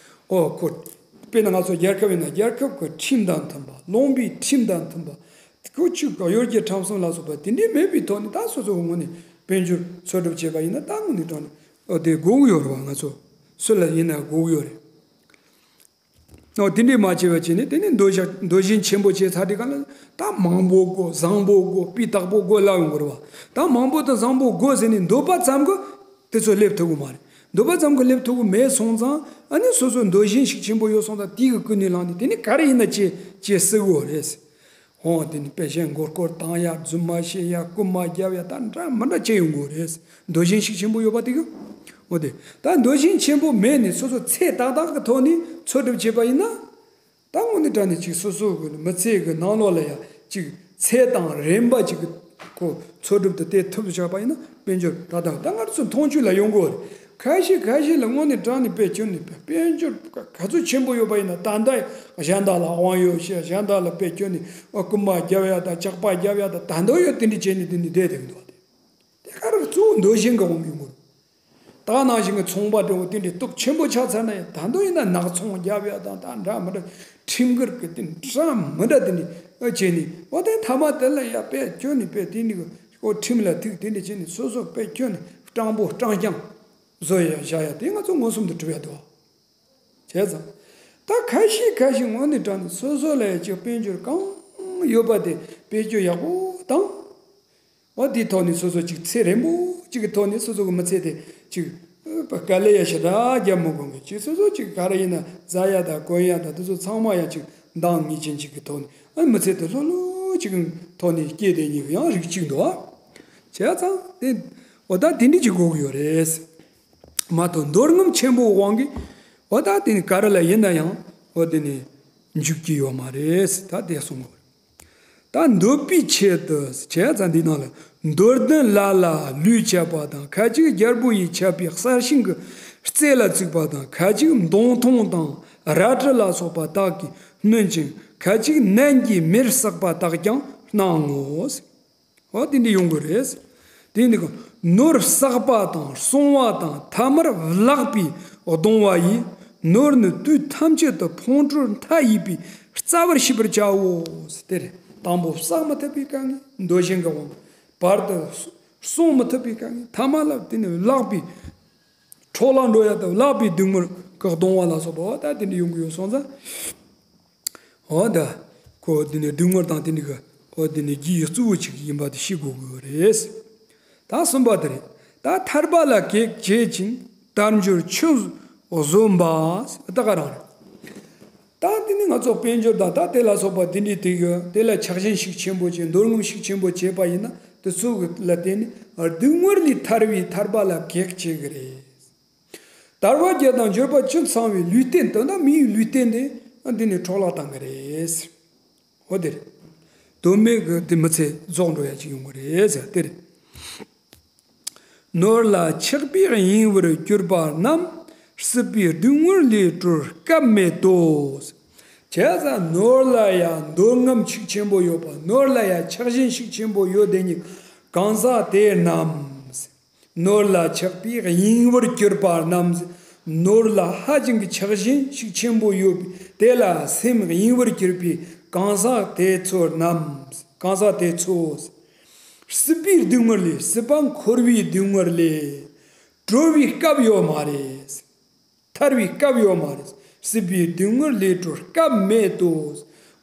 ཨོ་ཁོ་དཔེར་ན་ང་ཚོ་རྒྱལ་ཁབ་ཡིན་ན་རྒྱལ་ཁབ་ཀྱི་ཁྲིམས་དང་མཐུན་པ། ལུང་པའི་ཁྲིམས་དང་མཐུན་པ། ཁོ་ཆོས་གཡོ་སྒྱུ་ཁྲམ་གསུམ་ལ་སོགས་པ་དེ་འདྲའི་མེད་པའི་ཐོག་ནས་ད་སོ་སོའི་ངོས་ནས་དཔལ་འབྱོར་འཚོལ་སྒྲུབ་བྱས་པ་ཡིན་ན་ད་དངོས་གནས་དྲང་ནས་ཨོ་དེ་དགོས་ཀྱི་ཡོད་རེད་བ། ང་ཚོ་སུ་ལ་ཡིན་ན་དགོས་ཀྱི་ཡོད་རེད། ཨོ་དེ་འདྲས་མ་བྱས་པ་བྱས་ནས་དེ་ནས་འདོད་ཞག་འདོད་ཞེན་ཆེན་པོ་བྱས་ཚར་དུས་གང་ལ་ད་མང་པོ་དགོས། བཟང་པོ་དགོས། སྤུས་དག་པོ་དགོས་ལབ་ཡོང་གི་རེད་བ། ད་མང་པོ་དང་བཟང་པོ་དགོས་ཟེར་ནས་འདོད་པ་ཙམ་གྱིས་དེ་ཚོ་སླེབས་ཐུབ་ཀྱི་མ་རེད། འདོད་པ་ཙམ་གྱིས་སླེབས་ཐུབ་ཀྱི་མེད་སོང་ཙང་ཨ་ནི་སོ་སོ་འདོད་ཞེན་ཤུགས་ཆེན་པོ་ཡོད་སོང་ཙང་དེ་གི་ཀུན་ནས་བསླངས་ནས་དེ་ནས་ག་རེ་ཡིན་ན་བྱེད་བྱེད་སྲིད་དགོས་རེད། ཧོ་དེ་ནི་དཔེ་ཆའི་མགོ་སྐོར་བཏང་ཡ། རྫུན་མ་བཤད་ཡ། རྐུན་མ་རྒྱབ་ཡ། ད་འདྲ་མི་འདྲ་བྱེད་ཡོང་གི་རེད། འདོད་ཞེན་ཤུགས་ཆེན་པོ་ཡོད་པ་དེ་གི། འོ་དེ་ད་འདོད་ཞེན་ཆེན་པོ་མེད་ནས་སོ་སོ་ཚད་ཏག་ཏག་གི་ཐོག་ནས་འཚོལ་སྒྲུབ་བྱས་པ་ཡིན་ན། ད་དངོས་གནས་དྲང་གནས་ཅིག་སོ་སོ་གི་མི་ཚེ་གི་ནང་ལོགས་ལ་ཡ་ཅིག་ཚད་དང་རན་པ་ཅིག་གི་ཁོ་འཚོལ་སྒྲུབ་དེ་དེ་ཐུབ་བཞག་པ་ཡིན་ན་དཔལ་འབྱོར་ད་ལྟ་ད་ང་ཚོ་མཐོང་ཆོས་ལ་ཡོང་གི་ཡོད་རེད། ཁ་ཤས་ཁ་ཤས་ལ་དངོས་གནས་དྲང་གནས་དཔེ་ཁྱོན་ནས་དཔེ་དཔལ་འབྱོར་ག་ཚོད་ཆེན་པོ་ཡོད་པ་ཡིན་ན་ད་ལྟ་གཞན་དག་ལ་དབང་ཡོད་བཤད། གཞན་དག་ལ་དཔེ་ཁྱོན་ནས་ཨ་རྐུན་མ་རྒྱབ་ཡ་དང་ཇག་པ་རྒྱབ་ཡ་དང་ད་འདོད་ཡོད་དེ་འདྲ་བྱས་ནས་དེ་ནས་བསྡད་བསྡད་ཀྱི་འདུག་སྟེ། དེ་ག་རེ་གཙོ་བོ་འདོད་ཞེན་གྱི་དབང་གིས་ཡོང་གི་རེད། ད་ནང་བཞིན་གྱི་ཚོང་པ་འདྲ་བོ་དེ་འདྲའི་སྟོབས་ཆེན་པོ་ཆགས་ཚར་ན་ཡང་ད་འདོད་ཡིན་ན་ནག་ཚོང་རྒྱབ་ཡ་དང་ད་འདྲ་མི་འདྲ་ཁྲིམས་འགལ་གྱི་དེ་འདྲ་མི་འདྲ་དེ་འདྲ་བྱས་ནས་འོ་དེ་མཐའ་མ་དེ་ལ་ཡ་དཔེ་ཁྱོན་ནས་དཔེ་དེ་འདྲ་གི་ཨོ་ཁྲིམས་ལ་ཐུག་དེ་འདྲ་བྱས་ནས་སོ་སོ་དཔེ་ཁྱོན་ནས་སྤྲང་པོ་སྤྲང་རྐྱང་བཟོ་ཡ་བཞག་ཡ་དེ་ང་ཚོ་མངོན་སུམ་དུ་གྲུབ་ཡ་འདུག་བ། བྱས་ཙང་། ད་ཁ་ཤས་ཁ་ཤས་དངོས་གནས་དྲང་གནས་སོ་སོ་ལ་ཡ་ཅིག་དཔལ་འབྱོར་གང་ཡོད་པ་དེ་བེད་སྤྱོད་ཡག་པོ་བཏང་། འོ་དེའི་ཐོག་ནས་སོ་སོ་ཅིག་ཚེ་རིང་པོ་ཅིག་གི་ཐོག་ནས་སོ་སོ་གི་མི་ཚེ་དེ་ཅིག་དཀའ་ལས་ཡ་ཞེ་དྲག་རྒྱབ་མི་དགོས་མཁན་ཅིག་སོ་སོ་ཅིག་ག་རེ་ཡིན་ན་བཟའ་ཡ་དང་གོན་ཡ་དང་དེ་ཚོ་ཚང་མ་ཡ་ཅིག་འདང་ངེས་ཅན་ཅིག་གི་ཐོག་ནས་ཨ་མི་ཚེ་དེ་ལྷོད་ལྷོད་ཅིག་གི་ཐོག་ནས་སྐྱེས་བསྡད་མཁན་གྱི་ཡང་རིགས་གཅིག་འདུག་ཨ། བྱས་ཙང་དེ་འོ་ད་དེ་འདྲ་ཅིག་དགོས་ཀྱི་ཡོད་རེད། མ་གཏོགས་འདོད་རྔམ་ཆེན་པོའི་དབང་གིས་འོ་ད་དེ་ནི་ག་རེ་ལ་ཡིན་ན་ཡང་འོ་དེ་ནི་འཇུག་གི་ཡོད་མ་རེད། ད་དེ་གསུང་དགོས་རེད། ད་འདོད་པའི་ཆེད་དུ་བྱས་ཙང་འདི་ནང་ལ་འདོད་ལྡན་ལ་ལ་ལུས་བཅད་པ་དང་། ཁ་ཅིག་རྒྱལ་པོ་ཡིས་ཆད་པའི་གསལ་ཤིང་གི་རྩེ་ལ་བཙུགས་པ་དང་། ཁ་ཅིག་མདུང་ཐུང་དང་རལ་གྲི་ལ་སོགས་པ་དག་གིས་བསྣུན་ཅིང་། ཁ་ཅིག་ནན་གྱིས་མེར་བསྲེགས་པ་དག་ཀྱང་སྣང་ངོ་། འོ་དེ་འདྲ་ཡོང་གི་རེད། དེ་འདི་ག་ནོར་བསགས་པ་དང་བསྲུང་བ་དང་ཐ་མར་བརླག་པའི་གདུང་བ་ཡིས། ནོར་ནི་དུས་ཐམས་ཅད་དུ་ཕུང་ཁྲོལ་མཐའ་ཡས་པའི་རྩ་བར་ཤེས་པར་བྱའོ། དེ་རེད། དང་པོ་བསགས་མི་ཐུབ་པའི་དཀའ་ངལ་འདོད་ཞེན་གྱི་དབང་། བར་དུ་བསྲུང་མི་ཐུབ་པའི་དཀའ་ངལ། ཐ་མ་ལ་དེ་ནི་བརླག་པའི་འཕྲོ་བརླག་འགྲོ་ཡ་དང་བརླག་པའི་སྡུག་བསྔལ་གྱི་གདུང་བ་ལ་སོགས་པ་འོ་ད་དེ་འདྲ་ཡོང་གི་ཡོད་སོང་ཙང་། འོ་ད། ཁོ་དེ་ནས་སྡུག་བསྔལ་དང་དེ་འདྲ་གི་འོ་དེ་ནས་རྒྱུའི་གཙོ་བོ་ཅིག་ཡིན་པ་དེ་ཤེས་དགོས་ཀྱི་ཡོད་རེད། ད་གསུམ་པ་དེ་རེད། ད་ཐར་པ་ལ་གེགས་བྱེད་ཅིང་དལ་འབྱོར་ཆུད་གཟོད་པ། ད་ག་རང་རེད། ད་དེ་ནི་ང་ཚོ་དཔལ་འབྱོར་དང་ད་དེ་ལ་སོགས་པ་དེ་འདྲའི་དེ་གི་དེ་ལ་ཆགས་ཞེན་ཤུགས་ཆེན་པོ་བྱས། འདོད་རྔམ་ཤུགས་ཆེན་པོ་བྱས་པ་ཡིན་ན་དེ་ཚོ་གི་ལ་བརྟེན་ནས་སྡུག་བསྔལ་ལས་ཐར་བའི་ཐར་པ་ལ་གེགས་བྱེད་ཀྱི་རེད། དལ་བ་བརྒྱད་དང་འབྱོར་པ་བཅུ་ཚང་བའི་ལུས་རྟེན་དེ་ད་མིའི་ལུས་རྟེན་དེ་འདི་ནས་འཕྲོ་བརླག་བཏང་གི་རེད། འོ་དེ་རེད། དོན་མེད་ཀྱི་དེ་མི་ཚེ་རྫོགས་འགྲོ་ཡ་ཅིག་ཡོང་གི་རེད་ཟེར་དེ་རེད། ནོར་ལ་ཆགས་པས་གཡེང་བར་གྱུར་པ་རྣམས། སྲིད་པའི་སྡུག་བསྔལ་ལས་གྲོལ་སྐབས་མེད་དོ། བྱས་ཙང་ནོར་ལ་ཡ་འདོད་རྔམ་ཤུགས་ཆེན་པོ་ཡོད་པ། ནོར་ལ་ཡ་ཆགས་ཞེན་ཤུགས་ཆེན་པོ་ཡོད་དེ་ཉིད་གང་ཟག་དེ་རྣམས། ནོར་ལ་ཆགས་པས་གཡེང་བར་གྱུར་པ་རྣམས། ནོར་ལ་ཧ་ཅང་གི་ཆགས་ཞེན་ཤུགས་ཆེན་པོ་ཡོད་པས་དེ་ལ་སེམས་གཡེང་བར་གྱུར་པའི་གང་ཟག་དེ་ཚོ་རྣམས། གང་ཟག་དེ་ཚོ། སྲིད་པའི་སྡུག་བསྔལ་ལས། སྲིད་པ་འཁོར་བའི་སྡུག་བསྔལ་ལས་གྲོལ་བའི་སྐབས་ཡོད་མ་རེད། ཐར་བའི་སྐབས་ཡོད་མ་རེད། སྲིད་པའི་སྡུག་བསྔལ་ལས་གྲོལ་སྐབས་མེད་དོ།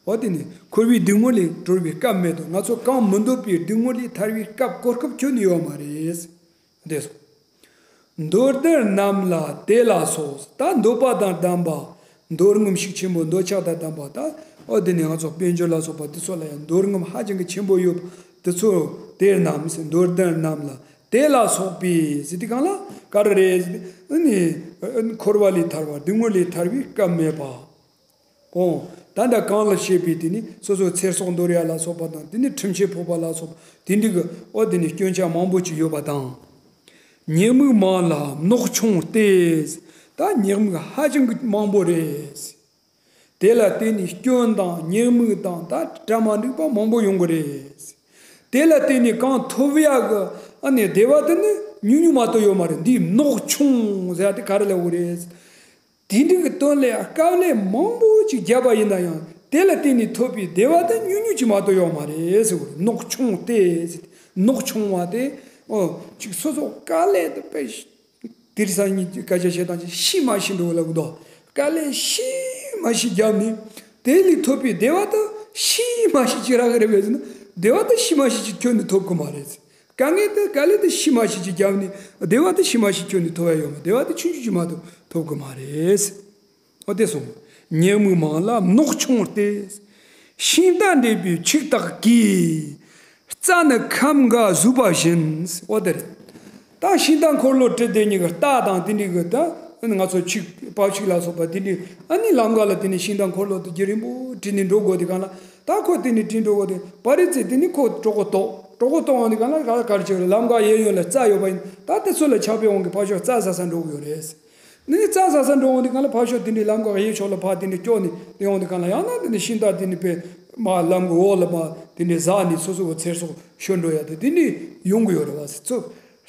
འོ་དེ་ནི་འཁོར་བའི་སྡུག་བསྔལ་ལས་གྲོལ་བའི་སྐབས་མེད་དོ། ང་ཚོ་གང་མི་འདོད་པའི་སྡུག་བསྔལ་ལས་ཐར་བའི་སྐབས་གོ་སྐབས་ཁྱོན་ནས་ཡོད་མ་རེད། འདས་སོ། འདོད་ལྡན་རྣམས་ལ་དེ་ལ་སོགས། ད་འདོད་པ་དང་ལྡན་པ། འདོད་རྔམ་ཤུགས་ཆེན་པོ་འདོད་ཆགས་དང་ལྡན་པ་ད། འོ་དེ་ནི་ང་ཚོ་དཔལ་འབྱོར་ལ་སོགས་པ་དེ་ཚོ་ལ་ཡང་འདོད་རྔམ་ཧ་ཅང་གི་ཆེན་པོ་ཡོད་པ་དེ་ཚོ་དེ་རྣམས། འདོད་ལྡན་རྣམས་ལ་ དེ་ལ་སོགས་པའི་ཟེར་དུས་སྒང་ལ་ག་རེ་རེད། ཨ་ནི་འཁོར་བ་ལས་ཐར་བ། སྡུག་བསྔལ་ལས་ཐར་བའི་སྐབས་མེད་པ། ཨོ། ད་ལྟ་གང་ལ་བཤད་པའི་དེ་ནི་སོ་སོའི་ཚེ་སྲོག་འདོར་ཡ་ལ་སོགས་པ་དང་། དེ་ནི་ཁྲིམས་ཆད་ཕོག་པ་ལ་སོགས་པ། དེ་འདྲའི་གི་ཨོ་དེ་ནི་སྐྱོན་ཆ་མང་པོ་ཅིག་ཡོད་པ་དང་། ཉེས་དམིགས་མང་ལ་མནོག་ཆུང་སྟེ། ད་ཉེས་དམིགས་ཧ་ཅང་གི་མང་པོ་རེད། དེ་ལ་བརྟེན་ནས་སྐྱོན་དང་ཉེས་དམིགས་དང་ད་གྲ་མ་འགྲིག་པ་མང་པོ་ཡོང་གི་རེད། དེ་ལ་བརྟེན་ནས་གང་ཐོབ་ཡག་གི་ཨ་ནི་བདེ་བ་དེ་ནི་ཉུང་ཉུང་མ་གཏོགས་ཡོད་མ་རེད། འདིའི་མནོག་ཆུང་ཟེར་ཡ་དེ་ག་རེ་ལབ་དགོས་རེད། དེ་འདྲའི་གི་དོན་ལ་དཀའ་ལས་མང་པོ་ཅིག་བརྒྱབ་པ་ཡིན་ན་ཡང་། དེ་ལ་བརྟེན་ནས་ཐོབ་པའི་བདེ་བ་དེ་ཉུང་ཉུང་ཅིག་མ་གཏོགས་ཡོད་མ་རེད་ཟེར་དགོས་རེད། མནོག་ཆུང་སྟེ་ཟེར། མནོག་ཆུང་བ་དེ་ཨོ་ཅིག་སོ་སོ་དཀའ་ལས་དེ་དཔེ་དེང་སང་ཉིད་ཀྱི་སྐད་ཆ་བཤད་སྟངས་ཀྱིས་ཤི་མ་ཤི་འགྲོ་ལབ་གི་འདུག་དཀའ་ལས་ཤི་མ་ཤི་བརྒྱབ་ནས་དེ་ལས་ཐོབ་པའི་བདེ་བ་དེ་ཤི་མ་ཤི་ཅིག་རག་གི་རེད་པས་ཟེར་ན། བདེ་བ་དེ་ཤི་མ་ཤི་ཅིག་ཁྱོན་ནས་ཐོབ་གི་མ་རེད། དཀའ་ངལ་དེ་དཀའ་ལས་དེ་ཤི་མ་ཤི་ཅིག་བརྒྱབ་ནས་བདེ་བ་དེ་ཤི་མ་ཤི་ཁྱོན་ནས་ཐོབ་ཡ་ཡོད་མ། བདེ་བ་དེ་ཆུང་ཆུང་ཅིག་མ་གཏོགས་ཐོབ་གི་མ་རེད། ཨོ་དེ་གསུངས། ཉེས་དམིགས་མང་ལ་མནོག་ཆུང་སྟེ། ཤིང་རྟ་འདྲེན་པའི་ཆུག་དག་གིས། རྩྭ་ནི་ཁམ་འགའ་ཟོས་པ་བཞིན། ཨོ་དེ་རེད། ད་ཤིང་རྟ་འཁོར་ལོ་བྲིས་དེ་གཉིས་ཀྱི་རྟ་དང་དེ་འདྲའི་གི་ད་ང་ཚོ་ཆུག་པགས་ཆུག་ལ་སོགས་པ་དེ་འདྲའི་ཨ་ནི་ལམ་ཁ་ལ་དེ་ནས་ཤིང་རྟ་འཁོར་ལོ་དེ་རྒྱུན་རིང་པོ་བྲིས་ནས་འགྲོ་དགོས་དུས་སྒང་ལ། ད་ཁོ་དེ་ནས་བྲིས་འགྲོ་དགོས་དུས་པ་རི་ཙི་དེ་ནས་ཁོ་གྲོད་ཁོག་ལྟོགས། གྲོད་ཁོག་ལྟོགས་འོང་དུས་སྒང་ལ་ག་ག་རེ་བྱེད་རེད། ལམ་ཁ་གཡས་གཡོན་ལ་རྩྭ་ཡོད་པ་ཡིན། ད་དེ་ཚོ་ལ་ཆགས་པའི་དབང་གིས་ཕར་ཕྱོགས་རྩྭ་ཟ་ས་འགྲོ་གི་ཡོད་རེད། ནི་རྩྭ་ཟ་ས་འགྲོ་འོང་དུས་སྒང་ལ་ཕར་ཕྱོགས་དེ་འདྲའི་ལམ་ཁ་གཡས་ཕྱོགས་ལ་ཕར་དེ་འདྲའི་སྐྱོག་ནས་དེ་འོང་དུས་སྒང་ལ། ཡང་ན་དེ་འདྲའི་ཤིང་རྟ་དེ་འདྲའི་པའི་མར་ལམ་གྱི་འོག་ལ་མར་དེ་འདྲའི་ཟག་ནས་སོ་སོ་གི་ཚེ་སྲོག་ཤོར་འགྲོ་ཡ་དེ་དེ་འདྲའི་ཡོང་གི་ཡོད་རེད་བ། ཚོ་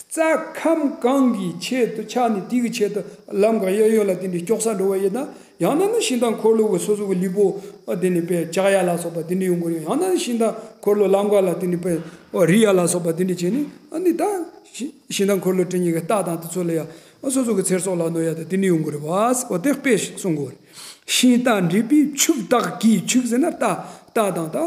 རྩྭ་ཁམ་གང་གི་ཆེད་དུ་ཆགས་ནས་དེ་གི་ཆེད་དུ་ལམ་ཁ་གཡས་གཡོན་ལ་དེ་འདྲའི་སྐྱོག་ས་འགྲོ་བ་ཡིན་ན། ཡང་ན་ནི་ཤིང་རྟ་འཁོར་ལོ་གི་སོ་སོ་གི་ལུས་པོ་དེ་འདྲའི་པའི་བཅག་ཡ་ལ་སོགས་པ་དེ་འདྲའི་ཡོང་གི་ཡོད། ཡང་ན་ནི་ཤིང་རྟ་འཁོར་ལོ་ལམ་ཁ་ལ་དེ་འདྲའི་པའི་རིལ་ཡ་ལ་སོགས་པ་དེ་འདྲའི་བྱས་ནས་ཨ་ནི་ད་ཤིང་ཤིང་རྟ་འཁོར་ལོ་བྲིས་གཉིས་ཀྱི་རྟ་དང་དེ་ཚོ་ལ་ཡ་སོ་སོ་གི་ཚེ་སྲོག་ལ་གནོད་ཡ་དེ་དེ་འདྲ་ཡོང་གི་རེད་བ། འོ་དེ་དཔེ་གསུང་གི་ཡོད་རེད། ཤིང་རྟ་འདྲེན་པའི་ཆུག་དག་གིས། ཆུག་ཟེར་ན་རྟ། རྟ་དང་ད་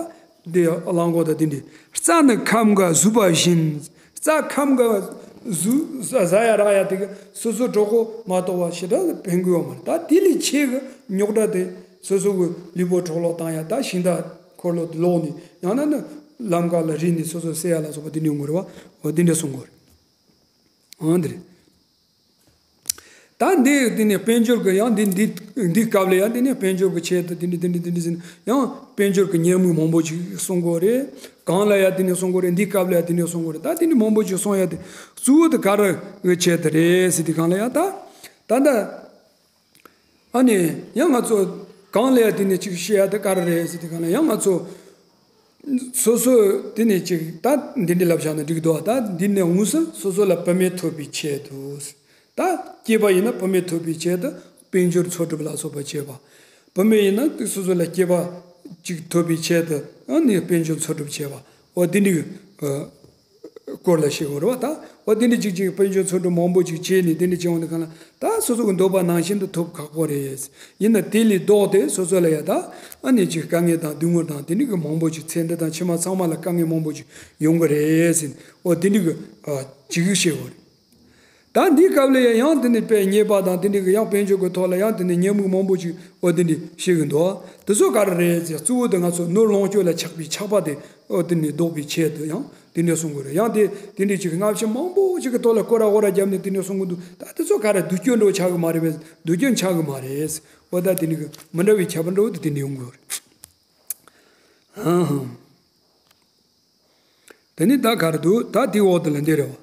འདི་གླང་གོག་དང་དེ་འདྲ། རྩྭ་ནི་ཁམ་འགའ་ཟོས་པ་བཞིན། རྩྭ་ཁམ་འགའ་ཟོས་ཟ་ཡ་རག་ཡ་དེ་གིས་སོ་སོ་གྲོད་ཁོག་མ་ལྟོགས་པ་ཞེ་དྲག་ཕན་གི་ཡོད་མ་རེད། ད་དེ་ལས་ཆེ་གི་རྙོག་དྲ་དེ་སོ་སོ་གི་ལུས་པོ་འཕྲོ་བརླག་བཏང་ཡ། ད་ཤིང་རྟ་འཁོར་ལོ་ལོག་ནས་ཡང་ན་ནི་ལམ་ཁ་ལ་རིལ་ནས་སོ་སོ་བསད་ཡ་ལ་སོགས་པ་དེ་འདྲ་ཡོང་གི་རེད་བ། འོ་དེ་འདྲ་གསུང་གི་ཡོད་རེད། འོ་འདི་རེད། ད་འདི་དེ་ནས་དཔལ་འབྱོར་གྱི་ཡང་འདི་འདི་འདི་སྐབས་ལ་ཡང་དེ་ནས་དཔལ་འབྱོར་གྱི་ཆེད་དུ་དེ་འདྲ་དེ་འདྲ་དེ་འདྲ་ཟེར་ན་ཡང་དཔལ་འབྱོར་གྱི་ཉེས་དམིགས་མང་པོ་ཅིག་གསུང་གི་ཡོད་རེད། གང་ལ་ཡང་དེ་འདྲ་གསུང་གི་ཡོད་རེད། འདི་སྐབས་ལ་ཡང་དེ་འདྲ་གསུང་གི་ཡོད་རེད། ད་དེ་འདྲ་མང་པོ་ཅིག་གསུང་ཡ་དེ་གཙོ་བོ་དེ་ག་རེ་གི་ཆེད་དུ་རེད་ཟེར་དུས་སྒང་ལ་ཡང་ད་ད་ལྟ་ཨ་ནི་ཡང་ང་ཚོ་གང་ལ་ཡང་དེ་ནས་ཅིག་བཤད་ཡ་དེ་ག་རེ་རེད་ཟེར་དུས་སྒང་ལ་ཡང་ང་ཚོ་སོ་སོ་དེ་ནས་ཅིག་ད་འདི་འདྲ་ལབ་བཞག་ན་འགྲིག་འདུག་ད་འདི་ནས་དངོས་སུ་སོ་སོ་ལ་བུད་མེད་ཐོབ་པའི་ཆེད་དུ། ད་སྐྱེས་པ་ཡིན་ན་བུད་མེད་ཐོབ་པའི་ཆེད་དུ་དཔལ་འབྱོར་འཚོ་སྒྲུབ་ལ་སོགས་པ་བྱེད་པ། བུད་མེད་ཡིན་ན་སོ་སོ་ལ་སྐྱེས་པ་ཅིག་ཐོབ་པའི་ཆེད་དུ་ཨ་ནི་དཔལ་འབྱོར་འཚོ་སྒྲུབ་བྱེད་པ། འོ་དེ་འདྲའི་སྐོར་ལ་བཤད་དགོས་རེད་བ། ད་འོ་དེ་འདྲ་ཅིག་ཅིག་དཔལ་འབྱོར་འཚོ་སྒྲུབ་མང་པོ་ཅིག་བྱས་ནས་དེ་འདྲ་བྱས་འོང་དུས་སྒང་ལ་ད་སོ་སོ་གི་འདོད་པ་ནང་བཞིན་དུ་ཐོབ་ཁག་པོ་རེད། ཡིན་ན་དེ་ལས་ལྡོག་སྟེ་སོ་སོ་ལ་ཡ་ད་ཨ་ནི་ཅིག་དཀའ་ངལ་དང་སྡུག་བསྔལ་དང་དེ་འདྲ་གི་མང་པོ་ཅིག་ཚེ་འདི་དང་ཕྱི་མ་ཚང་མ་ལ་དཀའ་ངལ་མང་པོ་ཅིག་ཡོང་གི་རེད་ཟེར། འོ་དེ་འདྲ་གི་ཅིག་བཤད་དགོས་རེད། ད་འདིའི་སྐབས་ལ་ཡང་དེ་ནས་དཔེ་ཉེས་པ་དང་དེ་འདྲའི་གི་ཡང་དཔལ་འབྱོར་གྱི་ཐོག་ལ་ཡང་དེ་ནས་ཉེས་དམིགས་མང་པོ་ཅིག་འོ་དེ་འདྲ་བཤད་གི་འདུག་དེ་ཚོ་ག་རེ་རེད་ཟེར། གཙོ་བོ་དེ་ང་ཚོ་ནོར་ལོངས་སྤྱོད་ལ་ཆགས་པའི་ཆགས་པ་དེ་འོ་དེ་ནས་ལྡོག་པའི་ཆེད་དུ་ཡང་དེ་འདྲ་གསུང་གི་རེད། ཡང་དེ་དེ་འདྲའི་ཅིག་སྔ་ཕྱི་མང་པོ་ཅིག་གི་ཐོག་ལ་སྐོར་ར་སྐོར་ར་བརྒྱབ་ནས་དེ་འདྲ་གསུང་གི་འདུག་ད་དེ་ཚོ་ག་རེ་སྡུག་སྐྱོན་འགྲོ་ཆགས་གི་མ་རེད་པས། སྡུག་སྐྱོན་ཆགས་གི་མ་རེད། འོ་ད་དེ་འདྲ་གི་མི་འདྲ་བའི་ཁྱད་པར་འདྲ་བོ་དེ་དེ་འདྲ་ཡོང་གི་ཡོད་རེད། ཧང་ཧང་། དེ་ནི་ད་ག་རེ་འདུག་ད་དེའི་འོག་དེ་ལ་འདི་རེད་བ།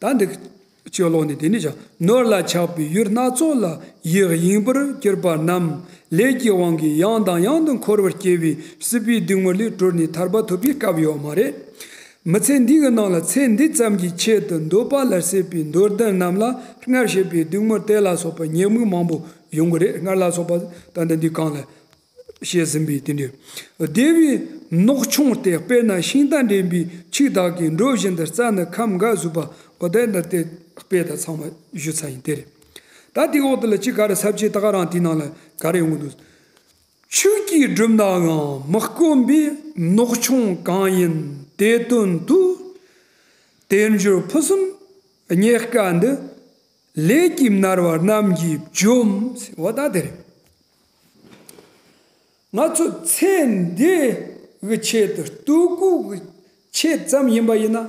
ད་འདི་ཅི་ལོག་ནི་དེ་ནི་བྱ། ནོར་ལ་ཆགས་པའི་ཡུལ་སྣ་ཚོགས་ལ་ཡིད་གཡེང་བར་གྱུར་པ་རྣམས་ལས་ཀྱི་དབང་གིས་ཡང་དང་ཡང་དུ་འཁོར་བར་སྐྱེ་བའི་སྲིད་པའི་སྡུག་བསྔལ་ལས་གྲོལ་ནས་ཐར་པ་ཐོབ་པའི་སྐབས་ཡོད་མ་རེད། མི་ཚེ་འདི་གི་ནང་ལ་ཚེ་འདི་ཙམ་གྱི་ཆེད་དུ་འདོད་པ་ལ་སྲེད་པའི་འདོད་ལྡན་རྣམས་ལ་སྔར་བཤད་པའི་སྡུག་བསྔལ་དེ་ལ་སོགས་པ་ཉེས་དམིགས་མང་པོ་ཡོང་གི་རེད། སྔར་ལ་སོགས་པ་ད་ལྟ་འདི་གང་ལ། བཤད་ཟིན་པའི་དེ་འདྲའི་བདེ་བའི་མནོག་ཆུང་སྟེ། དཔེར་ན་ཤིང་རྟ་འདྲེན་པའི་ཆུ་དག་གིས་འགྲོ་བཞིན་དུ་རྩྭ་ནི་ཁམ་འགའ་ཟོས་པ། འོ་དེ་འདི་དེ་དཔེ་དང་ཚང་མ་ཞུས་ཚར་ཡིན་དེ་རེད། ད་དེའི་འོག་དེ་ལ་ཅི་ག་རེ་ས་བཅད་ད་ག་རང་དེའི་ནང་ལ་ག་རེ་ཡོང་གི་འདུག་ཆུ་སྐྱེས་བསྒྲུབས་ནའང་མི་དཀོན་པའི་མནོག་ཆུང་གང་ཡིན་དེ་དོན་དུ། དལ་འབྱོར་ཕུན་སུམ་རྙེད་དཀའ་འདི། ལས་ཀྱིས་མནར་བ་རྣམས་ཀྱིས་འཇོམས། འོ་ད་དེ་རེད། ང་ཚོ་ཚེ་འདི་གི་ཆེད་དུ་ལྟོ་གོས་ཀྱི་ཆེད་ཙམ་ཡིན་པ་ཡིན་ན།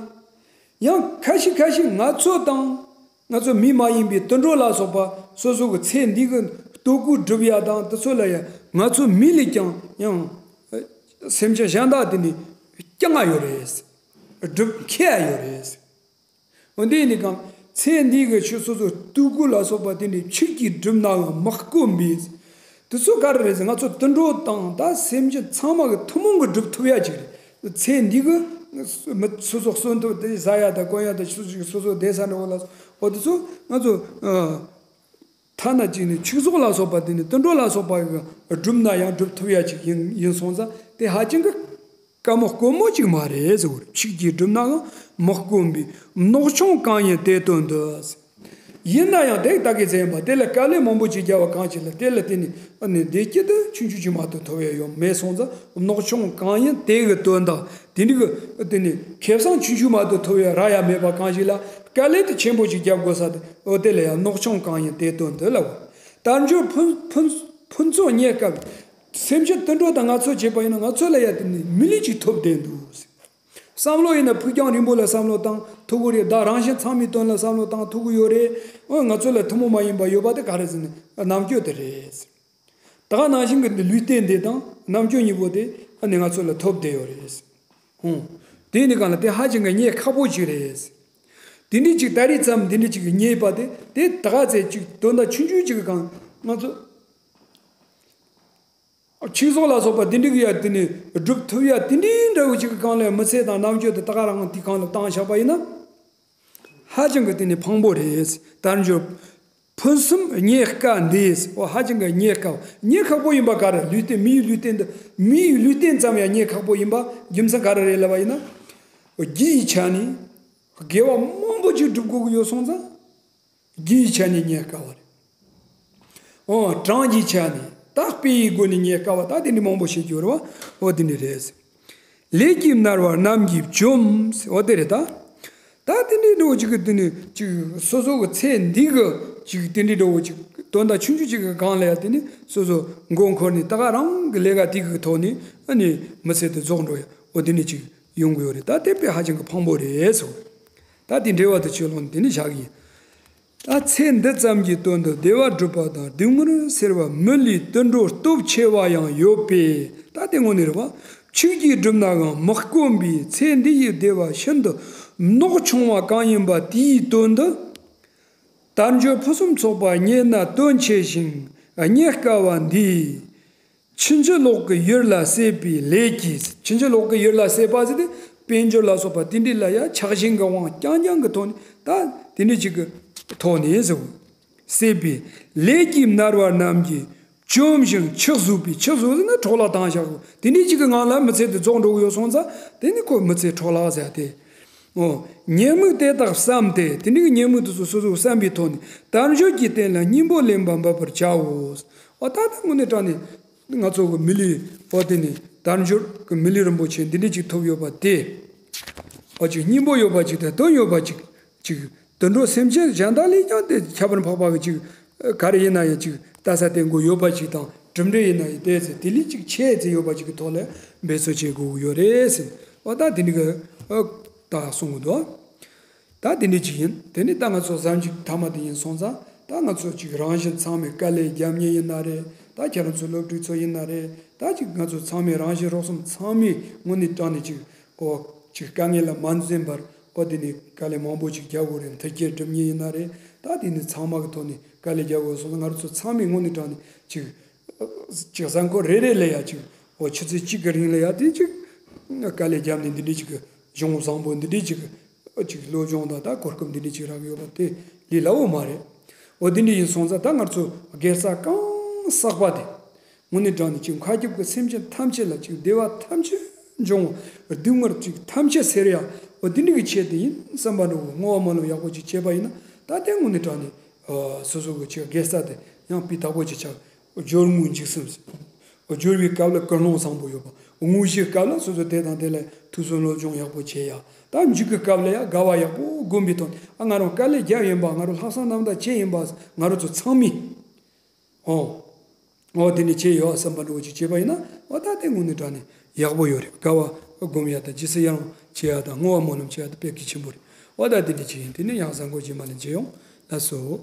ཡང་ཁ་ཤས་ཁ་ཤས་ང་ཚོ་དང་། ང་ཚོ་མི་མ་ཡིན་པའི་དུད་འགྲོ་ལ་སོགས་པ་སོ་སོ་གི་ཚེ་འདི་གི་ལྟོ་གོས་སྒྲུབ་ཡ་དང་དེ་ཚོ་ལ་ཡང་ང་ཚོ་མི་ལས་ཀྱང་ཡང་སེམས་ཅན་གཞན་དག་དེ་ནི་སྐྱོང་ཡ་ཡོད་རེད། སྒྲུབ་མཁས་ཡ་ཡོད་རེད། འོ་འདི་ཡིན་ནི་གང་ཚེ་འདི་གི་ཆོས་སོ་སོ་ལྟོ་གོས་ལ་སོགས་པ་དེ་ནི་ཆིག་གིས་བསྒྲུབས་ནའང་མི་དཀོན་པས། དེ་ཚོ་ག་རེ་རེད་ཟེར། ང་ཚོ་དུད་འགྲོ་དང་ད་སེམས་ཅན་ཚང་མ་གི་ཐུན་མོང་གི་སྒྲུབ་ཐུབ་ཡ་ཅིག་རེད། ཚེ་འདི་གི་མི་སོ་སོ་གསོན་ཐུབ་དེ་ཟ་ཡ་དང་གོན་ཡ་དང་སོ་སོ་སོ་སོ་བསྡད་ས་འདྲ་བོ་ལ་སོགས། འོ་དེ་ཚོ་ང་ཚོ་ཐ་ན་གཅིག་ནི་ཆོས་ཚོགས་ལ་སོགས་པ་དེ་ནི་དུད་འགྲོ་ལ་སོགས་པ་གི་སྒྲུབ་ན་ཡང་སྒྲུབ་ཐུབ་ཡ་ཅིག་ཡིན་ཡིན་སོང་ཙང་དེ་ཧ་ཅང་གི་དཀའ་མོ་དཀོན་མོ་ཅིག་མ་རེད་ཟེར་བ་རེད། ཆིག་གིས་བསྒྲུབས་ནའང་མི་དཀོན་པས། མནོག་ཆུང་གང་ཡིན་དེ་དོན་དུ། ཡིན་ན་ཡང་དེ་ད་གི་ཚེ་ཡིན་པ་དེ་ལ་དཀའ་ལས་མང་པོ་ཅིག་བརྒྱབ་པ་གང་ཅིག་ལ་དེ་ལ་བརྟེན་ནས་ཨ་ནི་བདེ་སྐྱིད་དེ་ཆུང་ཆུང་ཅིག་མ་གཏོགས་ཐོབ་ཡ་ཡོད་མེད་སོང་ཙང་། མནོག་ཆུང་གང་ཡིན་དེ་གི་དོན་དག་དེ་འདྲ་གི་དེ་ནི་ཁེ་བཟང་ཆུང་ཆུང་མ་གཏོགས་ཐོབ་ཡ་རག་ཡ་མེད་པ་གང་ཞིག་ལ་དཀའ་ལས་དེ་ཆེན་པོ་ཅིག་བརྒྱབ་དགོས་ས་དེ། འོ་དེ་ལ་ཡང་མནོག་ཆུང་གང་ཡིན་དེ་དོན་དུ་ལབ། དལ་འབྱོར་ཕུན་ཕུན་ཕུན་ཚོགས་རྙེད་དཀའ། སེམས་ཅན་དུད་འགྲོ་དང་ང་ཚོ་བྱས་པ་ཡིན་ན་ང་ཚོ་ལ་ཡ་དེ་ནི་མི་ལུས་ཅིག་ཐོབ་བསྡད་འདུག། བསམ་བློ་ཡིན་ན་ཕུགས་རྒྱང་རིང་པོ་ལ་བསམ་བློ་བཏང་ཐུབ་ཀྱི་རེད། བདག་རང་གཞན་ཚང་མའི་དོན་ལ་བསམ་བློ་བཏང་ཐུབ་ཀྱི་ཡོད་རེད། འོ་ང་ཚོ་ལ་ཐུན་མོང་མ་ཡིན་པ་ཡོད་པ་དེ་ག་རེ་ཟེར་ན་རྣམ་དཔྱོད་དེ་རེད། ད་ག་ནང་བཞིན་གྱི་འདི་ལུས་རྟེན་འདི་དང་རྣམ་དཔྱོད་གཉིས་པོ་དེ་ཨ་ནི་ང་ཚོ་ལ་ཐོབ་བསྡད་ཡོད་རེད། ཧུང་། དེ་ནི་གང་ལ་དེ་ཧ་ཅང་གི་རྙེད་ཁག་པོ་ཅིག་རེད། དེ་འདྲ་ཅིག་ད་རེས་ཙམ་དེ་འདྲ་ཅིག་གི་རྙེད་པ་དེ་དེ་ད་ག་ཚད་ཅིག་དོན་དག་ཆུང་ཆུང་ཅིག་གི་གང་ང་ཚོ། ཆོས་ཚོགས་ལ་སོགས་པ་འདི་འདྲ་གི་ཡ་དེ་ནི་སྒྲུབ་ཐུབ་ཡ་དེ་འདྲའི་འདྲ་བོ་ཅིག་གི་སྒང་ལ་མི་ཚེ་དང་རྣམ་དཔྱོད་དེ་ད་ག་རང་དེ་སྒང་ལ་བཏང་བཞག་པ་ཡིན་ན། ཧ་ཅང་གི་དེ་ནི་ཕངས་པོ་རེད། དལ་འབྱོར་ཕུན་སུམ་རྙེད་དཀའ་འདི། འོ་ཧ་ཅང་གི་རྙེད་དཀའ་རྙེད་ཁག་པོ་ཡིན་པ་ག་རེ། ལུས་རྟེན་མིའི་ལུས་རྟེན་འདི་མིའི་ལུས་རྟེན་ཙམ་ཡང་རྙེད་ཁག་པོ་ཡིན་པ་རྒྱུ་མཚན་ག་རེ་རེད་ལབ་པ་ཡིན་ན། རྒྱུ་ཡི་ཆ་ནས་དགེ་བ་མང་པོ་ཅིག་སྒྲུབ་དགོས་ཀྱི་ཡོད་སོང་ཙང་། རྒྱུ་ཡི་ཆ་ནས་རྙེད་དཀའ་བ་རེད། འོ་གྲངས་ཀྱི་ཆ་ནས་ད་དཔེ་ཡི་སྒོ་ནས་རྙེད་དཀའ་བ་ད་དེ་འདྲ་མང་པོ་བཤད་རྒྱུ་རེད་བ། འོ་དེ་འདྲ་རེད། ལས་ཀྱིས་མནར་བ་རྣམས་ཀྱིས་བཅོམ། འོ་དེ་རེད་ད། ད་དེ་འདྲའི་འདྲ་བོ་ཅིག་གི་དེ་ནི་ཅིག་སོ་སོ་གི་ཚེ་འདི་གི་ཅིག་དེ་འདྲའི་འདྲ་བོ་ཅིག་དོན་དག་ཆུང་ཆུང་ཅིག་གི་སྒང་ལ་ཡ་དེ་ནི་སོ་སོ་མགོ་འཁོར་ནས་ད་ག་རང་གི་ལས་ཀ་དེ་གི་ཐོག་ནས་ཨ་ནི་མི་ཚེ་དེ་རྫོགས་འགྲོ་ཡ། འོ་དེ་འདྲ་ཅིག་ཡོང་གི་ཡོད་རེད། ད་དེ་དཔེ་ཧ་ཅང་གི་ཕངས་པོ་རེད་སོ། ད་དེ་འགྲེལ་བ་དེ་ཆོས་ལོངས་དེ་ནི་བཞག་གི་ཡིན། ད་ཚེ་འདི་ཙམ་གྱི་དོན་དུ་བདེ་བ་སྒྲུབ་པ་དང་སྡུག་བསྔལ་སེལ་བ་མི་ལུས་དུད་འགྲོ་སྟོབས་ཆེ་བ་ཡང་ཡོད་པས། ད་དེ་དངོས་གནས་རེད་བ། ཆིག་གིས་བསྒྲུབས་ནའང་མི་དཀོན་པས། ཚེ་འདི་ཡི་བདེ་བ་ཤིན་ཏུ་མནོག་ཆུང་བ་གང་ཡིན་པ་དེའི་དོན་དུ། དལ་འབྱོར་ཕུན་སུམ་ཚོགས་པ་རྙེད་ན་དོན་ཆེ་ཞིང་རྙེད་དཀའ་བ་འདིས། ཕྱིན་ཅི་ལོག་གི་ཡུལ་ལ་སྲེད་པའི་ལས་ཀྱིས། ཕྱིན་ཅི་ལོག་གི་ཡུལ་ལ་སྲེད་པ་ཟེར་དེ་དཔལ་འབྱོར་ལ་སོགས་པ་དེ་འདྲ་ལ་ཡ་ཆགས་ཞེན་གྱི་དབང་རྐྱང་རྐྱང་གི་ཐོག་ནས་ད་དེ་འདྲ་ཅིག་གི་ཐོག་ནས་ཟེར། སྲེད་པའི་ལས་ཀྱིས་མནར་བ་རྣམས་ཀྱིས་བཅོམ་ཞིང་ཕྱག་བཟོས་པའི། ཕྱག་བཟོས་ཟེར་ན་འཕྲོ་བརླག་བཏང་བཞག་གོ། དེ་འདྲ་ཅིག་གི་ངང་ལ་མི་ཚེ་དེ་རྫོགས་འགྲོ་གི་ཡོད་སོང་ཙང་དེ་ནི་ཁོ་མི་ཚེ་འཕྲོ་བརླག་ཟེར་ཏེ། འོ། ཉེས་དམིགས་དེ་དག་བསམས་ཏེ། དེ་འདྲའི་ཉེས་དམིགས་དེ་ཚོ་སོ་སོས་བསམ་པའི་ཐོག་ནས་དལ་འབྱོར་གྱི་རྟེན་ལ་སྙིང་པོ་ལེན་པ་འབད་པར་བྱའོ། འོ་ད་ལྟ་དངོས་གནས་དྲང་ནས་ང་ཚོ་གི་མི་ལུས་འོ་དེ་ནས་དལ་འབྱོར་གྱི་མི་ལུས་རིན་པོ་ཆེ་འདི་འདྲ་ཅིག་ཐོབ་ཡོད་པ་དེ། འོ་ཅིག་སྙིང་པོ་ཡོད་པ་ཅིག་དང་དོན་ཡོད་པ་ཅིག་ཅིག་དུད་འགྲོ་སེམས་ཅན་གཞན་དག་ལས་ཀྱང་དེ་ཁྱད་པར་འཕགས་པ་གི་ཅིག་ག་རེ་ཡིན་ན་ཡང་ཅིག་ལྟ་ས་བསྟེན་དགོས་ཡོད་པ་ཅིག་དང་གྲུབ་འབྲས་ཡིན་ན་ཡང་དེ་ཚེ་དེ་ལས་ཅིག་ཆེ་ཙེ་ཡོད་པ་ཅིག་གི་ཐོག་ལ་འབད་རྩོལ་བྱེད་དགོས་ཀྱི་ཡོད་རེད་ཟེར། འོ་ད་དེ་འདྲ་གི་ཨ་ད་གསུང་གི་འདུག་ད་དེ་འདྲ་ཅིག་ཡིན། དེ་ནི་ད་ང་ཚོ་གཟའ་མཇུག་མཐའ་མ་དེ་ཡིན་སོང་ཙང་ད་ང་ཚོ་ཅིག་རང་བཞིན་ཚང་མས་དཀའ་ལས་རྒྱབ་མཁན་ཡིན་ན་རེད། ད་ཁྱེད་རང་ཚོ་སློབ་ཕྲུག་ཚོ་ཡིན་ན་རེད། ད་ཅིག་ང་ཚོ་ཚང་མས་རང་བཞིན་རོགས་གསུམ་ཚང་མས་དངོས་གནས་དྲང་ནས་ཅིག་ཨོ་ཅིག་དཀའ་ངལ་ལ་མ་འཛེམས་པར་ཨོ་དེ་ནི་དཀའ་ལས་མང་པོ་ཅིག་རྒྱག་དགོས་རེད། མཐུན་རྐྱེན་སྒྲུབ་མཁན་ཡིན་ན་རེད། ད་དེ་ནི་ཚང་མ་གི་ཐོག་ནས་དཀའ་ལས་རྒྱག་དགོས་སོང་ཙང་ང་རང་ཚོ་ཚང་མས་དངོས་གནས་དྲང་ནས་ཅིག་ཅིག་གཟའ་འཁོར་རེ་རེ་ལ་ཡ་ཅིག་ཨོ་ཆུ་ཚོད་གཅིག་གི་རིང་ལ་ཡ་དེ་ཅིག་དཀའ་ལས་བརྒྱབ་ནས་འདི་འདྲའི་ཅིག་གི་གཞུང་བཟང་པོ་འདི་འདྲའི་ཅིག་གི་ཅིག་སློབ་སྦྱོང་དང་ད་གོ་སྐབས་འདི་འདྲའི་ཅིག་རག་ཡོད་པ་དེ་ལས་སླ་བོ་མ་རེད། འོ་འདི་འདྲ་ཡིན་སོང་ཙང་ད་ང་ཚོ་དགེ་རྩ་གང་བསགས་པ་དེ་དངོས་གནས་དྲང་ནས་ཅིག་མཁའ་ཁྱབ་ཀྱི་སེམས་ཅན་ཐམས་ཅད་ལ་ཅིག་བདེ་བ་ཐམས་ཅད་འབྱུང་བ་སྡུག་བསྔལ་ཅིག་ཐམས་ཅད་སེལ་ཡ། འོ་འདི་འདྲ་གི་ཆེད་དུ་ཡིན་བསམ་པ་འདྲ་བོ་བསྔོ་བ་སྨོན་ལམ་ཡག་པོ་ཅིག་བྱས་པ་ཡིན་ན་ད་དེ་དངོས་གནས་དྲང་ནས་སོ་སོ་གི་ཅིག་དགེ་རྩ་དེ་ཡང་སྤུས་དག་པོ་ཅིག་ཆགས། སྦྱོར་དངོས་འཇིགས་གསུམ་ཟེར། སྦྱོར་བའི་སྐབས་ལ་ཀུན་སློང་བཟང་པོ་ཡོད་པ། དངོས་གཞིའི་སྐབས་ལ་སོ་སོ་དེ་དང་དེ་ལ་ཐུགས་བསམ་བློ་སྦྱོང་ཡག་པོ་བྱེད་ཡ། ད་མཇུག་གི་སྐབས་ལ་ཡང་དགའ་བ་ཡག་པོ་བསྒོམ་པའི་ཐོག་ནས་ཨ་ང་རང་དཀའ་ལས་བརྒྱབ་ཡིན་པ། ང་རང་ལྷག་བསམ་རྣམ་དག་བྱས་ཡིན་པ། ང་རང་ཚོ་ཚང་མས་ཨོ་ཨོ་དེ་ནས་བྱས་ཡོད་བསམ་པ་འདྲ་བོ་ཅིག་བྱས་པ་ཡིན་ན་ཨོ་ད་དེ་དངོས་གནས་དྲང་ནས་ཡག་པོ་ཡོད་རེད། དགའ་བ་བསྒོམ་ཡ་དང་རྗེས་སུ་ཡི་རང་བྱེད་ཡ་དང་བསྔོ་བ་སྨོན་ལམ་བྱེད་ཡ་དང་དཔེ་གལ་ཆེན་པོ་རེད། འོ་ད་དེ་འདྲ་ཅིག་ཡིན། དེ་ནས་ཡང་གཟའ་འཁོར་རྗེས་མ་ལ་མཇལ་ཡོང་། ལགས་སོ།